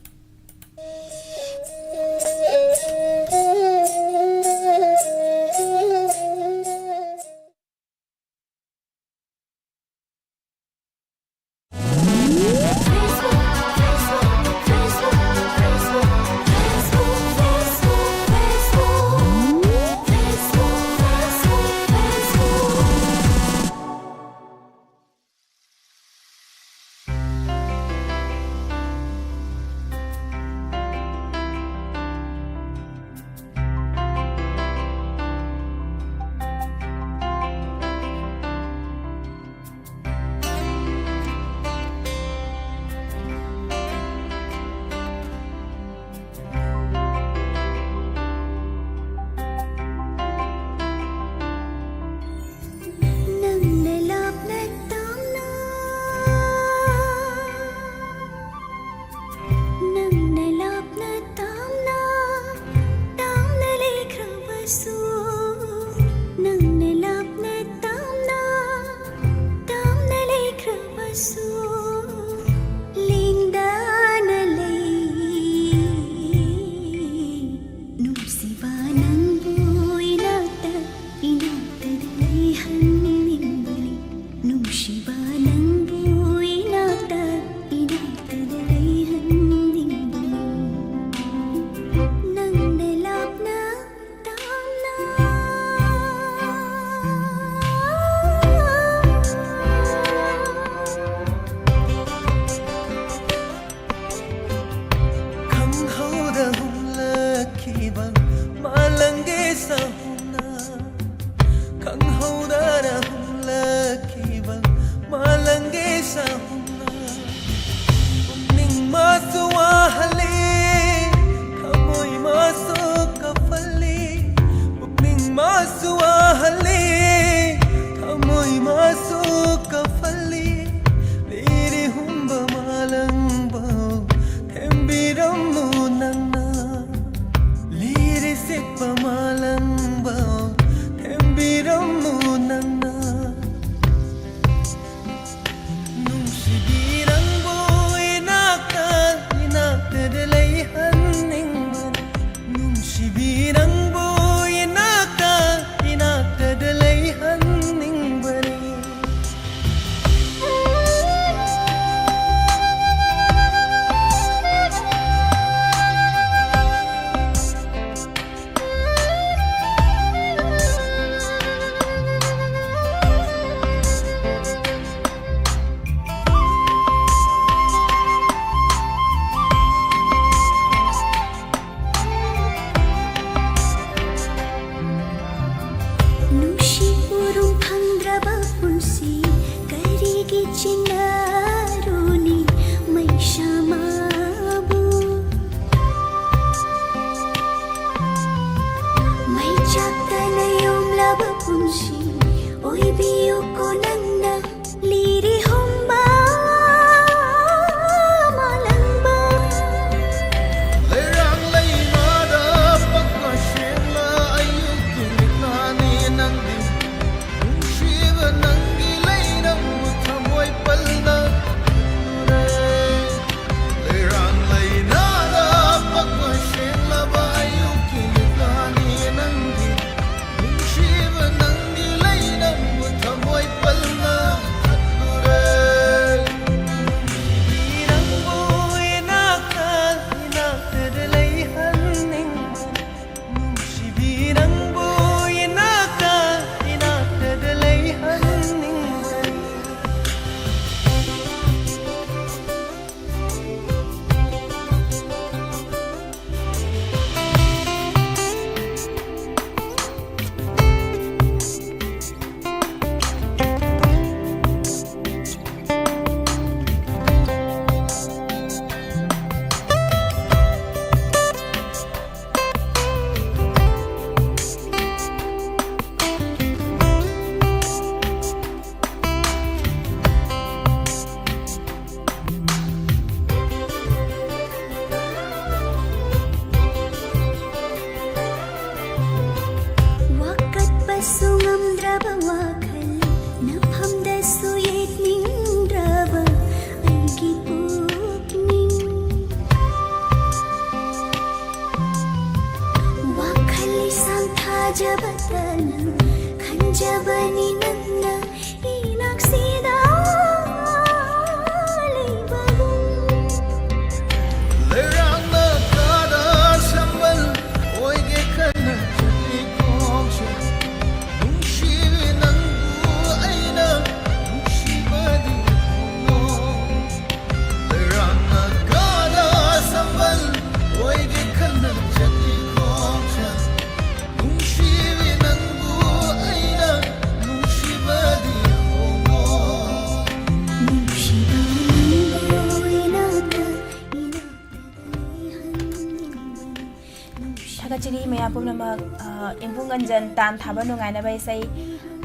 ꯀꯆꯦꯔꯤ ꯃꯌꯥꯝ ꯄꯨꯝꯅꯃꯛ, ꯑ, ꯏꯝꯄꯨꯡ ꯑꯟꯖꯟ ꯇꯥꯟ ꯊꯥꯕ ꯅꯨꯡꯉꯥꯏꯅꯕ ꯏꯁꯩ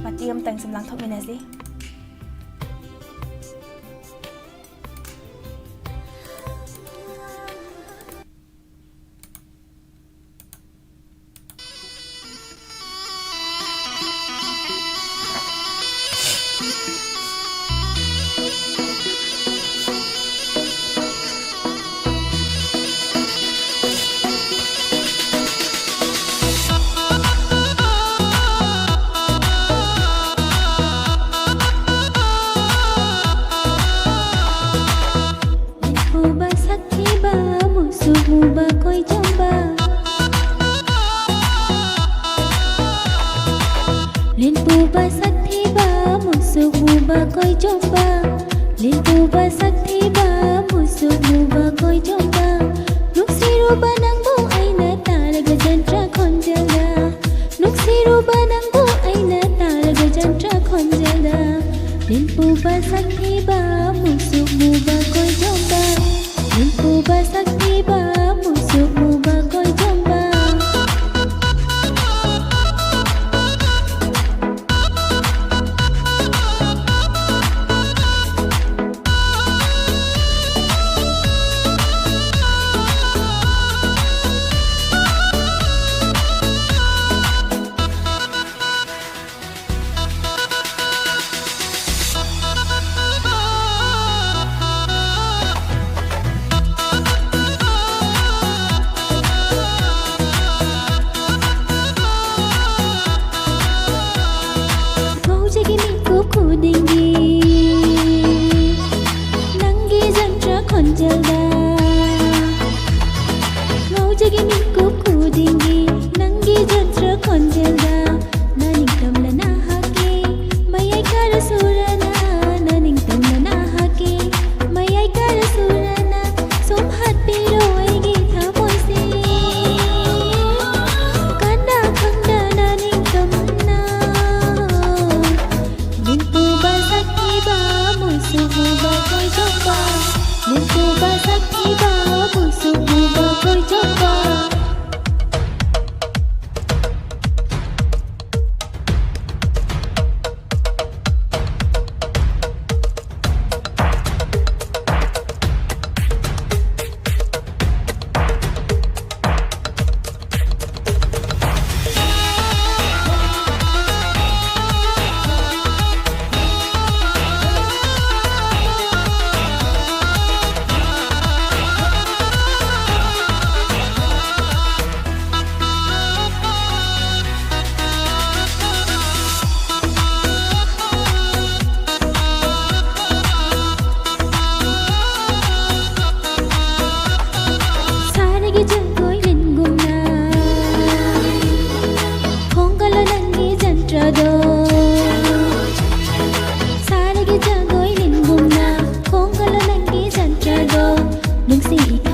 ꯃꯇꯦꯛ ꯑꯃꯇꯪ ꯁꯨꯝ ꯂꯥꯡꯊꯣꯛꯃꯤꯟꯅꯁꯤ꯫ ꯂꯦꯝꯄꯨꯕ ꯁꯛꯊꯤꯕ, ꯃꯨꯁꯨꯛ ꯃꯨꯕ ꯀꯣꯏꯖꯣꯝꯕ꯫ ꯂꯦꯝꯄꯨꯕ ꯁꯛꯊꯤꯕ, ꯃꯨꯁꯨꯛ ꯃꯨꯕ ꯀꯣꯏꯖꯣꯝꯕ꯫ ꯂꯦꯝꯄꯨꯕ ꯁꯛꯊꯤꯕ, ꯃꯨꯁꯨꯛ ꯃꯨꯕ ꯀꯣꯏꯖꯣꯝꯕ꯫ ꯅꯨꯡꯁꯤꯔꯨꯕ ꯅꯪꯕꯨ ꯑꯩꯅ ꯇꯥꯔꯒ ꯖꯟꯇ꯭ꯔ ꯈꯣꯟꯖꯦꯜꯗ꯫ ꯅꯨꯡꯁꯤꯔꯨꯕ ꯅꯪꯕꯨ ꯑꯩꯅ ꯇꯥꯔꯒ ꯖꯟꯇ꯭ꯔ ꯈꯣꯟꯖꯦꯜꯗ꯫ ꯂꯦꯝꯄꯨꯕ ꯁꯛꯊꯤꯕ, ꯃꯨꯁꯨꯛ ꯃꯨꯕ ꯀꯣꯏꯖꯣꯝꯕ꯫ ꯂꯦꯝꯄꯨꯕ ꯁꯛꯊꯤꯕ, ꯃꯨꯁꯨꯛ ꯃꯨꯕ ꯀꯣꯏꯖꯣꯝꯕ꯫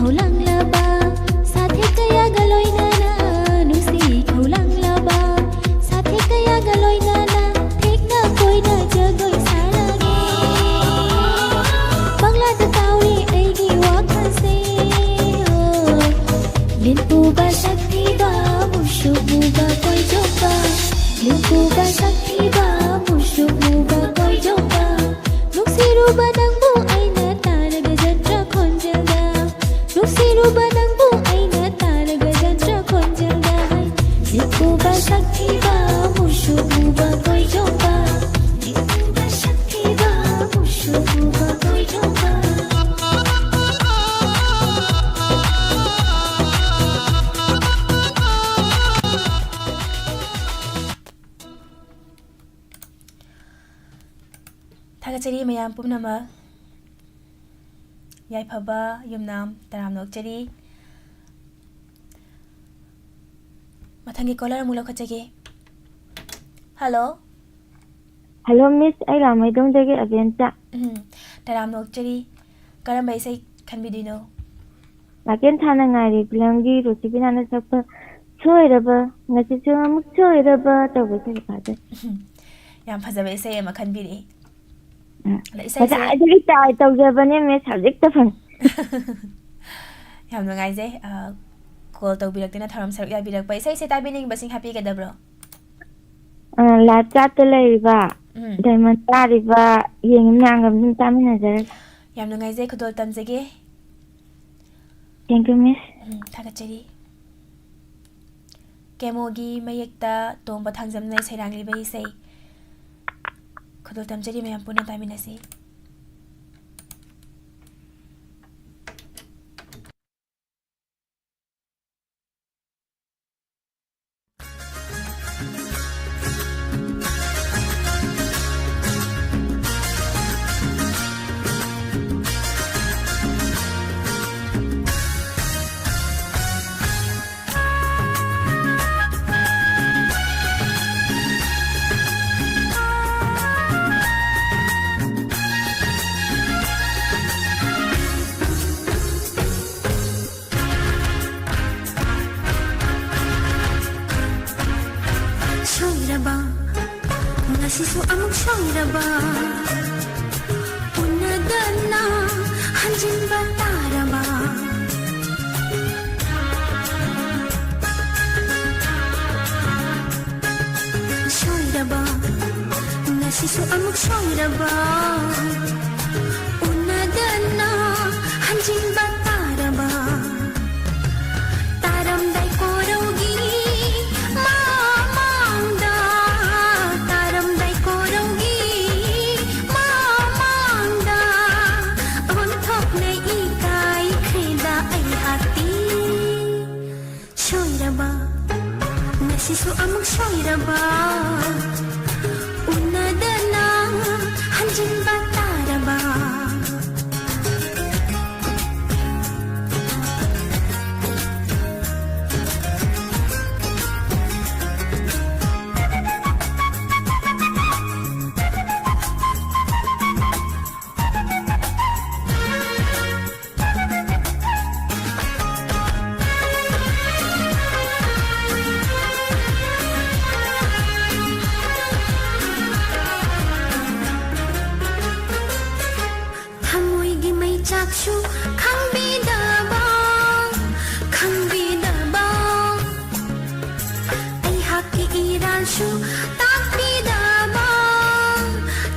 ꯈꯧꯂꯥꯡꯂꯕ ꯁꯥꯊꯦꯛ ꯀꯌꯥꯒ ꯂꯣꯏꯅꯅ, ꯅꯨꯡꯁꯤ ꯈꯧꯂꯥꯡꯂꯕ ꯁꯥꯊꯦꯛ ꯀꯌꯥꯒ ꯂꯣꯏꯅꯅ ꯊꯦꯛꯅ ꯀꯣꯏꯅ ꯖꯒꯣꯏ ꯁꯥꯔꯒꯦ꯫ ꯄꯪꯂꯥꯗ ꯇꯥꯎꯔꯦ ꯑꯩꯒꯤ ꯋꯥꯈꯜꯁꯦ꯫ ꯑꯣ, ꯂꯤꯟ ꯄꯨꯕ ꯁꯛ ꯊꯤꯕ, ꯃꯨꯁꯨꯛ ꯃꯨꯕ ꯀꯣꯏꯖꯣꯝꯕ, ꯂꯤꯟ ꯄꯨꯕ ꯁꯛ ꯊꯤꯕ, ꯃꯨꯁꯨꯛ ꯃꯨꯕ ꯀꯣꯏꯖꯣꯝꯕ꯫ ꯅꯨꯡꯁꯤꯔꯨꯕ ꯅꯪꯕꯨ ꯑꯩꯅ ꯇꯥꯔꯒ ꯖꯟꯇ꯭ꯔ ꯈꯣꯟꯖꯦꯜꯗ, ꯅꯨꯡꯁꯤꯔꯨꯕ ꯅꯪꯕꯨ ꯑꯩꯅ ꯇꯥꯔꯒ ꯖꯟꯇ꯭ꯔ ꯈꯣꯟꯖꯦꯜꯗ ꯍꯥꯏ꯫ ꯂꯤꯟ ꯄꯨꯕ ꯁꯛ ꯊꯤꯕ, ꯃꯨꯁꯨꯛ ꯃꯨꯕ ꯀꯣꯏꯖꯣꯝꯕ, ꯂꯤꯟ ꯄꯨꯕ ꯁꯛ ꯊꯤꯕ, ꯃꯨꯁꯨꯛ ꯃꯨꯕ ꯀꯣꯏꯖꯣꯝꯕ꯫ ꯊꯥꯒꯠꯆꯔꯤ ꯃꯌꯥꯝ ꯄꯨꯝꯅꯃꯛ꯫ ꯌꯥꯏꯐꯕ ꯌꯨꯝꯅꯥꯝ ꯇꯔꯥꯝꯅ ꯑꯣꯛꯆꯔꯤ꯫ ꯃꯊꯪꯒꯤ caller ꯑꯃꯨꯛ ꯂꯧꯈꯠꯆꯒꯦ꯫ Hello꯫ Hello, Miss, ꯑꯩ ꯂꯥꯃꯩꯗꯣꯡꯗꯒꯤ ꯑꯕꯦꯟꯆꯥ꯫ ꯎꯝ, ꯇꯔꯥꯝꯅ ꯑꯣꯛꯆꯔꯤ꯫ ꯀꯔꯝꯕ ꯏꯁꯩ ꯈꯟꯕꯤꯗꯣꯏꯅꯣ? ꯅꯥꯀꯦꯟ ꯊꯥꯅ ꯉꯥꯏꯔꯤ ꯐꯤꯂꯝꯒꯤ ꯔꯣꯁꯤꯕꯤꯅꯥꯅ ꯁꯛꯄ ꯁꯣꯏꯔꯕ, ꯉꯁꯤꯁꯨ ꯑꯃꯨꯛ ꯁꯣꯏꯔꯕ ꯇꯧꯕ ꯏꯁꯩꯗꯣ ꯐꯖꯩ꯫ ꯌꯥꯝ ꯐꯖꯕ ꯏꯁꯩ ꯑꯃ ꯈꯟꯕꯤꯔꯛꯏ꯫ ꯎꯝ꯫ ꯑꯗ ꯏꯁꯩꯁꯦ ꯉꯁꯥꯏꯗꯒꯤ try ꯇꯧꯖꯕꯅꯦ, Miss, ꯍꯧꯖꯤꯛꯇ ꯐꯪꯉꯤ꯫ ꯌꯥꯝ ꯅꯨꯡꯉꯥꯏꯖꯩ, ꯑ, call ꯇꯧꯕꯤꯔꯛꯇꯨꯅ ꯊꯧꯔꯝ ꯁꯔꯨꯛ ꯌꯥꯕꯤꯔꯛꯄ꯫ ꯏꯁꯩꯁꯦ ꯇꯥꯕꯤꯅꯤꯡꯕꯁꯤꯡ ꯍꯥꯞꯄꯤꯒꯗꯕ꯭ꯔꯣ? ꯑ, live chat ꯇ ꯂꯩꯔꯤꯕ, ꯎꯝ꯫ Diamond ꯇꯥꯔꯤꯕ, ꯌꯦꯡꯉꯤ ꯃꯌꯥꯝꯒ ꯑꯗꯨꯝ ꯇꯥꯃꯤꯟꯅꯖꯔꯒꯦ꯫ ꯌꯥꯝ ꯅꯨꯡꯉꯥꯏꯖꯩ, ꯈꯨꯗꯣꯜ ꯇꯝꯖꯒꯦ꯫ Thank you, Miss꯫ ꯎꯝ, ꯊꯥꯒꯠꯆꯔꯤ꯫ ꯀꯦꯃꯣꯒꯤ ꯃꯌꯦꯛꯇ ꯇꯣꯝꯕ ꯊꯥꯡꯖꯝꯅ ꯁꯩꯔꯥꯡꯂꯤꯕ ꯏꯁꯩ꯫ ꯈꯨꯗꯣꯜ ꯇꯝꯖꯔꯤ, ꯃꯌꯥꯝ ꯄꯨꯟꯅ ꯇꯥꯃꯤꯟꯅꯁꯤ꯫ ꯁꯤꯁꯨ ꯑꯃꯨꯛ ꯁꯣꯏꯔꯕ, ꯎꯅꯗꯅ ꯍꯟꯖꯤꯟꯕ ꯇꯥꯔꯕ꯫ ꯁꯣꯏꯔꯕ, ꯉꯁꯤꯁꯨ ꯑꯃꯨꯛ ꯁꯣꯏꯔꯕ, ꯎꯅꯗꯅ ꯍꯟꯖꯤꯟꯕ ꯇꯥꯔꯕ꯫ ꯇꯥꯔꯝꯗꯥꯏ ꯀꯣꯔꯧꯒꯤ ꯃꯃꯥꯡꯗ, ꯇꯥꯔꯝꯗꯥꯏ ꯀꯣꯔꯧꯒꯤ ꯃꯃꯥꯡꯗ, ꯑꯣꯟꯊꯣꯛꯅ ꯏꯀꯥꯏꯈ꯭ꯔꯦꯗ ꯑꯩꯍꯥꯛꯇꯤ꯫ ꯁꯣꯏꯔꯕ, ꯉꯁꯤꯁꯨ ꯑꯃꯨꯛ ꯁꯣꯏꯔꯕ, ꯎꯅꯗꯅ ꯍꯟꯖꯤꯟꯕ ꯇꯥꯔꯕ꯫ ꯊꯃꯣꯏꯒꯤ ꯃꯩꯆꯥꯛꯁꯨ ꯈꯪꯕꯤꯗꯕ, ꯈꯪꯕꯤꯗꯕ꯫ ꯑꯩꯍꯥꯛꯀꯤ ꯏꯔꯥꯜꯁꯨ ꯇꯥꯛꯄꯤꯗꯕ,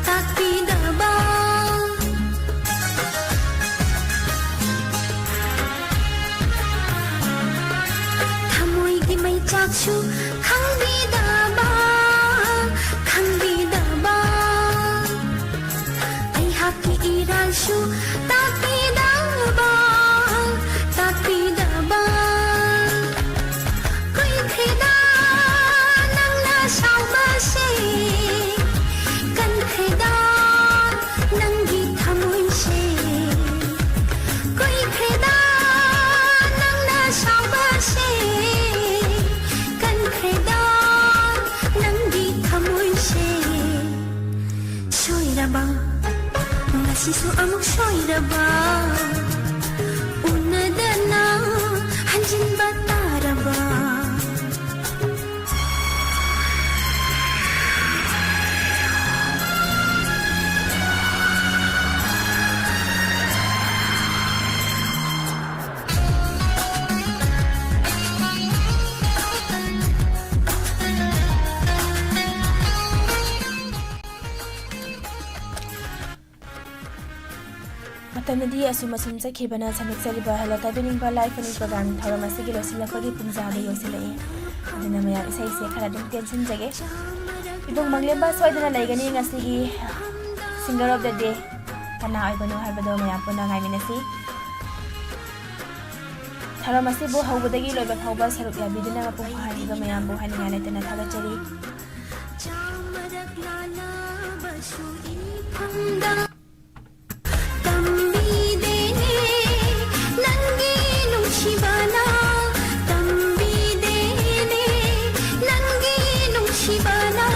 ꯇꯥꯛꯄꯤꯗꯕ꯫ ꯊꯃꯣꯏꯒꯤ ꯃꯩꯆꯥꯛꯁꯨ ꯈꯪꯕꯤꯗꯕ, ꯈꯪꯕꯤꯗꯕ꯫ ꯑꯩꯍꯥꯛꯀꯤ ꯏꯔꯥꯜꯁꯨ ꯇꯥꯛꯄꯤꯗꯕ, ꯇꯥꯛꯄꯤꯗꯕ꯫ ꯀꯨꯏꯈ꯭ꯔꯦꯗ ꯅꯪꯅ ꯁꯥꯎꯕꯁꯦ, ꯀꯟꯈ꯭ꯔꯦꯗ ꯅꯪꯒꯤ ꯊꯃꯣꯏꯁꯦ꯫ ꯀꯨꯏꯈ꯭ꯔꯦꯗ ꯅꯪꯅ ꯁꯥꯎꯕꯁꯦ, ꯀꯟꯈ꯭ꯔꯦꯗ ꯅꯪꯒꯤ ꯊꯃꯣꯏꯁꯦ꯫ ꯁꯣꯏꯔꯕ, ꯉꯁꯤꯁꯨ ꯑꯃꯨꯛ ꯁꯣꯏꯔꯕ, ꯎꯅꯗꯅ ꯍꯟꯖꯤꯟꯕ ꯇꯥꯔꯕ꯫ ꯗꯤ ꯑꯁꯨꯝ ꯑꯁꯨꯝ ꯆꯠꯈꯤꯕꯅ ꯁꯟꯗꯣꯛꯆꯔꯤꯕ Hello ꯇꯥꯕꯤꯅꯤꯡꯕ Live Funny Program ꯊꯧꯔꯝ ꯑꯁꯤꯒꯤ ꯂꯣꯏꯁꯤꯜꯂꯛꯄꯒꯤ ꯄꯨꯡꯖꯥꯗ ꯌꯧꯁꯤꯜꯂꯛꯑꯦ꯫ ꯑꯗꯨꯅ ꯃꯌꯥꯝ ꯏꯁꯩꯁꯦ ꯈꯔ ꯑꯗꯨꯝ ꯇꯦꯟꯁꯤꯟꯖꯒꯦ꯫ ꯏꯕꯨꯡ ꯃꯪꯂꯦꯝꯕ ꯁꯣꯏꯗꯅ ꯂꯩꯒꯅꯤ ꯉꯁꯤꯒꯤ Singer of the Day꯫ ꯀꯅꯥ ꯑꯣꯏꯕꯅꯣ ꯍꯥꯏꯕꯗꯣ ꯃꯌꯥꯝ ꯄꯨꯟꯅ ꯉꯥꯏꯃꯤꯟꯅꯁꯤ꯫ ꯊꯧꯔꯝ ꯑꯁꯤꯕꯨ ꯍꯧꯕꯗꯒꯤ ꯂꯣꯏꯕ ꯐꯥꯎꯕ ꯁꯔꯨꯛ ꯌꯥꯕꯤꯗꯨꯅ ꯃꯄꯨꯡ ꯐꯥꯍꯟꯕꯤꯕ ꯃꯌꯥꯝꯕꯨ ꯍꯥꯏꯅꯤꯡꯉꯥꯏ ꯂꯩꯇꯅ ꯊꯥꯒꯠꯆꯔꯤ꯫ ꯇꯝꯕꯤꯗꯦꯅꯦ ꯅꯪꯒꯤ ꯅꯨꯡꯁꯤꯕꯅ, ꯇꯝꯕꯤꯗꯦꯅꯦ ꯅꯪꯒꯤ ꯅꯨꯡꯁꯤꯕꯅ,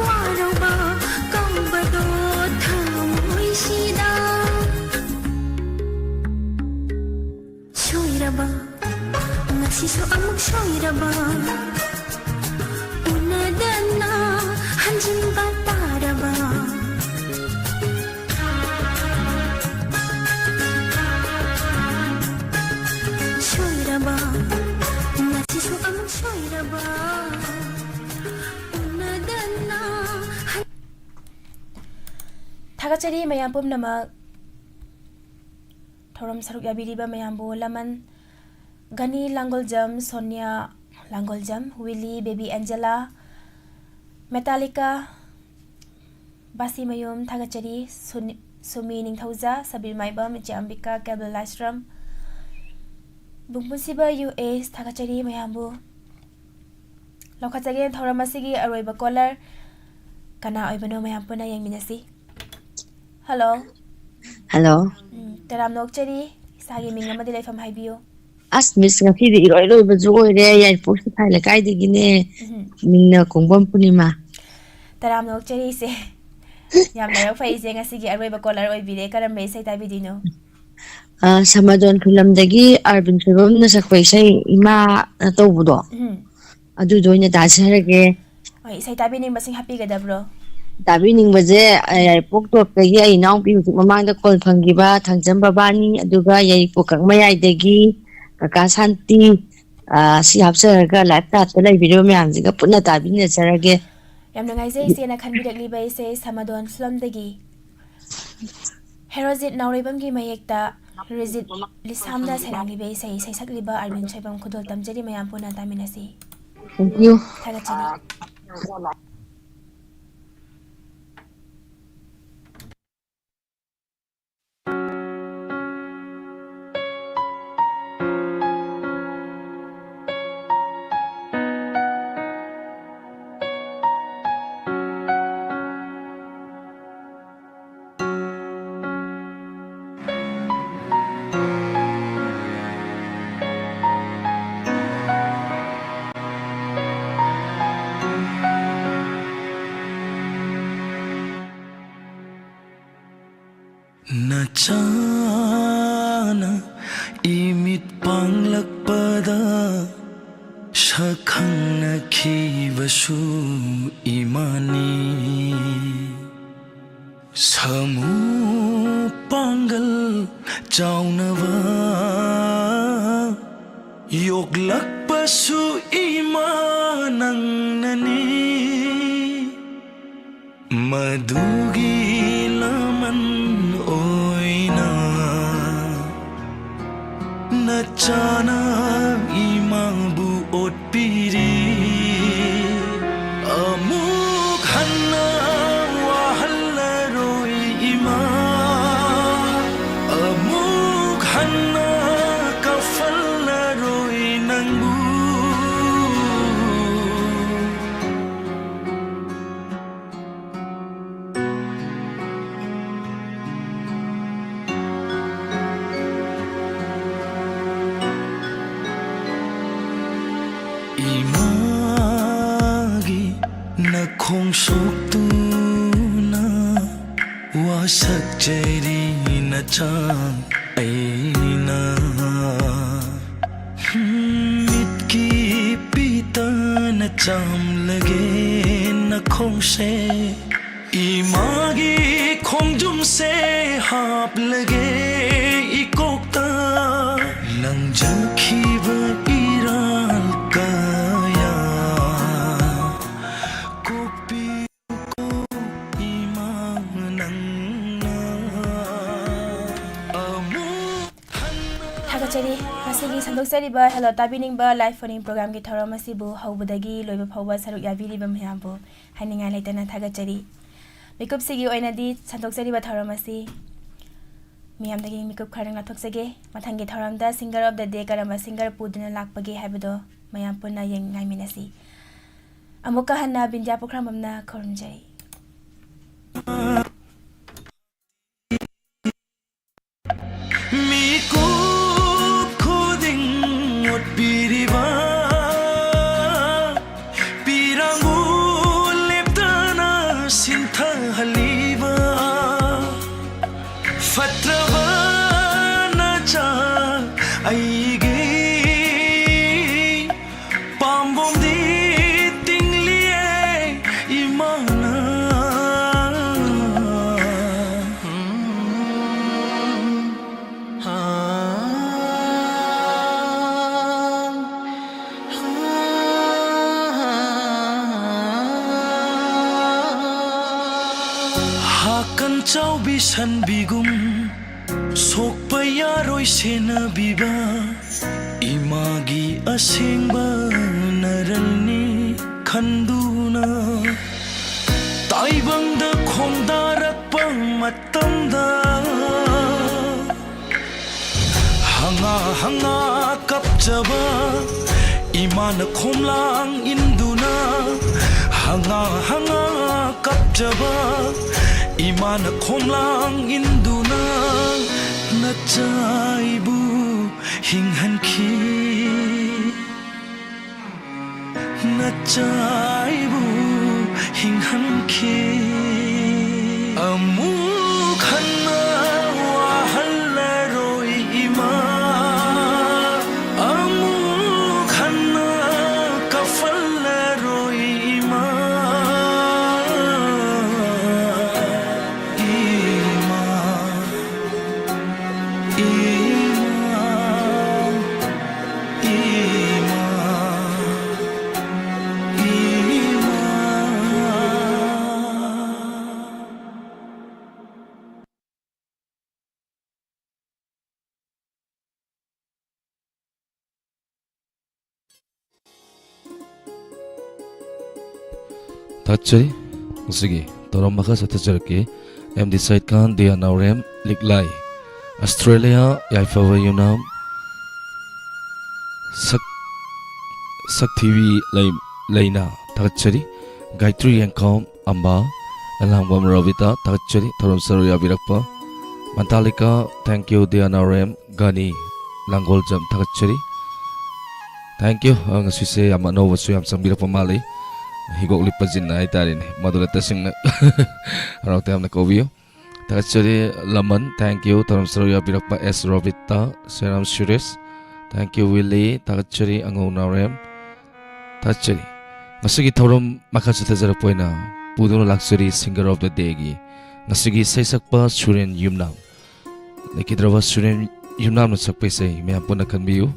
ꯋꯥꯔꯧꯕ ꯀꯧꯕꯗꯣ ꯊꯃꯣꯏꯁꯤꯗ꯫ ꯁꯣꯏꯔꯕ, ꯉꯁꯤꯁꯨ ꯑꯃꯨꯛ ꯁꯣꯏꯔꯕ, ꯎꯅꯗꯅ ꯍꯟꯖꯤꯟꯕ ꯇꯥꯔꯕ꯫ ꯁꯣꯏꯔꯕ, ꯉꯁꯤꯁꯨ ꯑꯃꯨꯛ ꯁꯣꯏꯔꯕ, ꯎꯅꯗꯅ ꯍꯟ- ꯊꯥꯒꯠꯆꯔꯤ ꯃꯌꯥꯝ ꯄꯨꯝꯅꯃꯛ꯫ ꯊꯧꯔꯝ ꯁꯔꯨꯛ ꯌꯥꯕꯤꯔꯤꯕ ꯃꯌꯥꯝꯕꯨ ꯂꯃꯟ ꯒꯅꯤ ꯂꯥꯡꯒꯣꯜꯖꯝ, ꯁꯣꯅꯤꯌꯥ ꯂꯥꯡꯒꯣꯜꯖꯝ, ꯋꯤꯂꯤ, ꯕꯦꯕꯤ ꯑꯦꯟꯖꯦꯂꯥ, ꯃꯦꯇꯥꯂꯤꯀꯥ, ꯕꯥꯁꯤꯃꯌꯨꯝ ꯊꯥꯒꯠꯆꯔꯤ, ꯁꯨꯅꯤ-, ꯁꯨꯃꯤ ꯅꯤꯡꯊꯧꯖꯥ, ꯁꯕꯤꯔ ꯃꯥꯏꯕꯝ, ꯏꯆꯦ ꯑꯝꯕꯤꯀꯥ, ꯀꯦꯕꯜ ꯂꯥꯏꯁ꯭ꯔꯝ, ꯕꯨꯡꯄꯨꯟꯁꯤꯕ ꯌꯨ ꯑꯦꯁ ꯊꯥꯒꯠꯆꯔꯤ ꯃꯌꯥꯝꯕꯨ꯫ ꯂꯧꯈꯠꯆꯒꯦ ꯊꯧꯔꯝ ꯑꯁꯤꯒꯤ ꯑꯔꯣꯏꯕ caller ꯀꯅꯥ ꯑꯣꯏꯕꯅꯣ ꯃꯌꯥꯝ ꯄꯨꯟꯅ ꯌꯦꯡꯃꯤꯟꯅꯁꯤ꯫ Hello꯫ Hello꯫ ꯎꯝ, ꯇꯔꯥꯝꯅ ꯑꯣꯛꯆꯔꯤ꯫ ꯏꯁꯥꯒꯤ ꯃꯤꯡ ꯑꯃꯗꯤ ꯂꯩꯐꯝ ꯍꯥꯏꯕꯤꯌꯨ꯫ ꯑꯁ, Miss, ꯉꯁꯤꯗꯤ ꯏꯔꯣꯏ ꯂꯣꯏꯕꯁꯨ ꯑꯣꯏꯔꯦ, ꯌꯥꯏꯔꯤꯄꯣꯛ ꯁꯤꯐꯥꯏ ꯂꯩꯀꯥꯏꯗꯒꯤꯅꯦ꯫ ꯎꯝ꯫ ꯃꯤꯡꯅ ꯀꯣꯡꯕꯝ ꯄꯨꯔꯅꯤꯃꯥ꯫ ꯇꯔꯥꯝꯅ ꯑꯣꯛꯆꯔꯤ ꯏꯆꯦ꯫ ꯌꯥꯝ ꯂꯥꯏꯕꯛ ꯐꯩ ꯏꯆꯦ, ꯉꯁꯤꯒꯤ ꯑꯔꯣꯏꯕ caller ꯑꯣꯏꯕꯤꯔꯦ꯫ ꯀꯔꯝꯕ ꯏꯁꯩ ꯇꯥꯕꯤꯗꯣꯏꯅꯣ? ꯑ, ꯁꯃꯥꯗꯣꯟ ꯐꯤꯂꯝꯗꯒꯤ ꯑꯔꯕꯤꯟ ꯁꯣꯏꯕꯝꯅ ꯁꯛꯄ ꯏꯁꯩ ꯏꯃꯥ ꯇꯧꯕꯗꯣ, ꯎꯝ꯫ ꯑꯗꯨꯗꯣ ꯑꯣꯏꯅ ꯇꯥꯖꯔꯒꯦ꯫ ꯍꯣꯏ, ꯏꯁꯩ ꯇꯥꯕꯤꯅꯤꯡꯕꯁꯤꯡ ꯍꯥꯞꯄꯤꯒꯗꯕ꯭ꯔꯣ? ꯇꯥꯕꯤꯅꯤꯡꯕꯁꯦ, ꯑ, ꯌꯥꯏꯔꯤꯄꯣꯛ ꯇꯣꯞꯇꯒꯤ ꯑꯩ ꯏꯅꯥꯎꯄꯤ ꯍꯧꯖꯤꯛ ꯃꯃꯥꯡꯗ call ꯐꯪꯈꯤꯕ ꯊꯥꯡꯖꯝ ꯕꯕꯥꯅꯤ, ꯑꯗꯨꯒ ꯌꯥꯏꯔꯤꯄꯣꯛ ꯀꯛꯃꯌꯥꯏꯗꯒꯤ ꯀꯀꯥ ꯁꯥꯟꯇꯤ, ꯑ, ꯁꯤ ꯍꯥꯞꯆꯔꯒ live chatꯇ ꯂꯩꯕꯤꯔꯤꯕ ꯃꯌꯥꯝꯁꯤꯒ ꯄꯨꯟꯅ ꯇꯥꯕꯤꯟꯅꯖꯔꯒꯦ꯫ ꯌꯥꯝ ꯅꯨꯡꯉꯥꯏꯖꯩ ꯏꯆꯦꯅ ꯈꯟꯕꯤꯔꯛꯂꯤꯕ ꯏꯁꯩ ꯁꯃꯥꯗꯣꯟ ꯐꯤꯂꯝꯗꯒꯤ꯫ ꯍꯦꯔꯣꯖꯤꯠ ꯅꯥꯎꯔꯩꯕꯝꯒꯤ ꯃꯌꯦꯛꯇ ꯔꯤꯖꯤꯠ ꯂꯤꯁꯥꯝꯅ ꯁꯩꯔꯥꯡꯂꯤꯕ ꯏꯁꯩ, ꯏꯁꯩ ꯁꯛꯂꯤꯕ ꯑꯔꯕꯤꯟ ꯁꯣꯏꯕꯝ꯫ ꯈꯨꯗꯣꯜ ꯇꯝꯖꯔꯤ, ꯃꯌꯥꯝ ꯄꯨꯟꯅ ꯇꯥꯃꯤꯟꯅꯁꯤ꯫ Thank you. ꯊꯥꯒꯠꯆꯔꯤ꯫ ꯅꯆꯥꯅ ꯏꯃꯤꯠ ꯄꯥꯡꯂꯛꯄꯗ ꯁꯛꯈꯪꯅꯈꯤꯕꯁꯨ ꯏꯃꯥꯅꯤ꯫ ꯁꯥꯃꯨ ꯄꯥꯡꯒꯜ ꯆꯥꯎꯅꯕ ꯌꯣꯛꯂꯛꯄꯁꯨ ꯏꯃꯥ ꯅꯪꯅꯅꯤ꯫ ꯃꯗꯨꯒꯤ ꯂꯃꯟ ꯑꯣꯏꯅ ꯅꯆꯥꯅ ꯏꯃꯥꯕꯨ ꯑꯣꯠꯄꯤꯔꯤ꯫ ꯑꯃꯨꯛ ꯍꯟꯅ ꯋꯥꯍꯜꯂꯔꯣꯏ ꯏꯃꯥ, ꯑꯃꯨꯛ ꯍꯟꯅ ꯀꯞꯍꯜꯂꯔꯣꯏ ꯅꯪꯕꯨ꯫ ꯏꯃꯥꯒꯤ ꯅꯈꯣꯡ ꯁꯣꯛꯇꯨꯅ ꯋꯥꯁꯛꯆꯔꯤ ꯅꯆꯥ ꯑꯩꯅ꯫ ꯃꯤꯠꯀꯤ ꯄꯤꯇꯅ ꯆꯥꯝꯂꯒꯦ ꯅꯈꯣꯡꯁꯦ, ꯏꯃꯥꯒꯤ ꯈꯣꯡꯖꯨꯝꯁꯦ ꯍꯥꯞꯂꯒꯦ ꯏꯀꯣꯛꯇ꯫ ꯂꯪꯖꯈꯤꯕ ꯏꯔꯥꯜ ꯀꯌꯥ ꯀꯣꯛꯄꯤꯌꯨꯀꯣ ꯏꯃꯥ ꯅꯪꯅ꯫ ꯉꯁꯤꯒꯤ ꯁꯟꯗꯣꯛꯆꯔꯤꯕ Hello ꯇꯥꯕꯤꯅꯤꯡꯕ live phone-in program-ꯒꯤ ꯊꯧꯔꯝ ꯑꯁꯤꯕꯨ ꯍꯧꯕꯗꯒꯤ ꯂꯣꯏꯕ ꯐꯥꯎꯕ ꯁꯔꯨꯛ ꯌꯥꯕꯤꯔꯤꯕ ꯃꯌꯥꯝꯕꯨ ꯍꯥꯏꯅꯤꯡꯉꯥꯏ ꯂꯩꯇꯅ ꯊꯥꯒꯠꯆꯔꯤ꯫ ꯃꯤꯀꯨꯞꯁꯤꯒꯤ ꯑꯣꯏꯅꯗꯤ ꯁꯟꯗꯣꯛꯆꯔꯤꯕ ꯊꯧꯔꯝ ꯑꯁꯤ ꯃꯤꯌꯥꯝꯗꯒꯤ ꯃꯤꯀꯨꯞ ꯈꯔꯗꯪ ꯂꯧꯊꯣꯛꯆꯒꯦ꯫ ꯃꯊꯪꯒꯤ ꯊꯧꯔꯝꯗ singer of the day ꯀꯔꯝꯕ singer ꯄꯨꯗꯨꯅ ꯂꯥꯛꯄꯒꯦ ꯍꯥꯏꯕꯗꯣ ꯃꯌꯥꯝ ꯄꯨꯟꯅ ꯌꯦꯡꯉꯥꯏꯃꯤꯟꯅꯁꯤ꯫ ꯑꯃꯨꯛꯀ ꯍꯟꯅ ꯕꯤꯟꯗ꯭ꯌꯥ ꯄꯨꯈ꯭ꯔꯝꯕꯝꯅ ꯈꯨꯔꯨꯝꯖꯔꯤ꯫ ꯃꯤꯀꯨꯞ ꯈꯨꯗꯤꯡ ꯑꯣꯠꯄꯤꯔꯤꯕ, ꯄꯤꯔꯥꯡꯕꯨ ꯂꯦꯞꯇꯅ ꯁꯤꯟꯊꯍꯜꯂꯤꯕ, ꯐꯠꯇ꯭ꯔꯕ ꯅꯆꯥ ꯑꯩꯒꯤ ꯄꯥꯝꯕꯣꯝꯗꯤ ꯇꯤꯡꯂꯤꯌꯦ ꯏꯃꯥꯅ꯫ ꯍꯥꯀꯟ ꯆꯥꯎꯕꯤ ꯁꯟꯕꯤꯒꯨꯝ ꯁꯣꯛꯄ ꯌꯥꯔꯣꯏ ꯁꯦꯟꯅꯕꯤꯕ, ꯏꯃꯥꯒꯤ ꯑꯁꯦꯡꯕ ꯅꯔꯜꯅꯤ ꯈꯟꯗꯨꯅ, ꯇꯥꯏꯕꯪꯗ ꯈꯣꯡꯗꯥꯔꯛꯄ ꯃꯇꯝꯗ, ꯍꯉꯥ ꯍꯉꯥ ꯀꯞꯆꯕ ꯏꯃꯥꯅ ꯈꯣꯝꯂꯥꯡ ꯏꯟꯗꯨꯅ, ꯍꯉꯥ ꯍꯉꯥ ꯀꯞꯆꯕ ꯏꯃꯥꯅ ꯈꯣꯝꯂꯥꯡ ꯏꯟꯗꯨꯅ, ꯅꯆꯥꯏꯕꯨ ꯍꯤꯡꯍꯟꯈꯤ꯫ ꯅꯆꯥꯏꯕꯨ ꯍꯤꯡꯍꯟꯈꯤ꯫ ꯑꯃꯨꯛ ꯍꯟꯅ ꯋꯥꯍꯜꯂꯔꯣꯏ ꯏꯃꯥ, ꯑꯃꯨꯛ ꯍꯟꯅ ꯀꯞꯍꯜꯂꯔꯣꯏ ꯏꯃꯥ꯫ ꯏꯃꯥ, ꯏꯃꯥ, ꯏꯃꯥ, ꯏꯃꯥ꯫ ꯊꯥꯒꯠꯆꯔꯤ꯫ ꯉꯁꯤꯒꯤ ꯊꯧꯔꯝ ꯃꯈꯥ ꯆꯠꯊꯖꯔꯛꯀꯦ꯫ ꯑꯦꯝ ꯗꯤ ꯁꯩꯠ ꯈꯥꯟ, ꯗꯤꯌꯥ ꯅꯥꯎꯔꯦꯝ, ꯂꯤꯛꯂꯥꯏ, ꯑꯁꯇ꯭ꯔꯦꯂꯤꯌꯥ, ꯌꯥꯏꯐꯕ ꯌꯨꯝꯅꯥꯝ, ꯁꯛ-, ꯁꯛꯊꯤꯕꯤ ꯂꯩ-, ꯂꯩꯅꯥ, ꯊꯥꯒꯠꯆꯔꯤ꯫ ꯒꯥꯌꯇ꯭ꯔꯤ ꯌꯦꯡꯈꯣꯝ, ꯑꯝꯕꯥ, ꯑꯦꯂꯥꯡꯕꯝ ꯔꯣꯕꯤꯇꯥ, ꯊꯥꯒꯠꯆꯔꯤ꯫ ꯊꯧꯔꯝ ꯁꯔꯨꯛ ꯌꯥꯕꯤꯔꯛꯄ ꯃꯟꯇꯥꯂꯤꯀꯥ, thank you, ꯗꯤꯌꯥ ꯅꯥꯎꯔꯦꯝ, ꯒꯅꯤ, ꯂꯥꯡꯒꯣꯜꯖꯝ, ꯊꯥꯒꯠꯆꯔꯤ꯫ Thank you꯫ ꯑ, ꯉꯁꯤꯁꯦ ꯌꯥꯝ ꯑꯅꯧꯕꯁꯨ ꯌꯥꯝ ꯆꯪꯕꯤꯔꯛꯄ ꯃꯥꯜꯂꯤ꯫ ꯍꯤꯒꯣꯛ ꯂꯤꯠꯄ ꯖꯤꯟ ꯍꯥꯏꯇꯥꯔꯦꯅꯦ, ꯃꯗꯨꯂꯇꯁꯤꯡꯅ ꯍꯔꯥꯎ ꯇꯌꯥꯝꯅ ꯀꯧꯕꯤꯌꯨ꯫ ꯊꯥꯒꯠꯆꯔꯤ꯫ ꯂꯃꯟ, thank you꯫ ꯊꯧꯔꯝ ꯁꯔꯨꯛ ꯌꯥꯕꯤꯔꯛꯄ ꯑꯦꯁ ꯔꯣꯕꯤꯇꯥ, ꯁꯦꯔꯥꯝ ꯁꯨꯔꯦꯁ, thank you꯫ ꯋꯤꯂꯤ, ꯊꯥꯒꯠꯆꯔꯤ꯫ ꯑꯉꯧ ꯅꯥꯎꯔꯦꯝ, ꯊꯥꯒꯠꯆꯔꯤ꯫ ꯉꯁꯤꯒꯤ ꯊꯧꯔꯝ ꯃꯈꯥ ꯆꯠꯊꯖꯔꯛꯄ ꯑꯣꯏꯅ ꯄꯨꯗꯨꯅ ꯂꯥꯛꯆꯔꯤ singer of the dayꯒꯤ ꯉꯁꯤꯒꯤ ꯏꯁꯩ ꯁꯛꯄ ꯁꯨꯔꯦꯟ ꯌꯨꯝꯅꯥꯝ꯫ ꯂꯩꯈꯤꯗ꯭ꯔꯕ ꯁꯨꯔꯦꯟ ꯌꯨꯝꯅꯥꯝꯅ ꯁꯛꯄ ꯏꯁꯩ ꯃꯌꯥꯝ ꯄꯨꯟꯅ ꯈꯟꯕꯤꯌꯨ꯫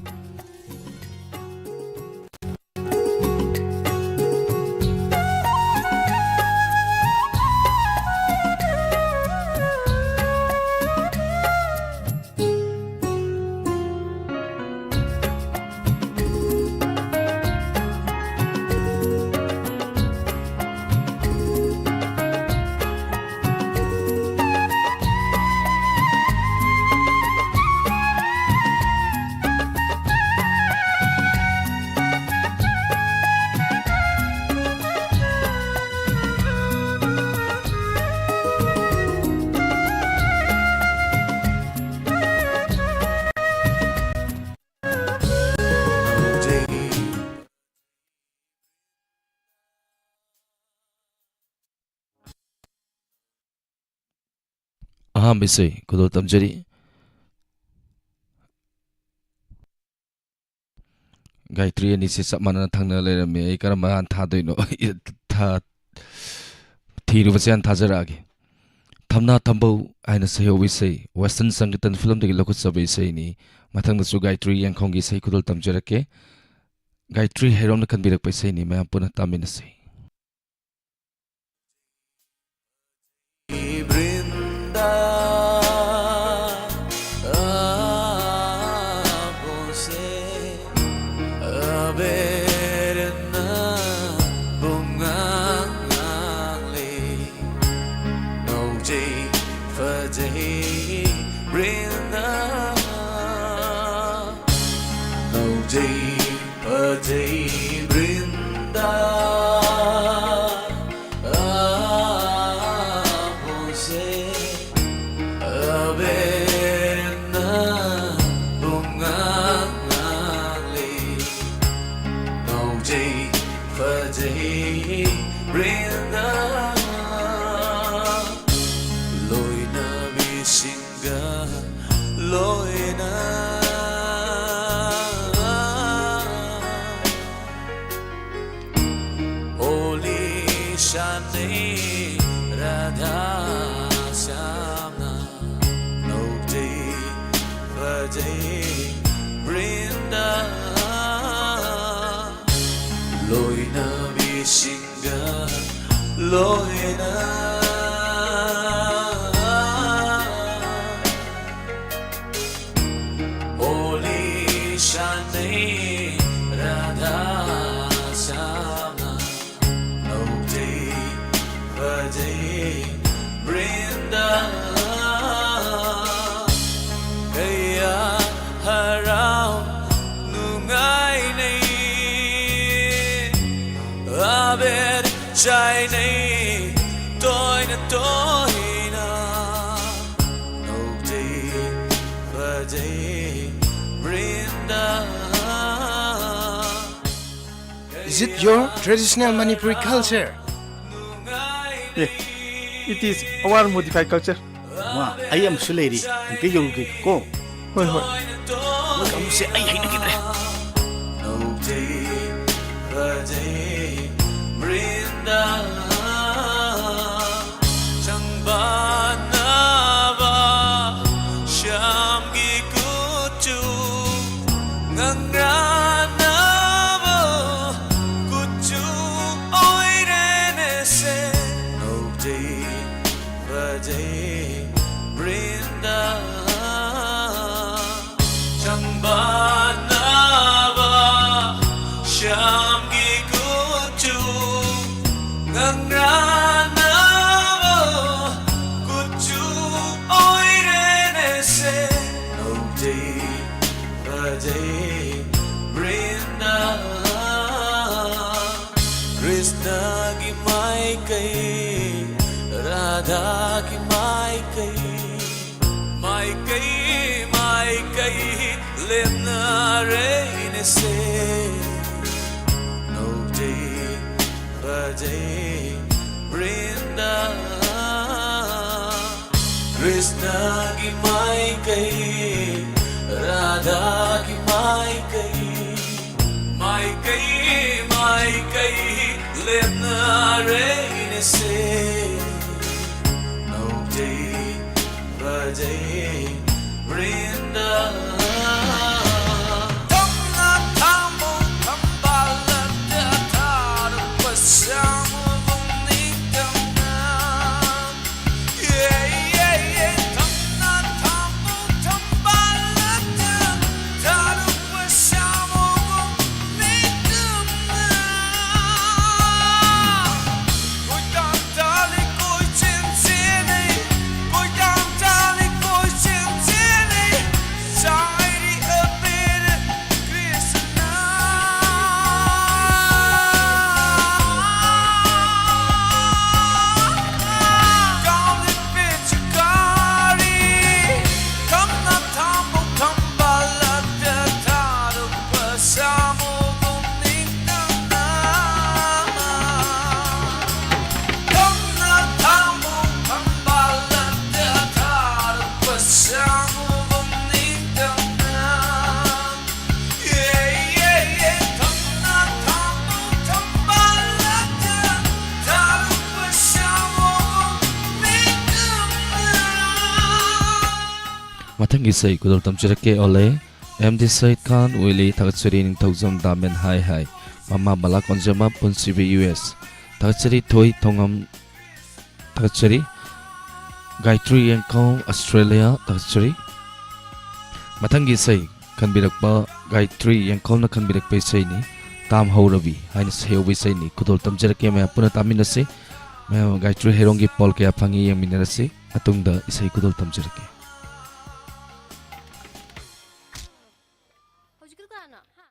ꯑꯍꯥꯟꯕ ꯏꯁꯩ ꯈꯨꯗꯣꯜ ꯇꯝꯖꯔꯤ꯫ ꯒꯥꯌꯇ꯭ꯔꯤ ꯑꯅꯤꯁꯦ ꯆꯞ ꯃꯥꯟꯅꯅ ꯊꯪꯅ ꯂꯩꯔꯝꯃꯦ꯫ ꯑꯩ ꯀꯔꯝꯕ ꯍꯥꯟꯅ ꯊꯥꯗꯣꯏꯅꯣ? ꯊꯥ-, ꯊꯤꯔꯨꯕꯁꯦ ꯍꯥꯟꯅ ꯊꯥꯖꯔꯛꯑꯒꯦ꯫ ꯊꯝꯅꯥ ꯊꯝꯕꯧ ꯍꯥꯏꯅ ꯁꯩꯍꯧꯕ ꯏꯁꯩ, Western ꯁꯪꯀꯤꯔꯇꯟ ꯐꯤꯂꯝꯗꯒꯤ ꯂꯧꯈꯠꯆꯕ ꯏꯁꯩꯅꯤ꯫ ꯃꯊꯪꯗꯁꯨ ꯒꯥꯌꯇ꯭ꯔꯤ ꯌꯦꯡꯈꯣꯝꯒꯤ ꯏꯁꯩ ꯈꯨꯗꯣꯜ ꯇꯝꯖꯔꯛꯀꯦ꯫ ꯒꯥꯌꯇ꯭ꯔꯤ ꯍꯩꯔꯣꯝꯅ ꯈꯟꯕꯤꯔꯛꯄ ꯏꯁꯩꯅꯤ, ꯃꯌꯥꯝ ꯄꯨꯟꯅ ꯇꯥꯃꯤꯟꯅꯁꯤ꯫ वृंदावन से अबेरना बुंगा ꯐꯖꯩ, ꯐꯖꯩ ꯕ꯭ꯔꯤꯟꯗꯥ, ꯑꯥ, ꯐꯖꯩ꯫ ꯑꯕꯦꯔꯅ ꯄꯨꯡꯉꯥꯡ ꯉꯥꯡꯂꯤ꯫ ꯉꯥꯎꯖꯩ, ꯐꯖꯩ ꯕ꯭ꯔꯤꯟꯗꯥ꯫ ꯂꯣꯏꯅꯕꯤꯁꯤꯡꯒ ꯂꯣꯏꯅ ꯍꯣꯂꯤ ꯁꯥꯟꯅꯩ ꯔꯥꯙꯥ ꯁ꯭ꯌꯥꯝꯅ꯫ ꯉꯥꯎꯖꯩ, ꯐꯖꯩ ꯕ꯭ꯔꯤꯟꯗꯥ꯫ ꯂꯣꯏꯅꯕꯤꯁꯤꯡꯒ ꯂꯣꯏꯅ ꯍꯣꯂꯤ ꯁꯥꯟꯅꯩ ꯔꯥꯙꯥ ꯁ꯭ꯌꯥꯝꯅ꯫ ꯉꯥꯎꯖꯩ, ꯐꯖꯩ ꯕ꯭ꯔꯤꯟꯗꯥ꯫ ꯀꯌꯥ ꯍꯔꯥꯎ ꯅꯨꯡꯉꯥꯏꯅꯩ, ꯑꯕꯦꯔ ꯆꯥꯏꯅꯩ ꯇꯣꯏꯅ ꯇꯣꯏꯅ꯫ ꯉꯥꯎꯖꯩ, ꯐꯖꯩ ꯕ꯭ꯔꯤꯟꯗꯥ꯫ Is it your traditional Manipuri culture? It is our modified culture. ꯃꯥ, ꯑꯩ ꯑꯃꯁꯨ ꯂꯩꯔꯤ, ꯑꯝꯇ ꯌꯧꯔꯨꯒꯦ ꯀꯣ꯫ ꯍꯣꯏ, ꯍꯣꯏ꯫ ꯃꯣꯏ ꯀꯥꯡꯕꯨꯁꯦ ꯑꯩ ꯍꯩꯅꯈꯤꯗ꯭ꯔꯦ꯫ ꯉꯥꯎꯖꯩ, ꯐꯖꯩ ꯕ꯭ꯔꯤꯟꯗꯥ꯫ ꯆꯪꯕꯥꯟꯅꯕ ꯁ꯭ꯌꯥꯝꯒꯤ ꯀꯨꯆꯨ, ꯉꯥꯡꯔꯥꯟꯅꯕ ꯀꯨꯆꯨ ꯑꯣꯏꯔꯦꯅꯦꯁꯦ꯫ ꯉꯥꯎꯖꯩ, ꯐꯖꯩ ꯕ꯭ꯔꯤꯟꯗꯥ꯫ ꯆꯪꯕꯥꯟꯅꯕ ꯁ꯭ꯌꯥꯝꯒꯤ ꯀꯨꯆꯨ, ꯉꯥꯡꯔꯥꯟꯅꯕ ꯀꯨꯆꯨ ꯑꯣꯏꯔꯦꯅꯦꯁꯦ꯫ ꯉꯥꯎꯖꯩ, ꯐꯖꯩ ꯑꯔꯦꯅꯦꯁꯦ ꯅꯧꯖꯩ ꯐꯖꯩ ꯕ꯭ꯔꯤꯟꯗꯥ꯫ ꯀ꯭ꯔꯤꯁꯅꯒꯤ ꯃꯥꯏꯀꯩ, ꯔꯥꯙꯥꯒꯤ ꯃꯥꯏꯀꯩ, ꯃꯥꯏꯀꯩ, ꯃꯥꯏꯀꯩ ꯂꯦꯞꯅꯔꯦꯅꯦꯁꯦ꯫ ꯅꯧꯖꯩ ꯐꯖꯩ ꯕ꯭ꯔꯤꯟꯗꯥ꯫ ꯊꯝꯅ ꯊꯥꯡꯕꯨ ꯊꯝꯕꯥꯜꯂꯗ ꯊꯥꯔꯨꯕ ꯁꯥꯃꯨꯕꯨ ꯅꯤꯡꯇꯝꯅ꯫ ꯃꯊꯪꯒꯤ ꯏꯁꯩ ꯈꯨꯗꯣꯜ ꯇꯝꯖꯔꯛꯀꯦ ꯑꯣꯂꯦ꯫ ꯑꯦꯝ ꯗꯤ ꯁꯌꯤꯗ ꯈꯥꯟ ꯋꯤꯂꯤ ꯊꯥꯒꯠꯆꯔꯤ, ꯅꯤꯡꯊꯧꯖꯝ ꯗꯥꯃꯦꯟ ꯍꯥꯏ ꯍꯥꯏ꯫ ꯃꯃꯥ ꯕꯂꯥ ꯀꯣꯟꯖꯃ ꯄꯨꯟꯁꯤꯕꯤ ꯌꯨ ꯑꯦꯁ ꯊꯥꯒꯠꯆꯔꯤ, ꯊꯣꯏ ꯊꯣꯉꯝ ꯊꯥꯒꯠꯆꯔꯤ꯫ ꯒꯥꯌꯇ꯭ꯔꯤ ꯌꯦꯡꯈꯧ, ꯑꯁꯇ꯭ꯔꯦꯂꯤꯌꯥ, ꯊꯥꯒꯠꯆꯔꯤ꯫ ꯃꯊꯪꯒꯤ ꯏꯁꯩ ꯈꯟꯕꯤꯔꯛꯄ, ꯒꯥꯌꯇ꯭ꯔꯤ ꯌꯦꯡꯈꯧꯅ ꯈꯟꯕꯤꯔꯛꯄ ꯏꯁꯩꯅꯤ, ꯇꯥꯝꯍꯧꯔꯕꯤ ꯍꯥꯏꯅ ꯁꯩꯍꯧꯕ ꯏꯁꯩꯅꯤ꯫ ꯈꯨꯗꯣꯜ ꯇꯝꯖꯔꯛꯀꯦ, ꯃꯌꯥꯝ ꯄꯨꯟꯅ ꯇꯥꯃꯤꯟꯅꯁꯤ꯫ ꯃꯌꯥꯝ ꯒꯥꯌꯇ꯭ꯔꯤ ꯍꯩꯔꯣꯡꯒꯤ ꯄꯣꯜ ꯀꯌꯥ ꯐꯪꯉꯤ ꯌꯦꯡꯃꯤꯟꯅꯔꯁꯤ꯫ ꯃꯇꯨꯡꯗ ꯏꯁꯩ ꯈꯨꯗꯣꯜ ꯇꯝꯖꯔꯛꯀꯦ꯫ ꯍꯧꯖꯤꯛꯀꯤꯗꯣ ꯀꯅꯥꯅꯣ? ꯍꯥ?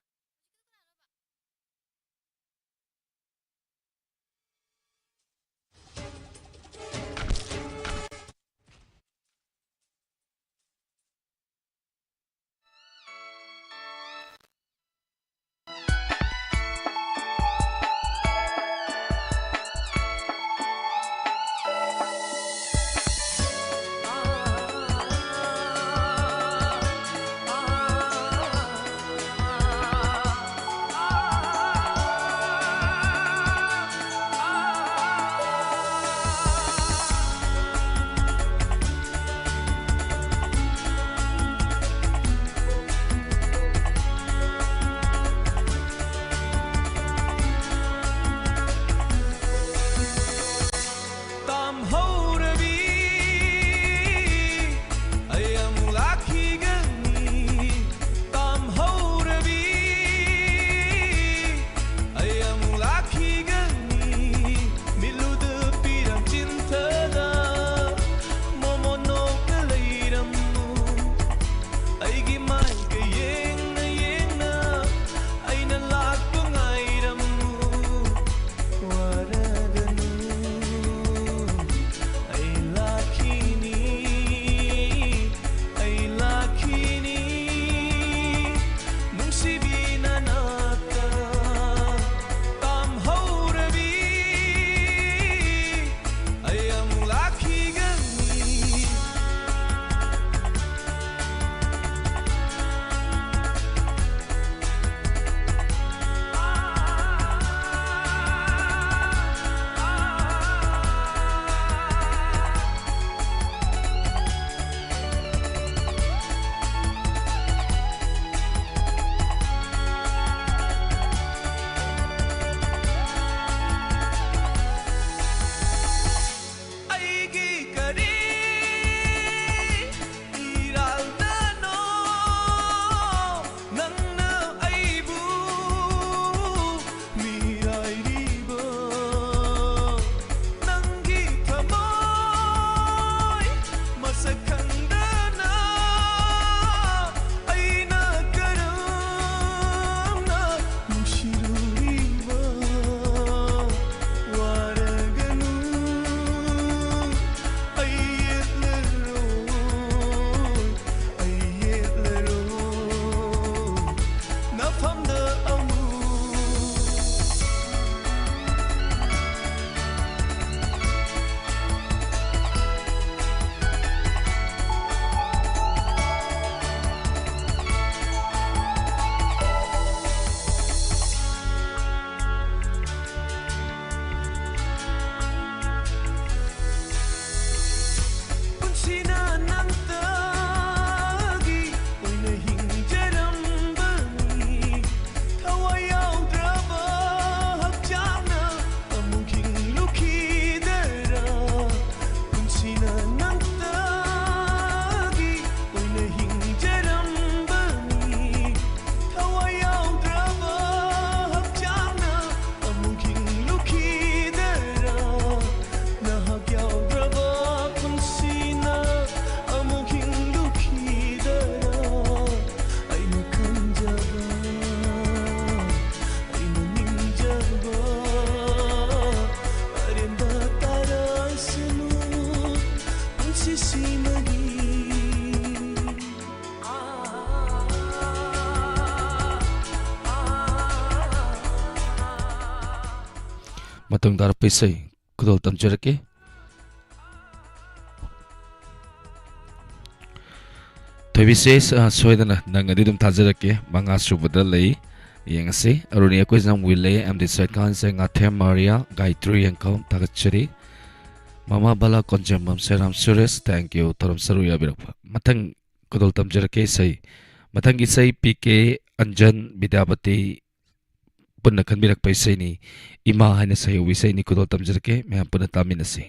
ꯃꯇꯨꯡ ꯇꯥꯔꯛꯄ ꯏꯁꯩ ꯈꯨꯗꯣꯜ ꯇꯝꯖꯔꯛꯀꯦ꯫ ꯊꯣꯏꯕꯤꯁꯦ, ꯑ, ꯁꯣꯏꯗꯅ ꯅꯪꯅꯗꯤ ꯑꯗꯨꯝ ꯊꯥꯖꯔꯛꯀꯦ꯫ ꯃꯉꯥ ꯁꯨꯕꯗ ꯂꯩ꯫ ꯌꯦꯡꯉꯁꯤ꯫ ꯑꯔꯨꯅꯤ ꯑꯩꯈꯣꯏꯖꯝ ꯋꯤꯂꯦ, ꯑꯦꯝ ꯗꯤ ꯁꯩꯀꯥꯟꯁꯦ, ꯉꯥꯊꯦꯝ ꯃꯥꯔꯤꯌꯥ, ꯒꯥꯏꯇ꯭ꯔꯤ ꯌꯦꯡꯈꯧ, ꯊꯥꯒꯠꯆꯔꯤ꯫ ꯃꯃꯥ ꯕꯂꯥ ꯀꯣꯟꯖꯦꯝꯕꯝ ꯁꯦꯔꯥꯝ ꯁꯨꯔꯦꯁ, thank you, ꯊꯧꯔꯝ ꯁꯔꯨꯛ ꯌꯥꯕꯤꯔꯛꯄ꯫ ꯃꯊꯪ ꯈꯨꯗꯣꯜ ꯇꯝꯖꯔꯛꯀꯦ ꯏꯁꯩ꯫ ꯃꯊꯪꯒꯤ ꯏꯁꯩ ꯄꯤ ꯀꯦ ꯑꯟꯖꯟ ꯕꯤꯗ꯭ꯌꯥꯄꯇꯤ ꯄꯨꯟꯅ ꯈꯟꯕꯤꯔꯛꯄ ꯏꯁꯩꯅꯤ꯫ ꯏꯃꯥ ꯍꯥꯏꯅ ꯁꯩꯍꯧꯕ ꯏꯁꯩꯅꯤ꯫ ꯈꯨꯗꯣꯜ ꯇꯝꯖꯔꯛꯀꯦ, ꯃꯌꯥꯝ ꯄꯨꯟꯅ ꯇꯥꯃꯤꯟꯅꯁꯤ꯫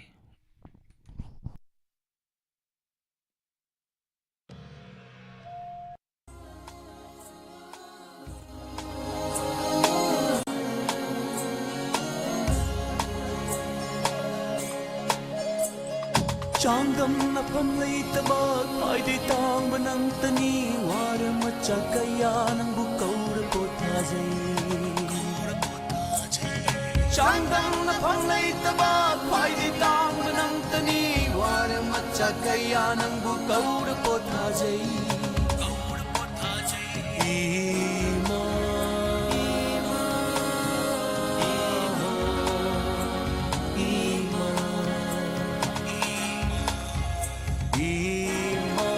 ꯆꯥꯡꯗꯝꯅꯐꯝ ꯂꯩꯇꯕ ꯈ꯭ꯋꯥꯏꯗꯩ ꯇꯥꯡꯕ ꯅꯪꯇꯅꯤ, ꯋꯥꯔ ꯃꯆꯥ ꯀꯌꯥ ꯅꯪꯕꯨ ꯀꯧꯔ ꯄꯣꯊꯥꯖꯩ꯫ ꯆꯥꯡꯗꯝꯅꯐꯝ ꯂꯩꯇꯕ ꯈ꯭ꯋꯥꯏꯗꯩ ꯇꯥꯡꯕ ꯅꯪꯇꯅꯤ, ꯋꯥꯔ ꯃꯆꯥ ꯀꯌꯥ ꯅꯪꯕꯨ ꯀꯧꯔ ꯄꯣꯊꯥꯖꯩ꯫ ꯏꯃꯥ, ꯏꯃꯥ, ꯏꯃꯥ, ꯏꯃꯥ, ꯏꯃꯥ, ꯏꯃꯥ꯫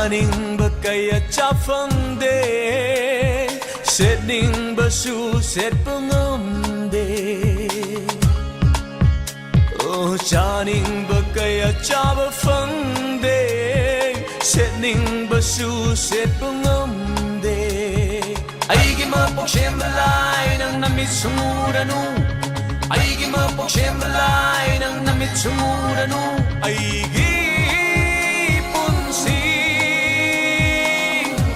ꯆꯥꯅꯤꯡꯕ ꯀꯌꯥ ꯆꯥ ꯐꯪꯗꯦ, ꯁꯦꯠꯅꯤꯡꯕꯁꯨ ꯁꯦꯠꯄ ꯉꯝꯗꯦ꯫ ꯑꯣ, ꯆꯥꯅꯤꯡꯕ ꯀꯌꯥ ꯆꯥꯕ ꯐꯪꯗꯦ, ꯁꯦꯠꯅꯤꯡꯕꯁꯨ ꯁꯦꯠꯄ ꯉꯝꯗꯦ꯫ ꯑꯩꯒꯤ ꯃꯄꯣꯛ ꯁꯦꯝꯕ ꯂꯥꯏ, ꯅꯪ ꯅꯃꯤꯠ ꯁꯨꯡ ꯎꯔꯅꯨ꯫ ꯑꯩꯒꯤ ꯃꯄꯣꯛ ꯁꯦꯝꯕ ꯂꯥꯏ, ꯅꯪ ꯅꯃꯤꯠ ꯁꯨꯡ ꯎꯔꯅꯨ꯫ ꯑꯩꯒꯤ ꯄꯨꯟꯁꯤ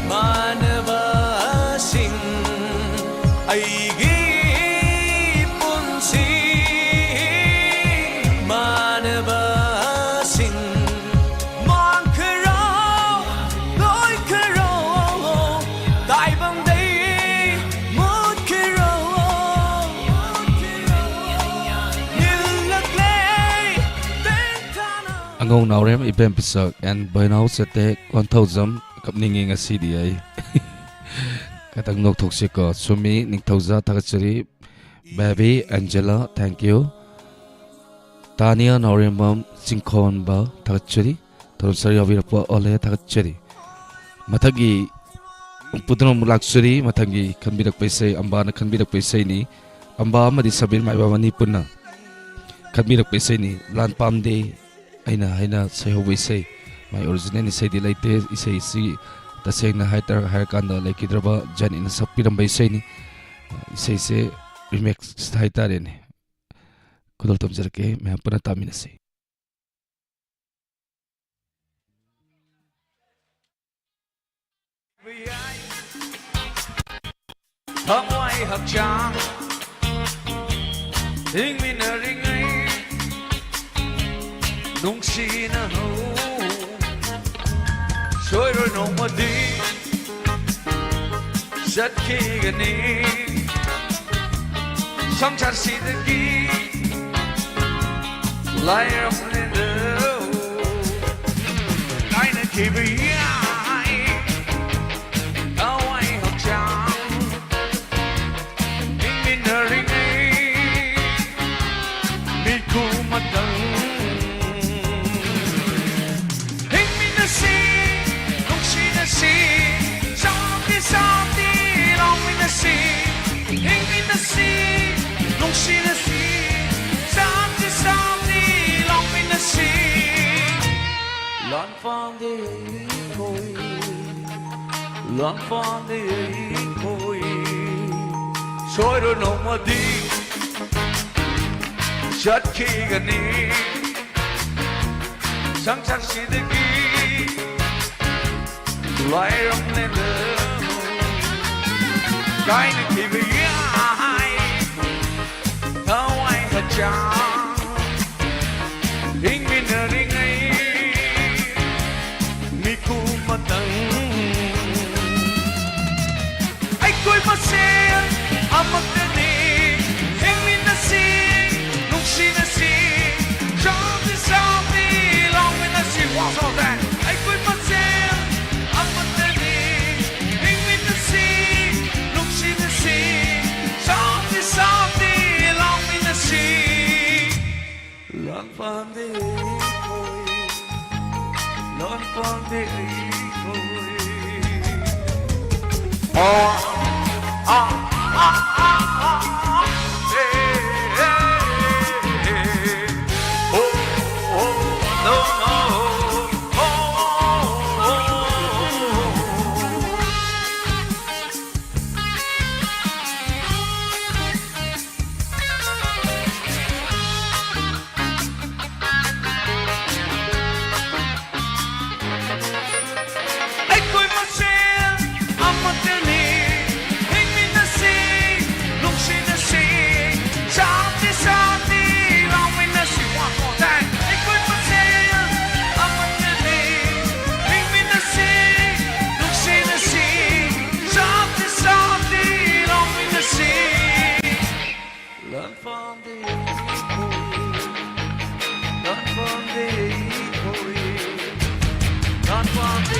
ꯃꯥꯟꯅꯕꯁꯤꯡ, ꯑꯩꯒꯤ ꯄꯨꯟꯁꯤ ꯃꯥꯟꯅꯕꯁꯤꯡ ꯃꯥꯡꯈ꯭ꯔꯣ, ꯂꯣꯏꯈ꯭ꯔꯣ, ꯇꯥꯏꯕꯪꯗꯩ ꯃꯨꯠꯈ꯭ꯔꯣ꯫ ꯅꯤꯜꯂꯛꯂꯦ ꯇꯦꯟꯊꯥꯅ꯫ ꯑꯉꯧ ꯅꯥꯎꯔꯦꯝ ꯏꯕꯦꯝ ꯄꯤꯁꯛ and ꯕꯣꯏꯅꯥꯎ ꯆꯦꯇꯦꯛ ꯀꯣꯟꯊꯧꯖꯝ꯫ ꯀꯞꯅꯤꯡꯉꯤ ꯉꯁꯤꯗꯤ ꯑꯩ꯫ ꯈꯤꯇꯪ ꯅꯣꯛꯊꯣꯛꯁꯤꯀꯣ꯫ ꯁꯨꯃꯤ ꯅꯤꯡꯊꯧꯖꯥ ꯊꯥꯒꯠꯆꯔꯤ꯫ Baby Angela, thank you꯫ ꯇꯥꯅꯤꯌꯥ ꯅꯥꯎꯔꯦꯝꯕꯝ ꯆꯤꯡꯈꯣꯟꯕ ꯊꯥꯒꯠꯆꯔꯤ꯫ ꯊꯧꯔꯝ ꯁꯔꯨꯛ ꯌꯥꯕꯤꯔꯛꯄ ꯑꯣꯂꯦ ꯊꯥꯒꯠꯆꯔꯤ꯫ ꯃꯊꯪꯒꯤ ꯄꯨꯗꯨꯅ ꯑꯃꯨꯛ ꯂꯥꯛꯆꯔꯤ꯫ ꯃꯊꯪꯒꯤ ꯈꯟꯕꯤꯔꯛꯄ ꯏꯁꯩ, ꯑꯝꯕꯥꯅ ꯈꯟꯕꯤꯔꯛꯄ ꯏꯁꯩꯅꯤ꯫ ꯑꯝꯕꯥ ꯑꯃꯗꯤ ꯁꯕꯤꯔ ꯃꯥꯏꯕꯝ ꯑꯅꯤ ꯄꯨꯟꯅ ꯈꯟꯕꯤꯔꯛꯄ ꯏꯁꯩꯅꯤ꯫ ꯂꯥꯟ ꯄꯥꯝꯗꯦ ꯑꯩꯅ ꯍꯥꯏꯅ ꯁꯩꯍꯧꯕ ꯏꯁꯩ꯫ ꯃꯥꯏ ꯑꯣꯔꯤꯖꯤꯅꯦꯜ ꯏꯁꯩꯗꯤ ꯂꯩꯇꯦ꯫ ꯏꯁꯩꯁꯤ ꯇꯁꯦꯡꯅ ꯍꯥꯏꯇꯥꯔ-, ꯍꯥꯏꯔꯀꯥꯟꯗ ꯂꯩꯈꯤꯗ꯭ꯔꯕ ꯖꯥꯅꯤꯅ ꯁꯛꯄꯤꯔꯝꯕ ꯏꯁꯩꯅꯤ꯫ ꯏꯁꯩꯁꯦ ꯔꯤꯃꯦꯛꯁ ꯍꯥꯏꯇꯥꯔꯦꯅꯦ꯫ ꯈꯨꯗꯣꯜ ꯇꯝꯖꯔꯛꯀꯦ, ꯃꯌꯥꯝ ꯄꯨꯟꯅ ꯇꯥꯃꯤꯟꯅꯁꯤ꯫ ꯊꯋꯥꯏ ꯍꯛꯆꯥꯡ ꯍꯤꯡꯃꯤꯟꯅꯔꯤꯉꯩ ꯅꯨꯡꯁꯤꯅ ꯍꯧ꯫ ꯁꯣꯏꯔꯣꯏ ꯅꯣꯡꯃꯗꯤ ꯆꯠꯈꯤꯒꯅꯤ ꯁꯪꯁꯥꯔꯁꯤꯗꯒꯤ ꯂꯥꯏꯔꯕꯅꯤꯗ꯫ ꯀꯥꯏꯅꯈꯤꯕ ꯌꯥꯏ ꯊꯋꯥꯏ ꯍꯛꯆꯥꯡ ꯍꯤꯡꯃꯤꯟꯅꯔꯤꯉꯩ ꯃꯤꯀꯨꯞ ꯑꯃꯇꯪ ꯍꯤꯡꯃꯤꯟꯅꯁꯤ꯫ ꯅꯨꯡꯁꯤꯅꯁꯤ, ꯁꯥꯟꯇꯤ ꯁꯥꯟꯇꯤ ꯂꯥꯡꯃꯤꯟꯅꯁꯤ꯫ ꯂꯥꯟꯐꯝꯗꯤ ꯑꯩꯈꯣꯏ, ꯂꯥꯟꯐꯝꯗꯤ ꯑꯩꯈꯣꯏ꯫ ꯁꯣꯏꯔꯣꯏ ꯅꯣꯡꯃꯗꯤ ꯆꯠꯈꯤꯒꯅꯤ꯫ ꯁꯪꯁꯥꯔꯁꯤꯗꯒꯤ ꯂꯥꯏꯔꯝꯅꯦꯗ ꯀꯥꯏꯅꯈꯤꯕ ꯌꯥꯏ꯫ ꯊꯋꯥꯏ ꯍꯛꯆꯥꯡ ꯍꯤꯡꯃꯤꯟꯅꯔꯤꯉꯩ ꯃꯤꯀꯨꯞ ꯑꯃꯇꯪ꯫ ꯑꯩꯈꯣꯏ ꯃꯁꯦꯜ ꯑꯃꯠꯇꯅꯤ, ꯍꯤꯡꯃꯤꯟꯅꯁꯤ, ꯅꯨꯡꯁꯤꯅꯁꯤ, ꯁꯥꯟꯇꯤ ꯁꯥꯟꯇꯤ ꯂꯥꯎꯃꯤꯟꯅꯁꯤ꯫ One more time. ꯑꯩꯈꯣꯏ ꯃꯁꯦꯜ ꯑꯃꯠꯇꯅꯤ, ꯍꯤꯡꯃꯤꯟꯅꯁꯤ, ꯅꯨꯡꯁꯤꯅꯁꯤ, ꯁꯥꯟꯇꯤ ꯁꯥꯟꯇꯤ ꯂꯥꯎꯃꯤꯟꯅꯁꯤ꯫ ꯂꯥꯟꯐꯝꯗꯤ ꯑꯩꯈꯣꯏ, ꯂꯥꯟꯐꯝꯗꯤ ꯑꯩꯈꯣꯏ꯫ ꯑꯣ, ꯑꯥ, ꯑꯥ, ꯑꯥ, ꯑꯥ, ꯑꯥ, ꯑꯦ, ꯑꯦ, ꯑꯦ, ꯑꯦ, ꯑꯣ, ꯑꯣ, no, no, ꯑꯣ, ꯑꯣ, ꯑꯣ, ꯑꯣ꯫ ꯑꯩꯈꯣꯏ ꯃꯁꯦꯜ ꯑꯃꯠꯇꯅꯤ, ꯍꯤꯡꯃꯤꯟꯅꯁꯤ, ꯅꯨꯡꯁꯤꯅꯁꯤ, ꯁꯥꯟꯇꯤ ꯁꯥꯟꯇꯤ ꯂꯥꯎꯃꯤꯟꯅꯁꯤ꯫ One more time. ꯑꯩꯈꯣꯏ ꯃꯁꯦꯜ ꯑꯃꯠꯇꯅꯤ, ꯍꯤꯡꯃꯤꯟꯅꯁꯤ, ꯅꯨꯡꯁꯤꯅꯁꯤ, ꯁꯥꯟꯇꯤ ꯁꯥꯟꯇꯤ ꯂꯥꯎꯃꯤꯟꯅꯁꯤ꯫ ꯂꯥꯟꯐꯝꯗꯤ ꯑꯩꯈꯣꯏ, ꯂꯥꯟꯐꯝꯗꯤ ꯑꯩꯈꯣꯏ, ꯂꯥꯟꯐꯝꯗꯤ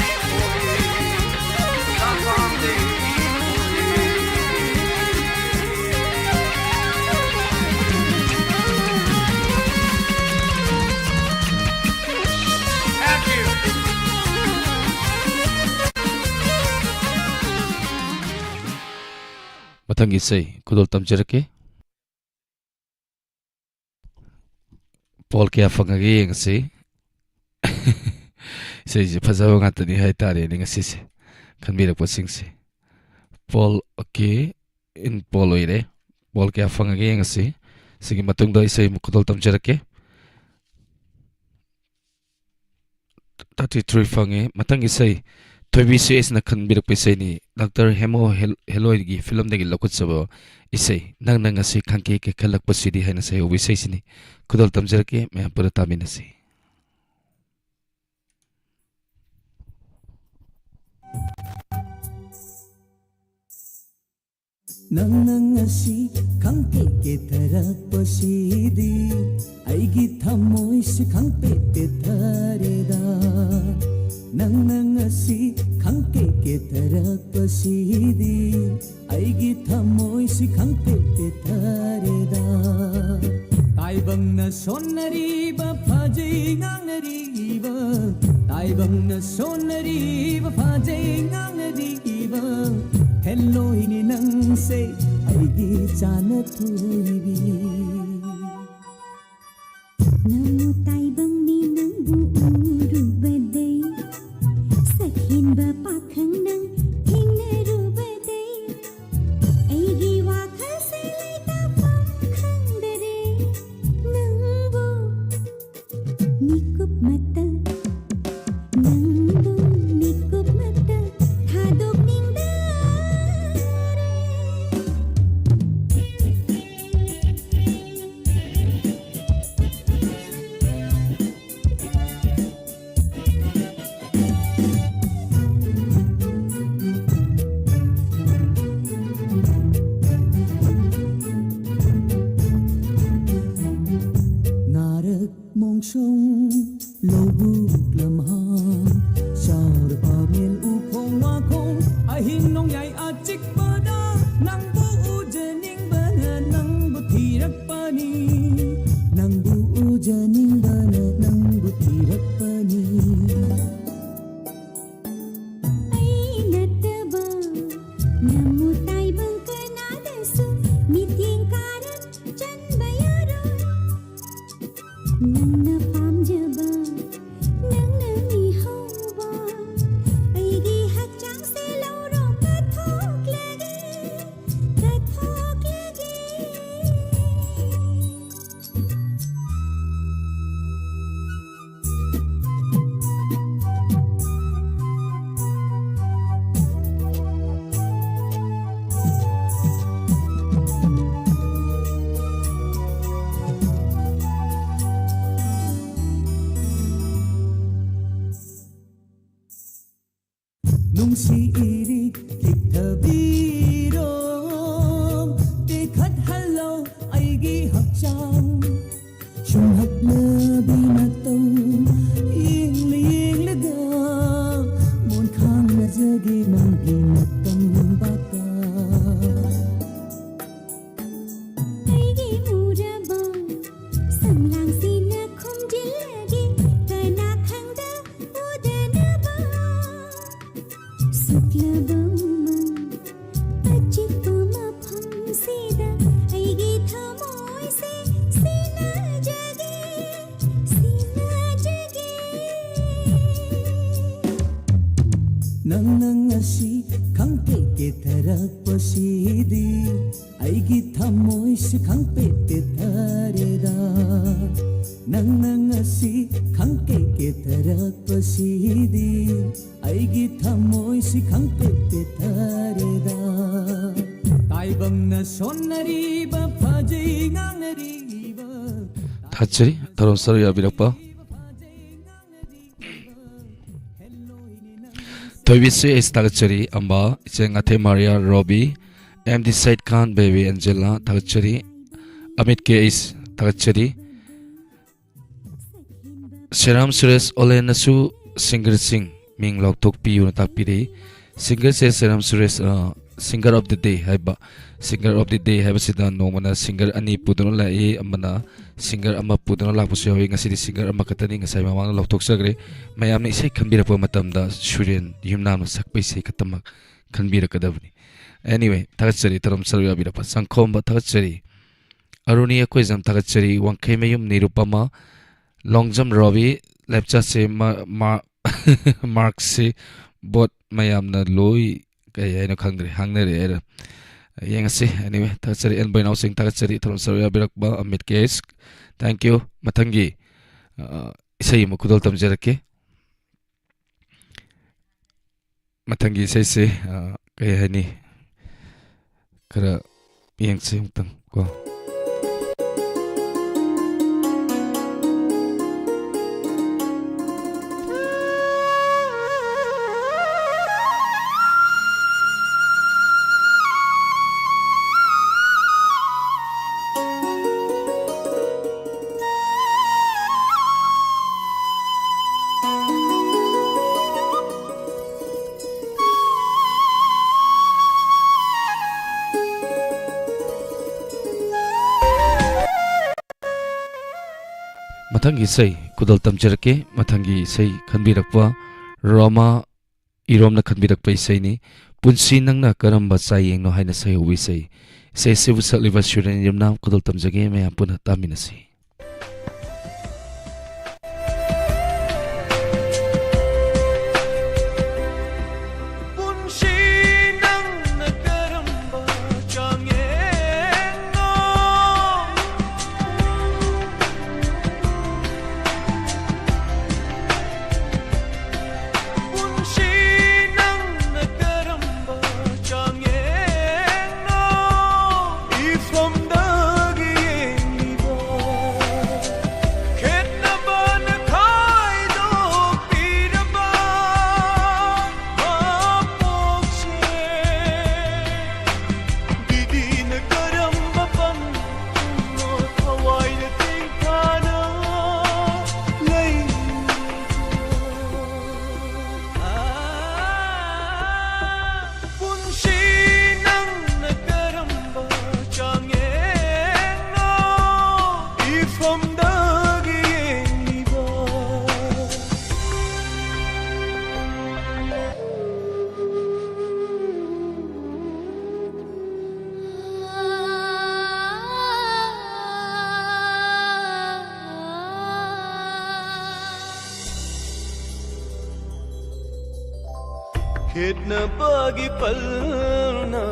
ꯑꯩꯈꯣꯏ, ꯂꯥꯟꯐꯝꯗꯤ ꯑꯩꯈꯣꯏ꯫ Thank you. ꯃꯊꯪꯒꯤ ꯏꯁꯩ ꯈꯨꯗꯣꯜ ꯇꯝꯖꯔꯛꯀꯦ꯫ ꯄꯣꯜ ꯀꯌꯥ ꯐꯪꯉꯒꯦ ꯌꯦꯡꯉꯁꯤ꯫ ꯏꯁꯩꯁꯦ ꯐꯖꯕ ꯉꯥꯛꯇꯅꯤ ꯍꯥꯏꯇꯥꯔꯦꯅꯦ ꯉꯁꯤꯁꯦ, ꯈꯟꯕꯤꯔꯛꯄꯁꯤꯡꯁꯦ꯫ ꯄꯣꯜ, ꯑꯣꯀꯦ, ꯏꯟ ꯄꯣꯜ ꯑꯣꯏꯔꯦ꯫ ꯄꯣꯜ ꯀꯌꯥ ꯐꯪꯉꯒꯦ ꯌꯦꯡꯉꯁꯤ꯫ ꯁꯤꯒꯤ ꯃꯇꯨꯡꯗ ꯏꯁꯩ ꯑꯃꯨꯛ ꯈꯨꯗꯣꯜ ꯇꯝꯖꯔꯛꯀꯦ꯫ ꯊꯥꯔꯇꯤ ꯊ꯭ꯔꯤ ꯐꯪꯉꯦ꯫ ꯃꯊꯪ ꯏꯁꯩ ꯊꯣꯏꯕꯤ ꯁꯤ ꯑꯦꯁꯅ ꯈꯟꯕꯤꯔꯛꯄ ꯏꯁꯩꯅꯤ꯫ ꯗꯥꯛꯇꯔ ꯍꯦꯃꯣ ꯍꯦꯜ-, ꯍꯦꯂꯣꯏꯒꯤ ꯐꯤꯂꯝꯗꯒꯤ ꯂꯧꯈꯠꯆꯕ ꯏꯁꯩ, "ꯅꯪꯅ ꯉꯁꯤ ꯈꯪꯀꯦ ꯀꯦꯈꯠꯂꯛꯄꯁꯤꯗꯤ" ꯍꯥꯏꯅ ꯁꯩꯍꯧꯕ ꯏꯁꯩꯁꯤꯅꯤ꯫ ꯈꯨꯗꯣꯜ ꯇꯝꯖꯔꯛꯀꯦ, ꯃꯌꯥꯝ ꯄꯨꯟꯅ ꯇꯥꯃꯤꯟꯅꯁꯤ꯫ ꯅꯪꯅ ꯉꯁꯤ ꯈꯪꯇꯦꯛ ꯀꯦꯊꯔꯛꯄꯁꯤꯗꯤ ꯑꯩꯒꯤ ꯊꯃꯣꯏꯁꯤ ꯈꯪꯄꯦꯠ ꯄꯦꯠꯊꯔꯦꯗ꯫ ꯅꯪꯅ ꯉꯁꯤ ꯈꯪꯇꯦꯛ ꯀꯦꯊꯔꯛꯄꯁꯤꯗꯤ ꯑꯩꯒꯤ ꯊꯃꯣꯏꯁꯤ ꯈꯪꯄꯦꯠ ꯄꯦꯠꯊꯔꯦꯗ꯫ ꯇꯥꯏꯕꯪꯅ ꯁꯣꯟꯅꯔꯤꯕ ꯐꯖꯩ ꯉꯥꯡꯅꯔꯤꯕ, ꯇꯥꯏꯕꯪꯅ ꯁꯣꯟꯅꯔꯤꯕ ꯐꯖꯩ ꯉꯥꯡꯅꯔꯤꯕ, ꯍꯦꯜꯂꯣꯏꯅꯦ ꯅꯪꯁꯦ ꯑꯩꯒꯤ ꯆꯥꯅ ꯊꯣꯏꯕꯤ꯫ ꯅꯪꯕꯨ ꯇꯥꯏꯕꯪꯅꯤ ꯅꯪꯕꯨ ꯎꯔꯨꯕꯗꯩ, ꯁꯛꯍꯦꯟꯕ ꯄꯥꯈꯪ ꯅꯪ ꯊꯦꯡꯅꯔꯨꯕꯗꯩ, ꯑꯩꯒꯤ ꯋꯥꯈꯜꯁꯦ ꯂꯩꯇꯥꯐꯝ ꯈꯪꯗꯔꯦ꯫ ꯅꯪꯕꯨ ꯃꯤꯀꯨꯞ ꯃꯇ, ꯅꯪꯕꯨ ꯃꯤꯀꯨꯞ ꯃꯇ ꯊꯥꯗꯣꯛꯅꯤꯡꯗꯔꯦ꯫ ꯅꯥꯔꯛ ꯃꯣꯡꯁꯣꯡ ꯂꯧꯕꯨꯛ ꯂꯝꯍꯥꯡ, ꯆꯥꯎꯔ ꯄꯥꯃꯦꯜ ꯎꯈꯣꯡ ꯋꯥꯈꯣꯡ, ꯑꯍꯤꯡ ꯅꯣꯡꯌꯥꯏ ꯑꯆꯤꯛꯄꯗ ꯅꯪꯕꯨ ꯎꯖꯅꯤꯡꯕꯅ ꯅꯪꯕꯨ ꯊꯤꯔꯛꯄꯅꯤ, ꯅꯪꯕꯨ ꯎꯖꯅꯤꯡꯕꯅ ꯅꯪꯕꯨ ꯊꯤꯔꯛꯄꯅꯤ꯫ ꯑꯩ ꯅꯠꯇꯕ ꯅꯃꯨ ꯇꯥꯏꯕꯪ ꯀꯅꯥꯗꯁꯨ ꯃꯤꯠꯌꯦꯡ ꯀꯥꯔꯛ ꯆꯟꯕ ꯌꯥꯔꯣꯏ꯫ ꯅꯨꯡꯁꯤ ꯏꯔꯤꯛ ꯂꯤꯛꯊꯕꯤꯔꯣ, ꯇꯦꯛꯈꯠꯍꯜꯂꯣ ꯑꯩꯒꯤ ꯍꯛꯆꯥꯡ꯫ ꯁꯨꯝꯍꯠꯂꯕꯤ ꯅꯇꯧ ꯌꯦꯡꯂ ꯌꯦꯡꯂꯒ ꯃꯣꯟ ꯈꯥꯡꯅꯖꯒꯦ ꯅꯪꯒꯤ ꯅꯇꯝ ꯄꯥꯛꯇ꯫ ꯑꯩꯒꯤ ꯃꯨꯔꯕ ꯁꯝꯂꯥꯡꯁꯤꯅ ꯈꯨꯝꯖꯤꯜꯂꯒꯦ, ꯀꯅꯥ ꯈꯪꯗ ꯎꯗꯅꯕ꯫ ꯁꯨꯛꯂꯕ ꯎꯃꯪ ꯑꯆꯤꯛꯄ ꯃꯐꯝꯁꯤꯗ ꯑꯩꯒꯤ ꯊꯃꯣꯏꯁꯦ ꯁꯤꯟꯅꯖꯒꯦ, ꯁꯤꯟꯅꯖꯒꯦ꯫ ꯅꯪꯅ ꯉꯁꯤ ꯈꯪꯇꯦꯛ ꯇꯦꯛꯊꯔꯛꯄꯁꯤꯗꯤ ꯑꯩꯒꯤ ꯊꯃꯣꯏꯁꯤ ꯈꯪꯄꯦꯠ ꯄꯦꯠꯊꯔꯦꯗ꯫ ꯅꯪꯅ ꯉꯁꯤ ꯈꯪꯀꯦ ꯀꯦꯊꯔꯛꯄꯁꯤꯗꯤ ꯑꯩꯒꯤ ꯊꯃꯣꯏꯁꯤ ꯈꯪꯄꯦꯠ ꯄꯦꯠꯊꯔꯦꯗ꯫ ꯇꯥꯏꯕꯪꯅ ꯁꯣꯟꯅꯔꯤꯕ ꯐꯖꯩ ꯉꯥꯡꯅꯔꯤꯕ꯫ ꯊꯥꯒꯠꯆꯔꯤ ꯊꯧꯔꯝ ꯁꯔꯨꯛ ꯌꯥꯕꯤꯔꯛꯄ ꯊꯣꯏꯕꯤꯁꯤ ꯑꯩꯁ ꯊꯥꯒꯠꯆꯔꯤ꯫ ꯑꯝꯕ, ꯏꯆꯦ ꯉꯥꯊꯦ ꯃꯥꯔꯤꯌꯥ, ꯔꯣꯕꯤ, ꯑꯦꯝ ꯗꯤ ꯁꯩꯗ ꯈꯥꯟ, ꯕꯦꯕꯤ ꯑꯦꯟꯖꯦꯂꯥ ꯊꯥꯒꯠꯆꯔꯤ꯫ ꯑꯃꯤꯠ ꯀꯦ ꯑꯩꯁ ꯊꯥꯒꯠꯆꯔꯤ꯫ ꯁꯦꯔꯥꯝ ꯁꯨꯔꯦꯁ ꯑꯣꯂꯦꯟꯅꯁꯨ ꯁꯤꯡꯒꯔꯁꯤꯡ ꯃꯤꯡ ꯂꯥꯎꯊꯣꯛꯄꯤꯌꯨꯅ ꯇꯥꯛꯄꯤꯔꯛꯏ꯫ ꯁꯤꯡꯒꯔꯁꯦ ꯁꯦꯔꯥꯝ ꯁꯨꯔꯦꯁ, ꯑ, ꯁꯤꯡꯒꯔ ꯑꯣꯐ ꯗꯤ ꯗꯦ ꯍꯥꯏꯕ, ꯁꯤꯡꯒꯔ ꯑꯣꯐ ꯗꯤ ꯗꯦ ꯍꯥꯏꯕꯁꯤꯗ ꯅꯣꯡꯃꯅ ꯁꯤꯡꯒꯔ ꯑꯅꯤ ꯄꯨꯗꯨꯅ ꯂꯥꯛꯏ, ꯑꯃꯅ ꯁꯤꯡꯒꯔ ꯑꯃ ꯄꯨꯗꯨꯅ ꯂꯥꯛꯄꯁꯨ ꯌꯥꯎꯏ꯫ ꯉꯁꯤꯗꯤ ꯁꯤꯡꯒꯔ ꯑꯃꯈꯛꯇꯅꯤ, ꯉꯁꯥꯏ ꯃꯃꯥꯡꯗ ꯂꯧꯊꯣꯛꯆꯈ꯭ꯔꯦ꯫ ꯃꯌꯥꯝꯅ ꯏꯁꯩ ꯈꯟꯕꯤꯔꯛꯄ ꯃꯇꯝꯗ ꯁꯨꯔꯦꯟ ꯌꯨꯝꯅꯥꯝꯅ ꯁꯛꯄ ꯏꯁꯩ ꯈꯛꯇꯃꯛ ꯈꯟꯕꯤꯔꯛꯀꯗꯕꯅꯤ꯫ Anyway, ꯊꯥꯒꯠꯆꯔꯤ ꯊꯧꯔꯝ ꯁꯔꯨꯛ ꯌꯥꯕꯤꯔꯛꯄ꯫ ꯆꯪꯈꯣꯝꯕ ꯊꯥꯒꯠꯆꯔꯤ꯫ ꯑꯔꯨꯅꯤ ꯑꯩꯈꯣꯏꯖꯝ ꯊꯥꯒꯠꯆꯔꯤ꯫ ꯋꯥꯡꯈꯩꯃꯌꯨꯝ ꯅꯤꯔꯨꯄꯃ, ꯂꯣꯡꯖꯝ ꯔꯣꯕꯤ, ꯂꯦꯞꯆꯥꯁꯦ ꯃꯥ-, ꯃꯥ-, ꯃꯥꯔꯛꯁꯤ ꯕꯣꯠ ꯃꯌꯥꯝꯅ ꯂꯣꯏ ꯀꯩ ꯍꯥꯏꯅꯣ ꯈꯪꯗ꯭ꯔꯦ, ꯍꯥꯡꯅꯔꯦ ꯍꯥꯏꯔ꯫ ꯌꯦꯡꯉꯁꯤ꯫ Anyway, ꯊꯥꯒꯠꯆꯔꯤ ꯑꯦꯟ ꯕꯣꯏꯅꯥꯎꯁꯤꯡ ꯊꯥꯒꯠꯆꯔꯤ ꯊꯧꯔꯝ ꯁꯔꯨꯛ ꯌꯥꯕꯤꯔꯛꯄ ꯑꯃꯤꯠ ꯀꯦꯁ꯫ Thank you꯫ ꯃꯊꯪꯒꯤ, ꯑ, ꯏꯁꯩ ꯑꯃ ꯈꯨꯗꯣꯜ ꯇꯝꯖꯔꯛꯀꯦ꯫ ꯃꯊꯪꯒꯤ ꯏꯁꯩꯁꯦ, ꯑ, ꯀꯩ ꯍꯥꯏꯅꯤ? ꯈꯔ ꯌꯦꯡꯁꯤ ꯑꯃꯨꯛꯇꯪ ꯀꯣ꯫ ꯃꯊꯪꯒꯤ ꯏꯁꯩ ꯈꯨꯗꯣꯜ ꯇꯝꯖꯔꯛꯀꯦ꯫ ꯃꯊꯪꯒꯤ ꯏꯁꯩ ꯈꯟꯕꯤꯔꯛꯄ ꯔꯣꯃꯥ ꯏꯔꯣꯝꯅ ꯈꯟꯕꯤꯔꯛꯄ ꯏꯁꯩꯅꯤ꯫ "ꯄꯨꯟꯁꯤ ꯅꯪꯅ ꯀꯔꯝꯕ ꯆꯥꯌꯦꯡꯅꯣ" ꯍꯥꯏꯅ ꯁꯩꯍꯧꯕ ꯏꯁꯩ꯫ ꯏꯁꯩ ꯑꯁꯤꯕꯨ ꯁꯛꯂꯤꯕ ꯁꯨꯔꯦꯟ ꯌꯨꯝꯅꯥꯝ ꯈꯨꯗꯣꯜ ꯇꯝꯖꯒꯦ꯫ ꯃꯌꯥꯝ ꯄꯨꯟꯅ ꯇꯥꯃꯤꯟꯅꯁꯤ꯫ ꯄꯨꯟꯁꯤ ꯅꯪꯅ ꯀꯔꯝꯕ ꯆꯥꯡꯌꯦꯡꯅꯣ? ꯄꯨꯟꯁꯤ ꯅꯪꯅ ꯀꯔꯝꯕ ꯆꯥꯡꯌꯦꯡꯅꯣ? ꯏꯐꯝꯗꯒꯤ ꯌꯦꯡꯂꯤꯕ ꯈꯦꯠꯅꯕꯅ ꯈꯥꯏꯗꯣꯛꯄꯤꯔꯕ ꯃꯄꯣꯛꯁꯦ꯫ ꯗꯤꯗꯤꯅ ꯀꯔꯝꯕ ꯄꯟꯊꯨꯡꯅꯣ ꯊꯋꯥꯏꯗ ꯇꯦꯡꯊꯥꯅ ꯂꯩꯔꯤꯕ? ꯄꯨꯟꯁꯤ ꯅꯪꯅ ꯀꯔꯝꯕ ꯆꯥꯡꯌꯦꯡꯅꯣ? ꯏꯐꯝꯗꯒꯤ ꯌꯦꯡꯂꯤꯕ ꯈꯦꯠꯅꯕꯒꯤ ꯄꯜꯅ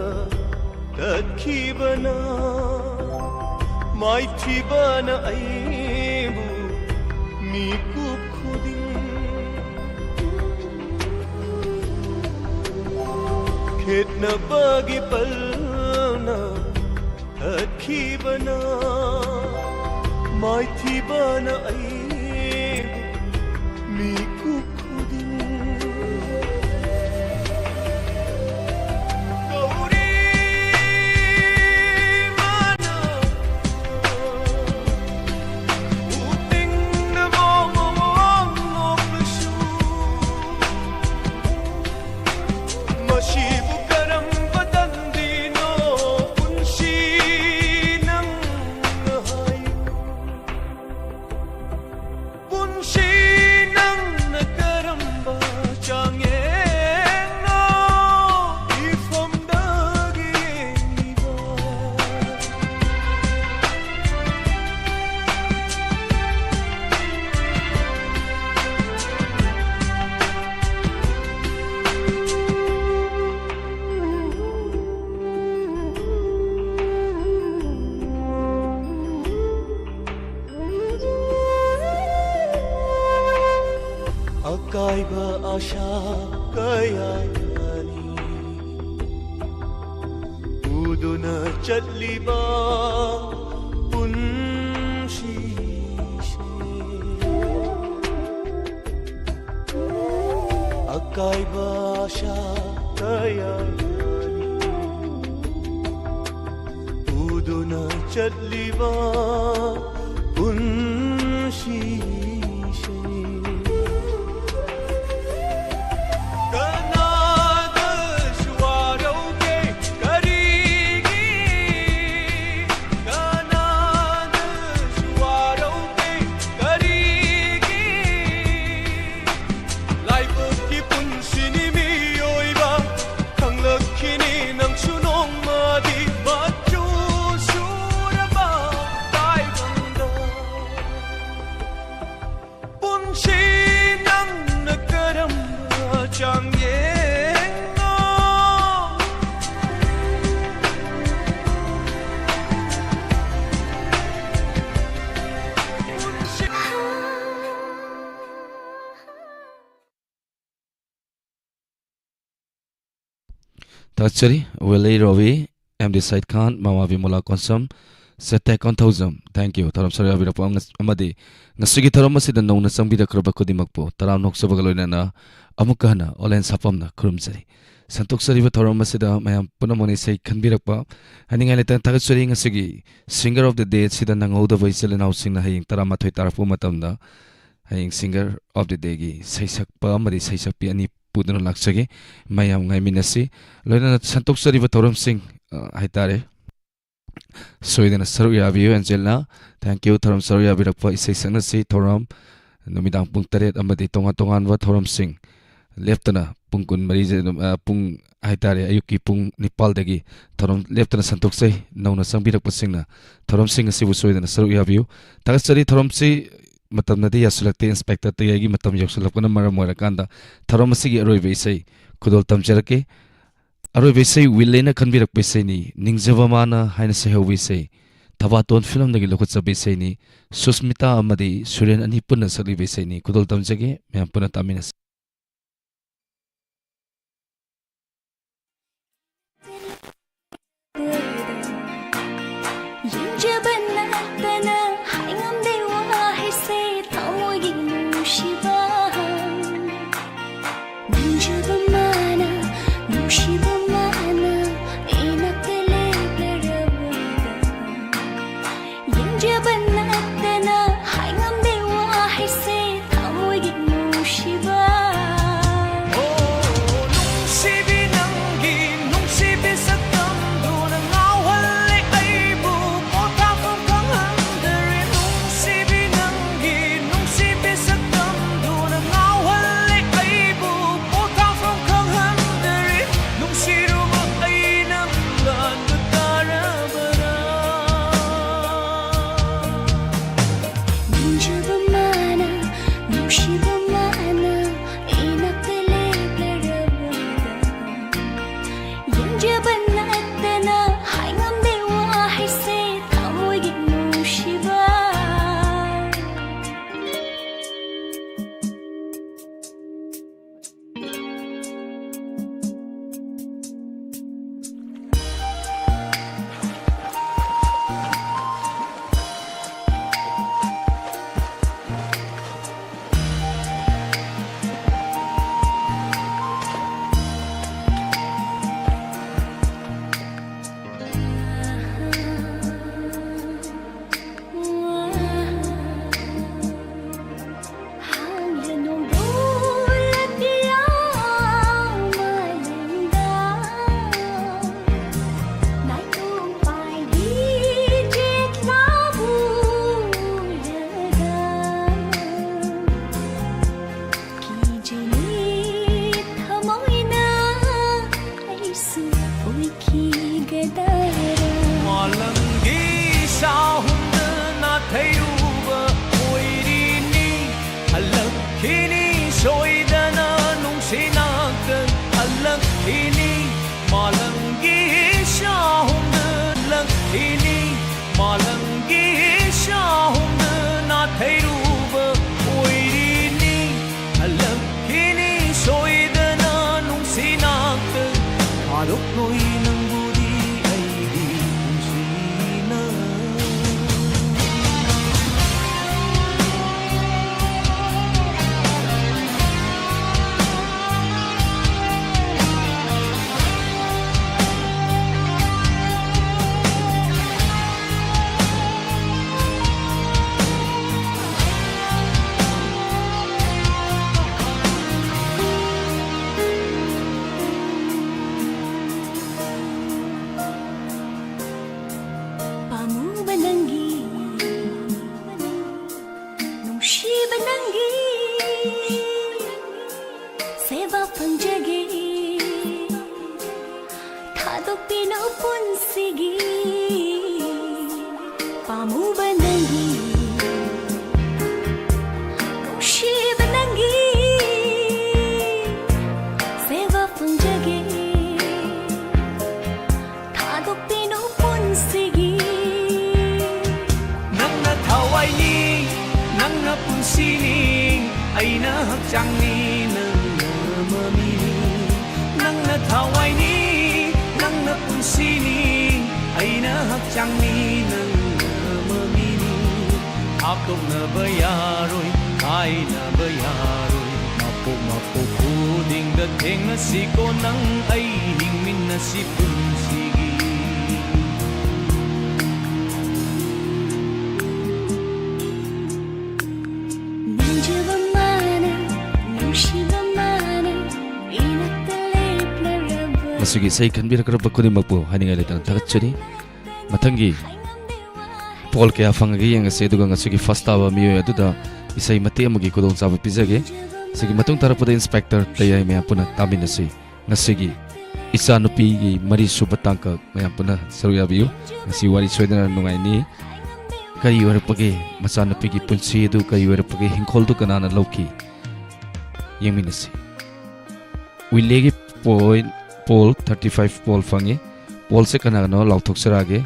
ꯇꯠꯈꯤꯕꯅ, ꯃꯥꯏꯊꯤꯕꯅ ꯑꯩꯕꯨ ꯃꯤꯀꯨꯞ ꯈꯨꯗꯤꯡ꯫ ꯈꯦꯠꯅꯕꯒꯤ ꯄꯜꯅ ꯇꯠꯈꯤꯕꯅ, ꯃꯥꯏꯊꯤꯕꯅ ꯑꯩꯕꯨ ꯃꯤꯀꯨꯞ ꯈꯨꯗꯤꯡ꯫ ꯀꯧꯔꯤ ꯃꯥꯅ ꯄꯨꯛꯅꯤꯡꯅ ꯃꯑꯣꯡ ꯃꯑꯣꯡ ꯅꯣꯛꯂꯁꯨ, ꯃꯁꯤꯕꯨ ꯀꯔꯝꯕ ꯇꯟꯗꯤꯅꯣ ꯄꯨꯟꯁꯤ ꯅꯪꯅ ꯍꯥꯏꯌꯨ? ꯍꯥꯏꯕ ꯑꯥꯁꯥ ꯀꯌꯥꯅꯤ ꯎꯗꯨꯅ ꯆꯠꯂꯤꯕ ꯄꯨꯟꯁꯤꯁꯦ꯫ ꯑꯀꯥꯏꯕ ꯑꯥꯁꯥ ꯀꯌꯥꯅꯤ ꯎꯗꯨꯅ ꯆꯠꯂꯤꯕ ꯄꯨꯟꯁꯤꯁꯦ꯫ ꯀꯅꯥꯗꯁꯨ ꯋꯥꯔꯧꯒꯦ ꯀꯔꯤꯒꯤ? ꯀꯅꯥꯗꯁꯨ ꯋꯥꯔꯧꯒꯦ ꯀꯔꯤꯒꯤ? ꯂꯥꯏꯕꯛꯀꯤ ꯄꯨꯟꯁꯤꯅꯤ ꯃꯤꯑꯣꯏꯕ, ꯈꯪꯂꯛꯈꯤꯅꯤ ꯅꯪꯁꯨ ꯅꯣꯡꯃꯗꯤ꯫ ꯃꯆꯨ ꯁꯨꯔꯕ ꯇꯥꯏꯕꯪꯗ ꯄꯨꯟꯁꯤ ꯅꯪꯅ ꯀꯔꯝꯕ ꯆꯥꯡꯌꯦꯡꯅꯣ? ꯊꯥꯒꯠꯆꯔꯤ꯫ ꯋꯦꯂꯩ ꯔꯣꯕꯤ, ꯑꯦꯝ ꯗꯤ ꯁꯥꯏꯗ ꯈꯥꯟ, ꯃꯃꯥ ꯕꯤꯃꯣꯂꯥ ꯀꯣꯟꯁꯝ, ꯁꯦꯇꯦ ꯀꯣꯟꯊꯧꯖꯝ, thank you꯫ ꯊꯧꯔꯝ ꯁꯔꯨꯛ ꯌꯥꯕꯤꯔꯛꯄ ꯑꯃ-, ꯑꯃꯗꯤ ꯉꯁꯤꯒꯤ ꯊꯧꯔꯝ ꯑꯁꯤꯗ ꯅꯧꯅ ꯆꯪꯕꯤꯔꯛꯈ꯭ꯔꯕ ꯈꯨꯗꯤꯡꯃꯛꯄꯨ ꯇꯔꯥꯝꯅ ꯑꯣꯛꯆꯕꯒ ꯂꯣꯏꯅꯅ ꯑꯃꯨꯛꯀ ꯍꯟꯅ ꯑꯣꯂꯦꯟ ꯁꯥꯄꯝꯅ ꯈꯨꯔꯨꯝꯖꯔꯤ꯫ ꯁꯟꯇꯣꯛꯆꯔꯤꯕ ꯊꯧꯔꯝ ꯑꯁꯤꯗ ꯃꯌꯥꯝ ꯄꯨꯝꯅꯃꯛꯅ ꯏꯁꯩ ꯈꯟꯕꯤꯔꯛꯄ ꯍꯥꯏꯅꯤꯡꯉꯥꯏ ꯂꯩꯇꯅ ꯊꯥꯒꯠꯆꯔꯤ꯫ ꯉꯁꯤꯒꯤ singer of the day ꯑꯁꯤꯗ ꯅꯪꯍꯧꯗꯕ ꯏꯆꯤꯜ ꯏꯅꯥꯎꯁꯤꯡꯅ ꯍꯌꯦꯡ ꯇꯔꯥꯃꯥꯊꯣꯏ ꯇꯥꯔꯛꯄ ꯃꯇꯝꯗ ꯍꯌꯦꯡ singer of the dayꯒꯤ ꯁꯩꯁꯛꯄ ꯑꯃꯗꯤ ꯁꯩꯁꯛꯄꯤ ꯑꯅꯤ ꯄꯨꯗꯨꯅ ꯂꯥꯛꯆꯒꯦ꯫ ꯃꯌꯥꯝ ꯉꯥꯏꯃꯤꯟꯅꯁꯤ꯫ ꯂꯣꯏꯅꯅ ꯁꯟꯇꯣꯛꯆꯔꯤꯕ ꯊꯧꯔꯝꯁꯤꯡ, ꯑ, ꯍꯥꯏꯇꯥꯔꯦ, ꯁꯣꯏꯗꯅ ꯁꯔꯨꯛ ꯌꯥꯕꯤꯌꯨ꯫ ꯑꯦꯟꯖꯦꯂꯤꯅꯥ, thank you꯫ ꯊꯧꯔꯝ ꯁꯔꯨꯛ ꯌꯥꯕꯤꯔꯛꯄ, ꯏꯁꯩ ꯁꯛꯅꯁꯤ꯫ ꯊꯧꯔꯝ ꯅꯨꯃꯤꯗꯥꯡ ꯄꯨꯡ ꯇꯔꯦꯠ ꯑꯃꯗꯤ ꯇꯣꯉꯥꯟ ꯇꯣꯉꯥꯟꯕ ꯊꯧꯔꯝꯁꯤꯡ ꯂꯦꯞꯇꯅ ꯄꯨꯡ ꯀꯨꯟꯃꯔꯤꯁꯦ ꯑꯗꯨꯝ, ꯑ, ꯄꯨꯡ ꯍꯥꯏꯇꯥꯔꯦ, ꯑꯌꯨꯛꯀꯤ ꯄꯨꯡ ꯅꯤꯄꯥꯜꯗꯒꯤ ꯊꯧꯔꯝ ꯂꯦꯞꯇꯅ ꯁꯟꯗꯣꯛꯆꯩ꯫ ꯅꯧꯅ ꯆꯪꯕꯤꯔꯛꯄꯁꯤꯡꯅ ꯊꯧꯔꯝꯁꯤꯡ ꯑꯁꯤꯕꯨ ꯁꯣꯏꯗꯅ ꯁꯔꯨꯛ ꯌꯥꯕꯤꯌꯨ꯫ ꯊꯥꯒꯠꯆꯔꯤ꯫ ꯊꯧꯔꯝꯁꯤ ꯃꯇꯝꯅꯗꯤ ꯌꯥꯁꯤꯜꯂꯛꯇꯦ, ꯏꯟꯁꯄꯦꯛꯇꯔ ꯇꯌꯥꯏꯒꯤ ꯃꯇꯝ ꯌꯧꯁꯤꯜꯂꯛꯄꯅ ꯃꯔꯝ ꯑꯣꯏꯔꯀꯥꯟꯗ ꯊꯧꯔꯝ ꯑꯁꯤꯒꯤ ꯑꯔꯣꯏꯕ ꯏꯁꯩ ꯈꯨꯗꯣꯜ ꯇꯝꯖꯔꯛꯀꯦ꯫ ꯑꯔꯣꯏꯕ ꯏꯁꯩ ꯋꯤꯜꯂꯦꯅ ꯈꯟꯕꯤꯔꯛꯄ ꯏꯁꯩꯅꯤ, ꯅꯤꯡꯖꯕ ꯃꯥꯅ ꯍꯥꯏꯅ ꯁꯩꯍꯧꯕ ꯏꯁꯩ꯫ ꯊꯕꯥꯇꯣꯟ ꯐꯤꯂꯝꯗꯒꯤ ꯂꯧꯈꯠꯆꯕ ꯏꯁꯩꯅꯤ꯫ ꯁꯨꯁꯃꯤꯇꯥ ꯑꯃꯗꯤ ꯁꯨꯔꯦꯟ ꯑꯅꯤ ꯄꯨꯟꯅ ꯁꯛꯂꯤꯕ ꯏꯁꯩꯅꯤ꯫ ꯈꯨꯗꯣꯜ ꯇꯝꯖꯒꯦ, ꯃꯌꯥꯝ ꯄꯨꯟꯅ ꯇꯥꯃꯤꯟꯅꯁꯤ꯫ ꯌꯥꯕ ꯅꯠꯇꯅ ꯍꯥꯏꯉꯝꯗꯦ ꯋꯥꯍꯩꯁꯦ ꯊꯃꯣꯏꯒꯤ ꯅꯨꯡꯁꯤꯕ꯫ ꯃꯥꯂꯪꯒꯤ ꯁꯥꯍꯨꯝꯗ ꯅꯥꯊꯩꯔꯨꯕ ꯑꯣꯏꯔꯤꯅꯤ꯫ ꯍꯜꯂꯛꯈꯤꯅꯤ ꯁꯣꯏꯗꯅ ꯅꯨꯡꯁꯤ ꯅꯥꯛꯇ ꯍꯜꯂꯛꯈꯤꯅꯤ꯫ ꯃꯥꯂꯪꯒꯤ ꯁꯥꯍꯨꯝꯗ ꯍꯜꯂꯛꯈꯤꯅꯤ꯫ ꯃꯥꯂꯪꯒꯤ ꯁꯥꯍꯨꯝꯗ ꯅꯥꯊꯩꯔꯨꯕ ꯑꯣꯏꯔꯤꯅꯤ꯫ ꯍꯜꯂꯛꯈꯤꯅꯤ ꯁꯣꯏꯗꯅ ꯅꯨꯡꯁꯤ ꯅꯥꯛꯇ ꯊꯥꯗꯣꯛꯂꯣꯏ ꯅꯪꯕꯨꯗꯤ ꯑꯩꯗꯤ ꯅꯨꯡꯁꯤꯅ꯫ ꯄꯥꯝꯃꯨꯕ ꯅꯪꯒꯤ, ꯅꯨꯡꯁꯤꯕ ꯅꯪꯒꯤ ꯁꯦꯕꯥ ꯐꯪꯖꯒꯦ꯫ ꯊꯥꯗꯣꯛꯄꯤꯅꯨ ꯄꯨꯟꯁꯤꯒꯤ ꯄꯥꯝꯃꯨꯕ ꯅꯪꯒꯤ, ꯅꯨꯡꯁꯤꯕ ꯅꯪꯒꯤ ꯁꯦꯕꯥ ꯐꯪꯖꯒꯦ꯫ ꯊꯋꯥꯏꯅꯤ, ꯅꯪꯅ ꯄꯨꯟꯁꯤꯅꯤ, ꯑꯩꯅ ꯍꯛꯆꯥꯡꯅꯤ, ꯅꯪꯅ ꯃꯃꯤꯅꯤ꯫ ꯍꯥꯞꯇꯣꯛꯅꯕ ꯌꯥꯔꯣꯏ, ꯀꯥꯏꯅꯕ ꯌꯥꯔꯣꯏ꯫ ꯃꯄꯣꯛ ꯃꯄꯣꯛ ꯈꯨꯗꯤꯡꯗ ꯊꯦꯡꯅꯁꯤꯀꯣ, ꯅꯪ ꯑꯩ ꯍꯤꯡꯃꯤꯟꯅꯁꯤ ꯄꯨꯟꯁꯤꯒꯤ꯫ ꯅꯨꯡꯁꯤꯕ ꯃꯥꯅ, ꯅꯨꯡꯁꯤꯕ ꯃꯥꯅ, ꯏꯅꯥꯛꯇ ꯂꯦꯞꯂꯔꯕ꯫ ꯃꯁꯤꯒꯤ ꯏꯁꯩ ꯈꯟꯕꯤꯔꯛꯂꯕ ꯈꯨꯗꯤꯡꯃꯛꯄꯨ ꯍꯥꯏꯅꯤꯡꯉꯥꯏ ꯂꯩꯇꯅ ꯊꯥꯒꯠꯆꯔꯤ꯫ ꯃꯊꯪꯒꯤ ꯄꯣꯜ ꯀꯌꯥ ꯐꯪꯉꯒꯦ ꯌꯦꯡꯉꯁꯤ, ꯑꯗꯨꯒ ꯉꯁꯤꯒꯤ ꯐꯥꯔꯁ ꯇꯥꯕ ꯃꯤꯑꯣꯏ ꯑꯗꯨꯗ ꯏꯁꯩ ꯃꯇꯦꯛ ꯑꯃꯒꯤ ꯈꯨꯗꯣꯡꯆꯥꯕ ꯄꯤꯖꯒꯦ꯫ ꯁꯤꯒꯤ ꯃꯇꯨꯡ ꯇꯥꯔꯛꯄꯗ ꯏꯟꯁꯄꯦꯛꯇꯔ ꯇꯌꯥꯏ ꯃꯌꯥꯝ ꯄꯨꯟꯅ ꯇꯥꯃꯤꯟꯅꯁꯤ꯫ ꯉꯁꯤꯒꯤ ꯏꯆꯥꯅꯨꯄꯤꯒꯤ ꯃꯔꯤꯁꯨꯕ ꯇꯥꯡꯀꯛ ꯃꯌꯥꯝ ꯄꯨꯟꯅ ꯁꯔꯨꯛ ꯌꯥꯕꯤꯌꯨ꯫ ꯉꯁꯤ ꯋꯥꯔꯤ ꯁꯣꯏꯗꯅ ꯅꯨꯡꯉꯥꯏꯅꯤ꯫ ꯀꯔꯤ ꯑꯣꯏꯔꯛꯄꯒꯦ? ꯃꯆꯥꯅꯨꯄꯤꯒꯤ ꯄꯨꯟꯁꯤ ꯑꯗꯨ ꯀꯔꯤ ꯑꯣꯏꯔꯛꯄꯒꯦ? ꯍꯤꯡꯈꯣꯜꯗꯨ ꯀꯅꯥꯅ ꯂꯧꯈꯤ? ꯌꯦꯡꯃꯤꯟꯅꯁꯤ꯫ ꯋꯤꯂꯦꯒꯤ point, poll thirty five poll ꯐꯪꯉꯤ꯫ ꯄꯣꯜꯁꯦ ꯀꯅꯥ ꯀꯅꯥꯅꯣ ꯂꯥꯎꯊꯣꯛꯆꯔꯛꯑꯒꯦ꯫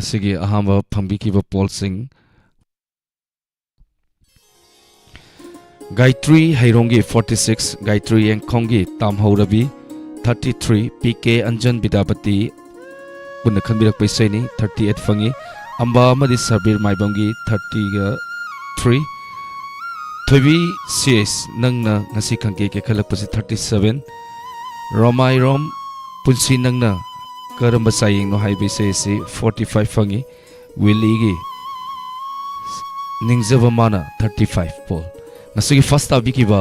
ꯑꯁꯤꯒꯤ ꯑꯍꯥꯟꯕ ꯐꯪꯕꯤꯈꯤꯕ ꯄꯣꯜꯁꯤꯡ: ꯒꯥꯏꯇ꯭ꯔꯤ ꯍꯩꯔꯣꯡꯒꯤ ꯐꯣꯔꯇꯤ ꯁꯤꯛꯁ, ꯒꯥꯏꯇ꯭ꯔꯤ ꯌꯦꯡꯈꯣꯡꯒꯤ ꯇꯥꯝꯍꯧꯔꯕꯤ thirty three, P K Anjan Bidyapati ꯄꯨꯟꯅ ꯈꯟꯕꯤꯔꯛꯄ ꯏꯁꯩꯅꯤ, ꯊꯥꯔꯇꯤ ꯑꯩꯠ ꯐꯪꯉꯤ꯫ ꯑꯝꯕꯥ ꯑꯃꯗꯤ ꯁꯕꯤꯔ ꯃꯥꯏꯕꯝꯒꯤ ꯊꯥꯔꯇꯤꯒ ꯊ꯭ꯔꯤ꯫ ꯊꯣꯏꯕꯤ ꯁꯤ ꯑꯦꯁ, ꯅꯪꯅ ꯉꯁꯤ ꯈꯪꯀꯦ ꯀꯦꯈꯠꯂꯛꯄꯁꯤ ꯊꯥꯔꯇꯤ ꯁꯕꯦꯟ꯫ ꯔꯣꯃꯥꯏꯔꯣꯝ ꯄꯨꯟꯁꯤ ꯅꯪꯅ ꯀꯔꯝꯕ ꯆꯥꯌꯦꯡꯅꯣ ꯍꯥꯏꯕ ꯏꯁꯩ ꯑꯁꯤ ꯐꯣꯔꯇꯤ ꯐꯥꯏꯚ ꯐꯪꯉꯤ꯫ ꯋꯤꯂꯤꯒꯤ ꯅꯤꯡꯖꯕ ꯃꯥꯅ ꯊꯥꯔꯇꯤ ꯐꯥꯏꯚ ꯄꯣꯜ꯫ ꯉꯁꯤꯒꯤ ꯐꯥꯔꯁ ꯇꯥꯕꯤꯈꯤꯕ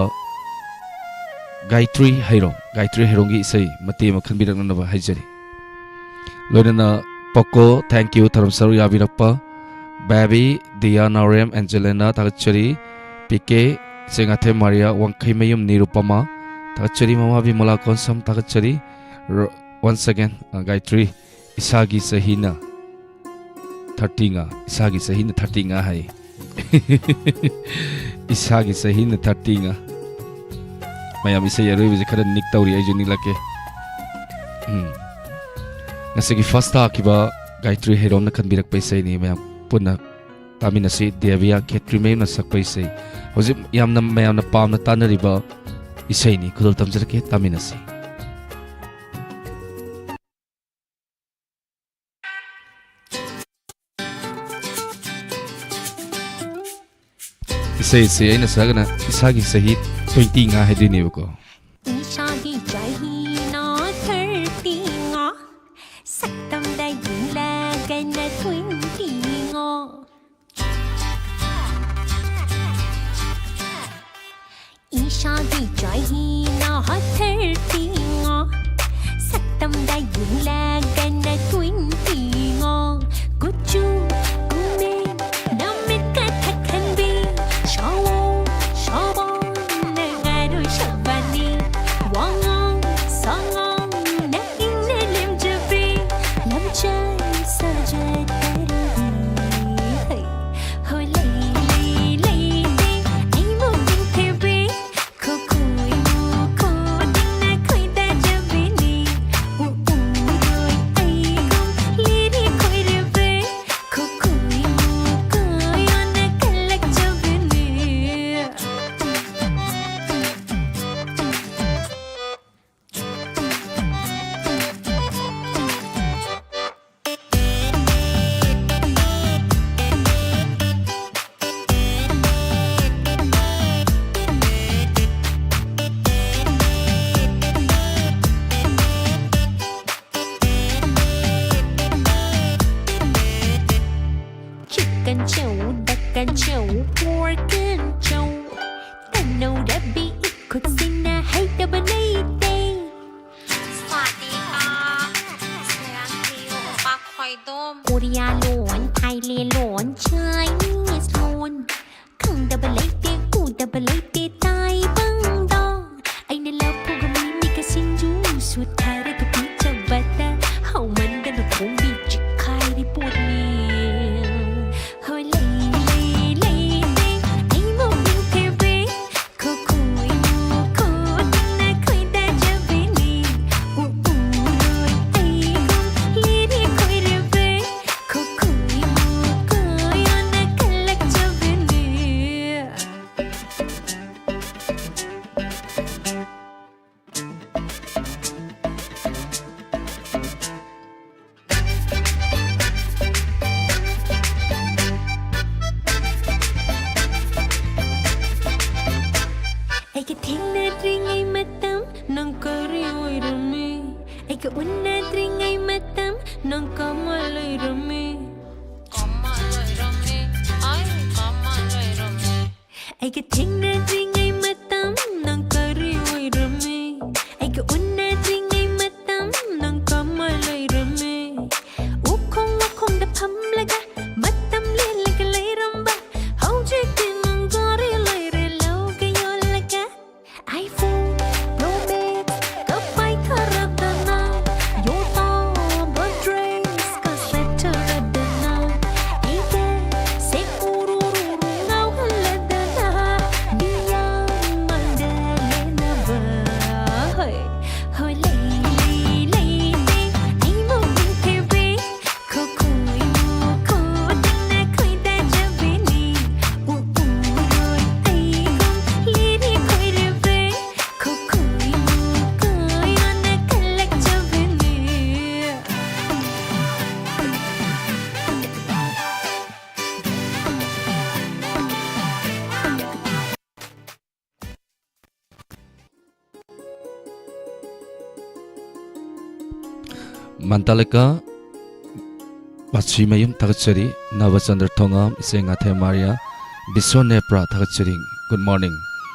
ꯒꯥꯏꯇ꯭ꯔꯤ ꯍꯩꯔꯣꯡ, ꯒꯥꯏꯇ꯭ꯔꯤ ꯍꯩꯔꯣꯡꯒꯤ ꯏꯁꯩ ꯃꯇꯦꯛ ꯑꯃ ꯈꯟꯕꯤꯔꯛꯅꯅꯕ ꯍꯥꯏꯖꯔꯤ꯫ ꯂꯣꯏꯅꯅ ꯄꯣꯀꯣ, thank you, ꯊꯧꯔꯝ ꯁꯔꯨꯛ ꯌꯥꯕꯤꯔꯛꯄ꯫ ꯕꯦꯕꯤ, ꯗꯤꯌꯥ, ꯅꯥꯎꯔꯦꯝ, ꯑꯦꯟꯖꯦꯂꯤꯅꯥ, ꯊꯥꯒꯠꯆꯔꯤ꯫ ꯄꯤ ꯀꯦ, ꯆꯦꯡꯉꯥꯊꯦꯝ ꯃꯥꯔꯤꯌꯥ, ꯋꯥꯡꯈꯩꯃꯌꯨꯝ ꯅꯤꯔꯨꯄꯃꯥ, ꯊꯥꯒꯠꯆꯔꯤ꯫ ꯃꯃꯥ ꯕꯤꯃꯣꯂꯥ ꯀꯣꯟꯁꯝ, ꯊꯥꯒꯠꯆꯔꯤ꯫ ꯔ-, once again, ꯑ, ꯒꯥꯏꯇ꯭ꯔꯤ, ꯏꯁꯥꯒꯤ ꯆꯍꯤꯅ ꯊꯥꯔꯇꯤ ꯉꯥ, ꯏꯁꯥꯒꯤ ꯆꯍꯤꯅ ꯊꯥꯔꯇꯤ ꯉꯥ ꯍꯥꯏ꯫ ꯏꯁꯥꯒꯤ ꯆꯍꯤꯅ ꯊꯥꯔꯇꯤ ꯉꯥ꯫ ꯃꯌꯥꯝ ꯏꯁꯩ ꯑꯔꯣꯏꯕꯁꯦ ꯈꯔ ꯅꯤꯛ ꯇꯧꯔꯤ, ꯑꯩꯁꯨ ꯅꯤꯛꯂꯛꯀꯦ꯫ ꯎꯝ꯫ ꯉꯁꯤꯒꯤ ꯐꯥꯔꯁ ꯇꯥꯈꯤꯕ ꯒꯥꯌꯇ꯭ꯔꯤ ꯍꯩꯔꯣꯝꯅ ꯈꯟꯕꯤꯔꯛꯄ ꯏꯁꯩꯅꯤ, ꯃꯌꯥꯝ ꯄꯨꯟꯅ ꯇꯥꯃꯤꯟꯅꯁꯤ꯫ ꯗꯦꯕꯤꯌꯥ ꯈꯦꯇ꯭ꯔꯤꯃꯌꯨꯝꯅ ꯁꯛꯄ ꯏꯁꯩ, ꯍꯧꯖꯤꯛ ꯌꯥꯝꯅ ꯃꯌꯥꯝꯅ ꯄꯥꯝꯅ ꯇꯥꯅꯔꯤꯕ ꯏꯁꯩꯅꯤ꯫ ꯈꯨꯗꯣꯜ ꯇꯝꯖꯔꯛꯀꯦ, ꯇꯥꯃꯤꯟꯅꯁꯤ꯫ ꯏꯁꯩꯁꯦ ꯑꯩꯅ ꯁꯛꯑꯒꯅ ꯏꯁꯥꯒꯤ ꯆꯍꯤ twenty ꯉꯥ ꯍꯥꯏꯗꯣꯏꯅꯦꯕꯀꯣ꯫ ꯏꯁꯥꯒꯤ ꯆꯍꯤꯅ thirty ꯉꯥ, ꯁꯛꯇꯝꯗ ꯌꯦꯡꯂꯒꯅ twenty ꯉꯥ꯫ ꯏꯁꯥꯒꯤ ꯆꯍꯤꯅ thirty ꯉꯥ, ꯁꯛꯇꯝꯗ ꯌꯦꯡꯂꯒꯅ twenty ꯉꯥ꯫ ꯀꯨꯆꯨ ꯀꯨꯃꯦꯟ ꯅꯃꯤꯠ ꯀꯊꯛ ꯈꯟꯕꯤ, ꯁꯥꯑꯣ ꯁꯥꯕ ꯅꯪ ꯑꯔꯣꯏ ꯁꯕꯥꯅꯤ꯫ ꯋꯥꯉꯥꯡ ꯁꯉꯥꯡꯅ ꯏꯪꯅ ꯂꯦꯝꯖꯕꯤ, ꯂꯝꯆꯠ ꯁꯥꯖꯠ ꯇꯔꯨꯕꯤ꯫ ꯍꯣ ꯂꯩ ꯂꯩ ꯂꯩ ꯂꯩ ꯑꯩ ꯃꯨꯛ ꯅꯤꯡꯊꯤꯕꯤ꯫ ꯈꯨꯈꯨꯏ ꯃꯨꯈꯨ ꯅꯤꯡꯅ ꯈꯣꯏꯗꯥꯖꯕꯤꯅꯤ꯫ ꯎ ꯎꯔꯣꯏ ꯑꯩꯒꯨꯝ ꯂꯤꯔꯤ ꯈꯣꯏꯔꯕꯤ꯫ ꯈꯨꯈꯨꯏ ꯃꯨꯈꯨ ꯌꯣꯟꯅ ꯀꯜꯂꯛꯆꯕꯤꯅꯤ꯫ Chicken chow, duck and chow, pork and chow. ꯇꯟꯅꯧꯔꯕꯤ ꯏꯈꯨꯠꯁꯤꯅ ꯍꯩꯇꯕ ꯂꯩꯇꯦ꯫ ꯁ꯭ꯋꯥꯇꯤ ꯀꯥ, ꯁꯦꯔꯥꯡ ꯊꯤꯌꯨ, ꯄꯥꯛꯈꯣꯏꯗꯣꯝ꯫ ꯀꯣꯔꯤꯌꯥ ꯂꯣꯟ, ꯊꯥꯏꯂꯦꯟ ꯂꯣꯟ, ꯆꯥꯏꯅꯤꯁ ꯂꯣꯟ꯫ ꯈꯪꯗꯕ ꯂꯩꯇꯦ, ꯎꯗꯕ ꯂꯩꯇꯦ ꯇꯥꯏꯕꯪꯗ꯫ ꯑꯩꯅ ꯂꯐꯨꯒ ꯃꯤꯃꯤꯒ ꯁꯤꯡꯖꯨ ꯁꯨꯊꯔꯒ ꯄꯤꯖꯕꯗ ꯍꯥꯎꯃꯟꯗꯅ ꯈꯣꯡꯕꯤ ꯆꯤꯛꯈꯥꯏꯔꯤ ꯄꯣꯠꯅꯤ꯫ ꯍꯣ ꯂꯩ ꯂꯩ ꯂꯩ ꯂꯩ ꯑꯩ ꯃꯨꯛ ꯅꯤꯡꯊꯤꯕꯤ꯫ ꯈꯨꯈꯨꯏ ꯃꯨꯈꯨ ꯅꯤꯡꯅ ꯈꯣꯏꯗꯥꯖꯕꯤꯅꯤ꯫ ꯎ ꯎꯔꯣꯏ ꯑꯩꯒꯨꯝ ꯂꯤꯔꯤ ꯈꯣꯏꯔꯕꯤ꯫ ꯈꯨꯈꯨꯏ ꯃꯨꯈꯨ ꯌꯣꯟꯅ ꯀꯜꯂꯛꯆꯕꯤꯅꯤ꯫ ꯑꯩꯒ ꯎꯅꯗ꯭ꯔꯤꯉꯩ ꯃꯇꯝ ꯅꯪ ꯀꯃꯥꯏ ꯂꯩꯔꯝꯃꯤ? ꯀꯃꯥꯏ ꯂꯩꯔꯝꯃꯤ? ꯑꯩ ꯀꯃꯥꯏ ꯂꯩꯔꯝꯃꯤ? ꯑꯩꯒ ꯊꯦꯡꯅꯗ꯭ꯔꯤꯉꯩ ꯃꯇꯝ ꯅꯪ ꯀꯔꯤ ꯑꯣꯏꯔꯝꯃꯤ? ꯑꯩꯒ ꯎꯅꯗ꯭ꯔꯤꯉꯩ ꯃꯇꯝ ꯅꯪ ꯀꯃꯥꯏ ꯂꯩꯔꯝꯃꯤ? ꯎꯈꯣꯡ ꯋꯥꯈꯣꯡꯗ ꯐꯝꯂꯒ ꯃꯇꯝ ꯂꯦꯜꯂꯒ ꯂꯩꯔꯝꯕ ꯍꯧꯖꯤꯛꯇꯤ ꯅꯪ ꯒꯥꯔꯤ ꯂꯩꯔꯦ ꯂꯧꯒ ꯌꯣꯜꯂꯒ iPhone Pro Max ꯀ ꯄꯥꯏꯊꯔꯗꯅ, ꯌꯣꯇꯥꯕ dress ꯀ ꯁꯦꯠꯊꯔꯗꯅ, ꯑꯩꯒ ꯁꯦ ꯎꯔꯨꯔꯨꯔꯨ ꯉꯥꯎꯍꯜꯂꯗꯅ, ꯃꯤꯌꯥꯝ ꯃꯥꯡꯗ ꯂꯦꯟꯅꯕ꯫ ꯍꯣꯏ, ꯍꯣꯏ, ꯂꯩ, ꯂꯩ, ꯂꯩ, ꯂꯩ, ꯑꯩ ꯃꯃꯤꯡ ꯊꯦꯕꯤ꯫ ꯃꯟꯇꯥꯂꯤꯀꯥ ꯃꯆꯤꯃꯌꯨꯝ ꯊꯥꯒꯠꯆꯔꯤ꯫ ꯅꯕꯆꯟꯗ꯭ꯔ ꯊꯣꯉꯥꯝ, ꯏꯆꯦ ꯉꯥꯊꯦꯝ ꯃꯥꯔꯤꯌꯥ, ꯕꯤꯁ꯭ꯋ ꯅꯦꯄ꯭ꯔꯥ ꯊꯥꯒꯠꯆꯔꯤ꯫ Good morning꯫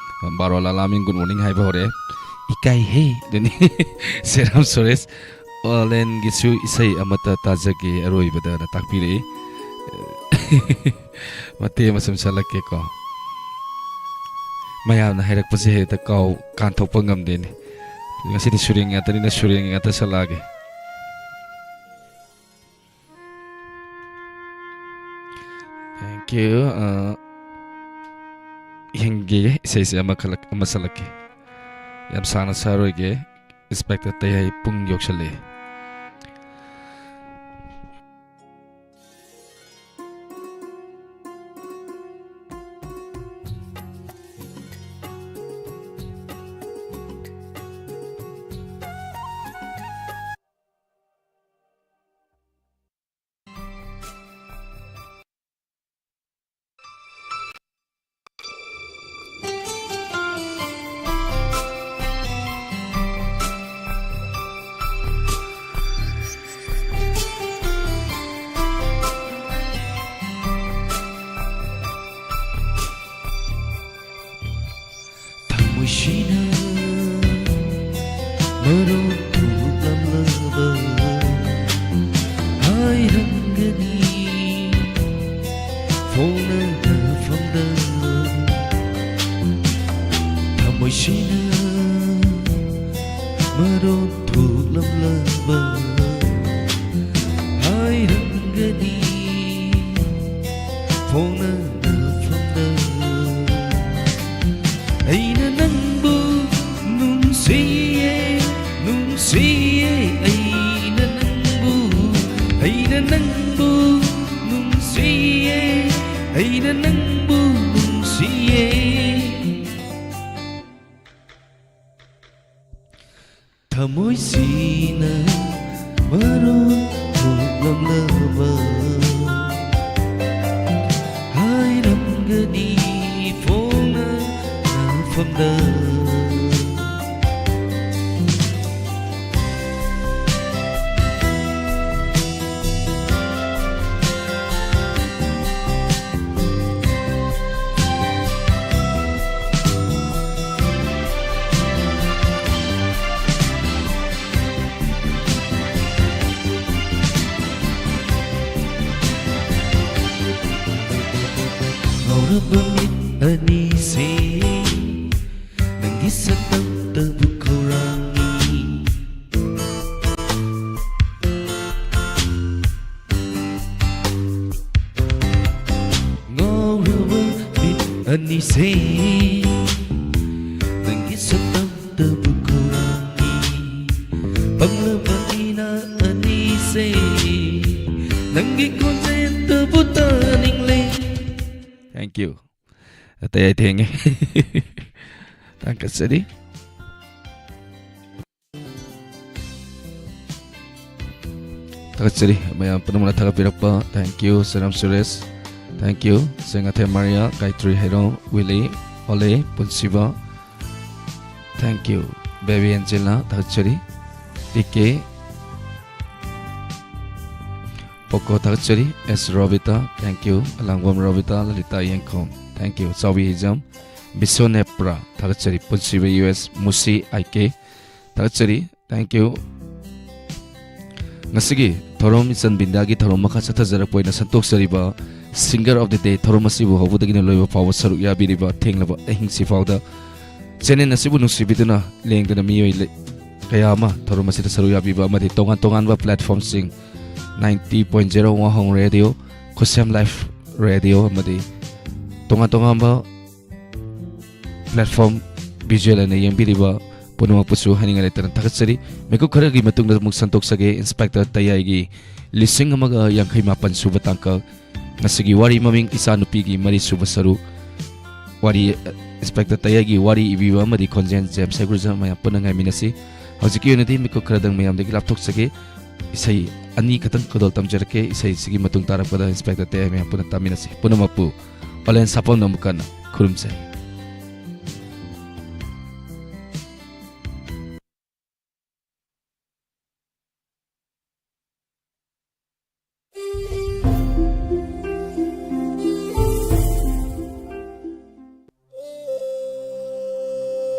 ꯕꯥꯔꯣ ꯂꯥꯂꯥꯃꯤꯡ good morning ꯍꯥꯏꯕ ꯍꯧꯔꯛꯑꯦ꯫ ꯏꯀꯥꯏꯍꯦ꯫ ꯑꯗꯨꯅꯤ꯫ ꯁꯦꯔꯥꯝ ꯁꯨꯔꯦꯁ, ꯑꯣꯂꯦꯟꯒꯤꯁꯨ ꯏꯁꯩ ꯑꯃꯠꯇ ꯇꯥꯖꯒꯦ ꯑꯔꯣꯏꯕꯗꯅ ꯇꯥꯛꯄꯤꯔꯛꯏ꯫ ꯃꯇꯦꯛ ꯑꯃ ꯁꯨꯝ ꯁꯛꯂꯛꯀꯦꯀꯣ꯫ ꯃꯌꯥꯝꯅ ꯍꯥꯏꯔꯛꯄꯁꯦ ꯍꯦꯛꯇ ꯀꯥꯎ, ꯀꯥꯟꯊꯣꯛꯄ ꯉꯝꯗꯦꯅꯦ꯫ ꯉꯁꯤꯗꯤ ꯁꯨꯔꯦꯟ ꯉꯥꯛꯇꯅꯤꯅ ꯁꯨꯔꯦꯟ ꯉꯥꯛꯇ ꯁꯛꯂꯛꯑꯒꯦ꯫ Thank you꯫ ꯑ, ꯌꯦꯡꯒꯦ, ꯏꯁꯩꯁꯦ ꯑꯃꯈꯛꯂꯛ-, ꯑꯃ ꯁꯛꯂꯛꯀꯦ꯫ ꯌꯥꯝ ꯁꯥꯡꯅ ꯁꯛꯑꯔꯣꯏꯒꯦ꯫ Inspector ꯇꯩꯍꯩ ꯄꯨꯡ ꯌꯧꯁꯜꯂꯛꯑꯦ꯫ ꯊꯣꯛꯂꯝꯂꯕ ꯍꯥꯏꯔꯝꯒꯅꯤ ꯐꯣꯡꯅ ꯅꯐꯝꯗ ꯊꯃꯣꯏꯁꯤꯅ ꯃꯔꯣꯟ ꯊꯣꯛꯂꯝꯂꯕ ꯍꯥꯏꯔꯝꯒꯅꯤ ꯐꯣꯡꯅ ꯅꯐꯝꯗ ꯑꯩꯅ ꯅꯪꯕꯨ ꯅꯨꯡꯁꯤꯌꯦ ꯅꯨꯡꯁꯤꯌꯦ ꯑꯩꯅ ꯅꯪꯕꯨ ꯑꯩꯅ ꯅꯪꯕꯨ ꯅꯨꯡꯁꯤꯌꯦ ꯑꯩꯅ ꯅꯪꯕꯨ ꯅꯨꯡꯁꯤꯌꯦ ꯊꯃꯣꯏꯁꯤꯅ ꯃꯔꯣꯟ ꯊꯣꯛꯂꯝꯂꯕ ꯍꯥꯏꯔꯝꯒꯅꯤ ꯐꯣꯡꯅ ꯅꯐꯝꯗ ꯉꯧꯔꯕ ꯃꯤꯠ ꯑꯅꯤꯁꯦ ꯅꯪꯒꯤ ꯁꯛꯇꯝꯇꯕꯨ ꯈꯧꯔꯥꯡꯉꯤ ꯉꯧꯔꯕ ꯃꯤꯠ ꯑꯅꯤꯁꯦ ꯅꯪꯒꯤ ꯁꯛꯇꯝꯇꯕꯨ ꯈꯧꯔꯥꯡꯉꯤ ꯄꯪꯂꯕ ꯏꯅꯥ ꯑꯅꯤꯁꯦ ꯅꯪꯒꯤ ꯈꯣꯟꯖꯦꯜꯇꯕꯨ ꯇꯥꯅꯤꯡꯂꯦ Thank you. ꯑꯇꯩ ꯑꯩ ꯊꯦꯡꯉꯦ꯫ ꯊꯥꯒꯠꯆꯔꯤ꯫ ꯊꯥꯒꯠꯆꯔꯤ ꯃꯌꯥꯝ ꯄꯨꯝꯅꯃꯛꯅ ꯊꯥꯒꯠꯄꯤꯔꯛꯄ꯫ Thank you, Saram Suresh. Thank you, Sengathem Maria, Gayatri Heirom, Willy, ꯍꯣꯂꯦ, ꯄꯨꯟꯁꯤꯕ꯫ Thank you, ꯕꯦꯕꯤ ꯑꯦꯟꯖꯦꯂꯥ, ꯊꯥꯒꯠꯆꯔꯤ꯫ ꯄꯤ ꯀꯦ ꯄꯣꯀꯣ, ꯊꯥꯒꯠꯆꯔꯤ꯫ ꯑꯦꯁ ꯔꯣꯕꯤꯇꯥ, thank you꯫ ꯑꯂꯥꯡꯕꯝ ꯔꯣꯕꯤꯇꯥ, ꯂꯂꯤꯇꯥ ꯌꯦꯡꯈꯣꯝ, thank you꯫ ꯆꯥꯎꯕꯤ ꯍꯤꯖꯝ, ꯕꯤꯁꯣꯅꯦꯄ꯭ꯔꯥ, ꯊꯥꯒꯠꯆꯔꯤ꯫ ꯄꯨꯟꯁꯤꯕ ꯌꯨ ꯑꯦꯁ, ꯃꯨꯁꯤ ꯑꯥꯏ ꯀꯦ, ꯊꯥꯒꯠꯆꯔꯤ꯫ Thank you. ꯉꯁꯤꯒꯤ ꯊꯧꯔꯝ ꯏꯆꯟ ꯕꯤꯟꯗꯥꯒꯤ ꯊꯧꯔꯝ ꯃꯈꯥ ꯆꯠꯊꯖꯔꯛꯄ ꯑꯣꯏꯅ ꯁꯟꯇꯣꯛꯆꯔꯤꯕ Singer of the Day ꯊꯧꯔꯝ ꯑꯁꯤꯕꯨ ꯍꯧꯕꯗꯒꯤꯅ ꯂꯣꯏꯕ ꯐꯥꯎꯕ ꯁꯔꯨꯛ ꯌꯥꯕꯤꯔꯤꯕ ꯊꯦꯡꯂꯕ ꯑꯍꯤꯡꯁꯤ ꯐꯥꯎꯗ channel ꯑꯁꯤꯕꯨ ꯅꯨꯡꯁꯤꯕꯤꯗꯨꯅ ꯂꯦꯡꯗꯅ ꯃꯤꯑꯣꯏ ꯂꯩ-, ꯀꯌꯥ ꯑꯃ ꯊꯧꯔꯝ ꯑꯁꯤꯗ ꯁꯔꯨꯛ ꯌꯥꯕꯤꯕ ꯑꯃꯗꯤ ꯇꯣꯉꯥꯟ ꯇꯣꯉꯥꯟꯕ platformꯁꯤꯡ ninety point zero ꯋꯥꯍꯣꯡ Radio, ꯈꯨꯠꯁꯦꯝ Live Radio ꯑꯃꯗꯤ ꯇꯣꯉꯥꯟ ꯇꯣꯉꯥꯟꯕ platform visual ꯑꯣꯏꯅ ꯌꯦꯡꯕꯤꯔꯤꯕ ꯄꯨꯝꯅꯃꯛꯄꯨꯁꯨ ꯍꯥꯏꯅꯤꯡꯉꯥꯏ ꯂꯩꯇꯅ ꯊꯥꯒꯠꯆꯔꯤ꯫ ꯃꯤꯀꯨꯞ ꯈꯔꯒꯤ ꯃꯇꯨꯡꯗ ꯑꯃꯨꯛ ꯁꯟꯗꯣꯛꯆꯒꯦ꯫ ꯏꯟꯁꯄꯦꯛꯇꯔ ꯇꯌꯥꯏꯒꯤ ꯂꯤꯁꯤꯡ ꯑꯃꯒ ꯌꯥꯡꯈꯩ ꯃꯥꯄꯟ ꯁꯨꯕ ꯇꯥꯡꯀꯛ꯫ ꯉꯁꯤꯒꯤ ꯋꯥꯔꯤ ꯃꯃꯤꯡ ꯏꯆꯥꯅꯨꯄꯤꯒꯤ ꯃꯔꯤ ꯁꯨꯕ ꯁꯔꯨꯛ꯫ ꯋꯥꯔꯤ, ꯏꯟꯁꯄꯦꯛꯇꯔ ꯇꯌꯥꯏꯒꯤ ꯋꯥꯔꯤ ꯏꯕꯤꯕ ꯑꯃꯗꯤ ꯈꯣꯟꯖꯦꯜ ꯖꯦꯝꯁ ꯍꯩꯒ꯭ꯔꯨꯖꯝ ꯃꯌꯥꯝ ꯄꯨꯟꯅ ꯉꯥꯏꯃꯤꯟꯅꯁꯤ꯫ ꯍꯧꯖꯤꯛꯀꯤ ꯑꯣꯏꯅꯗꯤ ꯃꯤꯀꯨꯞ ꯈꯔꯗꯪ ꯃꯌꯥꯝꯗꯒꯤ ꯂꯥꯞꯊꯣꯛꯆꯒꯦ꯫ ꯏꯁꯩ ꯑꯅꯤ ꯈꯛꯇꯪ ꯈꯨꯗꯣꯜ ꯇꯝꯖꯔꯛꯀꯦ꯫ ꯏꯁꯩꯁꯤꯒꯤ ꯃꯇꯨꯡ ꯇꯥꯔꯛꯄꯗ ꯏꯟꯁꯄꯦꯛꯇꯔ ꯇꯌꯥꯏ ꯃꯌꯥꯝ ꯄꯨꯟꯅ ꯇꯥꯃꯤꯟꯅꯁꯤ꯫ ꯄꯨꯝꯅꯃꯛꯄꯨ ꯑꯣꯂꯦꯟ ꯁꯥꯄꯝꯅ ꯑꯃꯨꯛ ꯍꯟꯅ ꯈꯨꯔꯨꯝꯖꯩ꯫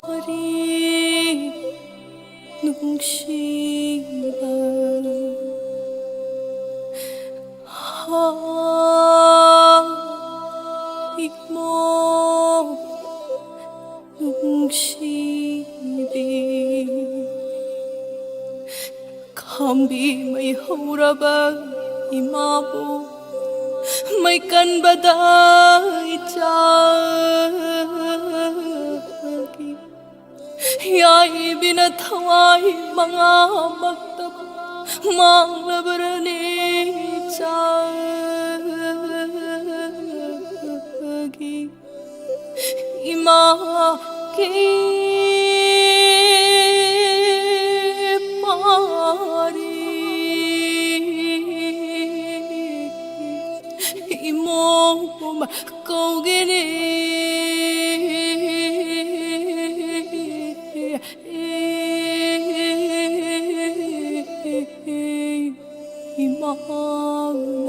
ꯋꯥꯔꯤ ꯅꯨꯡꯁꯤꯕ꯫ ꯍꯥ, ꯏꯃꯣ ꯅꯨꯡꯁꯤꯕꯤ꯫ ꯈꯥꯝꯕꯤ ꯃꯩ ꯍꯧꯔꯕ ꯏꯃꯥꯕꯨ ꯃꯩ ꯀꯟꯕꯗ ꯏꯆꯥꯒꯤ ꯌꯥꯏꯕꯤꯅ ꯊꯋꯥꯏ ꯃꯉꯥꯃꯛꯇꯕꯨ ꯃꯥꯡꯂꯕꯔꯅꯦ ꯏꯆꯥꯒꯤ ꯏꯃꯥꯒꯤ ꯄꯥꯔꯤ ꯏꯃꯣꯝ ꯀꯧꯒꯅꯤ ꯏꯃꯥꯅ꯫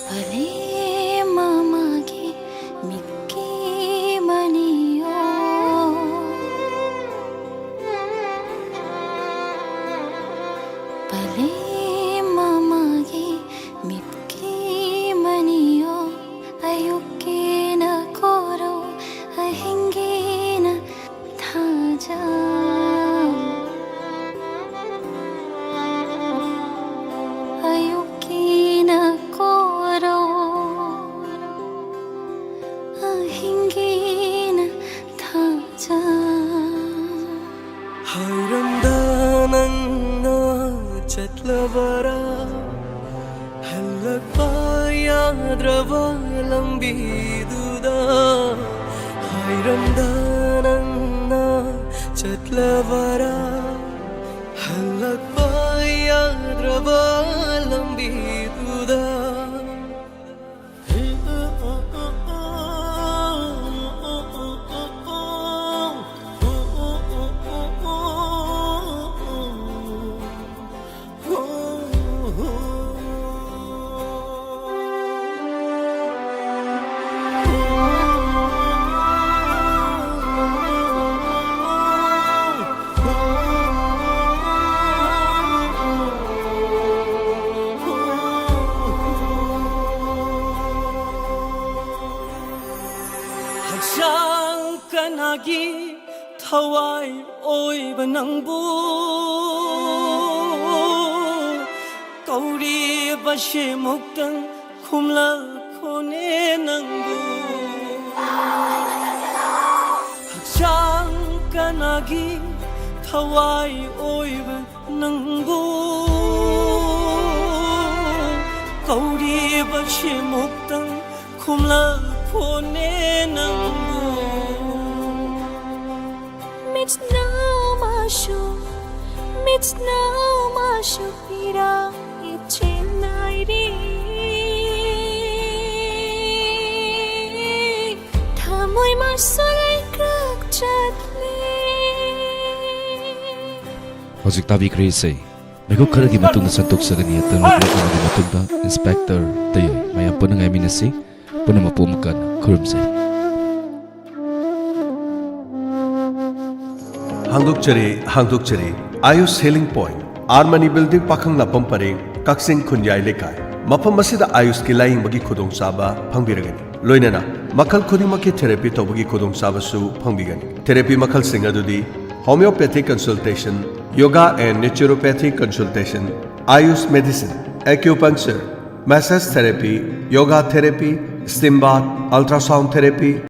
ꯄꯂꯦꯝ ꯑꯃꯒꯤ ꯃꯤꯠꯀꯤ ꯃꯅꯤꯌꯣ, ꯄꯂꯦꯝ ꯑꯃꯒꯤ ꯃꯤꯠꯀꯤ ꯃꯅꯤꯌꯣ, ꯑꯌꯨꯛꯀꯤꯅ ꯀꯣꯔꯧ, ꯑꯍꯤꯡꯒꯤꯅ ꯊꯥꯖ꯫ ꯑꯌꯨꯛꯀꯤꯅ ꯀꯣꯔꯧ, ꯑꯍꯤꯡꯒꯤꯅ ꯊꯥꯖ꯫ ꯍꯥꯏꯔꯝꯗ ꯅꯪꯅ ꯆꯠꯂꯕꯔꯥ? ꯍꯜꯂꯛꯄ ꯌꯥꯗ꯭ꯔꯕ ꯂꯝꯕꯤꯗꯨꯗ, ꯍꯥꯏꯔꯝꯗ ꯅꯪꯅ ꯆꯠꯂꯕꯔꯥ? ꯍꯜꯂꯛꯄ ꯌꯥꯗ꯭ꯔꯕ ꯂꯝꯕꯤꯗꯨꯗ꯫ ꯍꯛꯆꯥꯡ ꯀꯅꯥꯒꯤ ꯊꯋꯥꯏ ꯑꯣꯏꯕ ꯅꯪꯕꯨ ꯀꯧꯔꯤꯕꯁꯦ ꯑꯃꯨꯛꯇꯪ ꯈꯨꯝꯂꯛꯈꯣꯅꯦ ꯅꯪꯕꯨ꯫ ꯍꯛꯆꯥꯡ ꯀꯅꯥꯒꯤ ꯊꯋꯥꯏ ꯑꯣꯏꯕ ꯅꯪꯕꯨ ꯀꯧꯔꯤꯕꯁꯦ ꯑꯃꯨꯛꯇꯪ ꯈꯨꯝꯂꯛꯈꯣꯅꯦ ꯅꯪꯕꯨ꯫ ꯃꯤꯠꯅ ꯑꯃ ꯁꯨ ꯃꯤꯠꯅ ꯃꯥꯁꯨ ꯄꯤꯔꯛꯏ ꯆꯦꯟꯅꯥꯏꯔꯤ꯫ ꯊꯃꯣꯏ ꯃꯥꯁꯨ ꯂꯩꯀ꯭ꯔꯛ ꯆꯠꯂꯦ꯫ ꯍꯧꯖꯤꯛ ꯇꯥꯕꯤꯈ꯭ꯔꯦ ꯏꯁꯩ꯫ ꯃꯤꯀꯨꯞ ꯈꯔꯒꯤ ꯃꯇꯨꯡꯗ ꯁꯟꯗꯣꯛꯆꯒꯅꯤ꯫ ꯑꯇꯪꯕ ꯄꯨꯝꯅꯃꯛꯀꯤ ꯃꯇꯨꯡꯗ ꯏꯟꯁꯄꯦꯛꯇꯔ ꯇꯌꯥꯏ꯫ ꯃꯌꯥꯝ ꯄꯨꯟꯅ ꯉꯥꯏꯃꯤꯟꯅꯁꯤ꯫ ꯄꯨꯝꯅꯃꯛꯄꯨ ꯑꯃꯨꯛ ꯍꯟꯅ ꯈꯨꯔꯨꯝꯖꯩ꯫ ꯍꯥꯡꯗꯣꯛꯆꯔꯤ, ꯍꯥꯡꯗꯣꯛꯆꯔꯤ꯫ Ayush healing point, R Mani building, Pakhanglakpam ꯄꯔꯦꯡ, ꯀꯛꯆꯤꯡ ꯈꯨꯟꯌꯥꯏ ꯂꯩꯀꯥꯏ꯫ ꯃꯐꯝ ꯑꯁꯤꯗ ꯑꯥꯌꯨꯁꯀꯤ ꯂꯥꯌꯦꯡꯕꯒꯤ ꯈꯨꯗꯣꯡꯆꯥꯕ ꯐꯪꯕꯤꯔꯒꯅꯤ꯫ ꯂꯣꯏꯅꯅ ꯃꯈꯜ ꯈꯨꯗꯤꯡꯃꯛꯀꯤ ꯊꯦꯔꯥꯄꯤ ꯇꯧꯕꯒꯤ ꯈꯨꯗꯣꯡꯆꯥꯕꯁꯨ ꯐꯪꯕꯤꯒꯅꯤ꯫ ꯊꯦꯔꯥꯄꯤ ꯃꯈꯜꯁꯤꯡ ꯑꯗꯨꯗꯤ homeopathic consultation, yoga and naturopathic consultation, Ayush medicine, acupuncture, massage therapy, yoga therapy, steam bath, ultrasound therapy,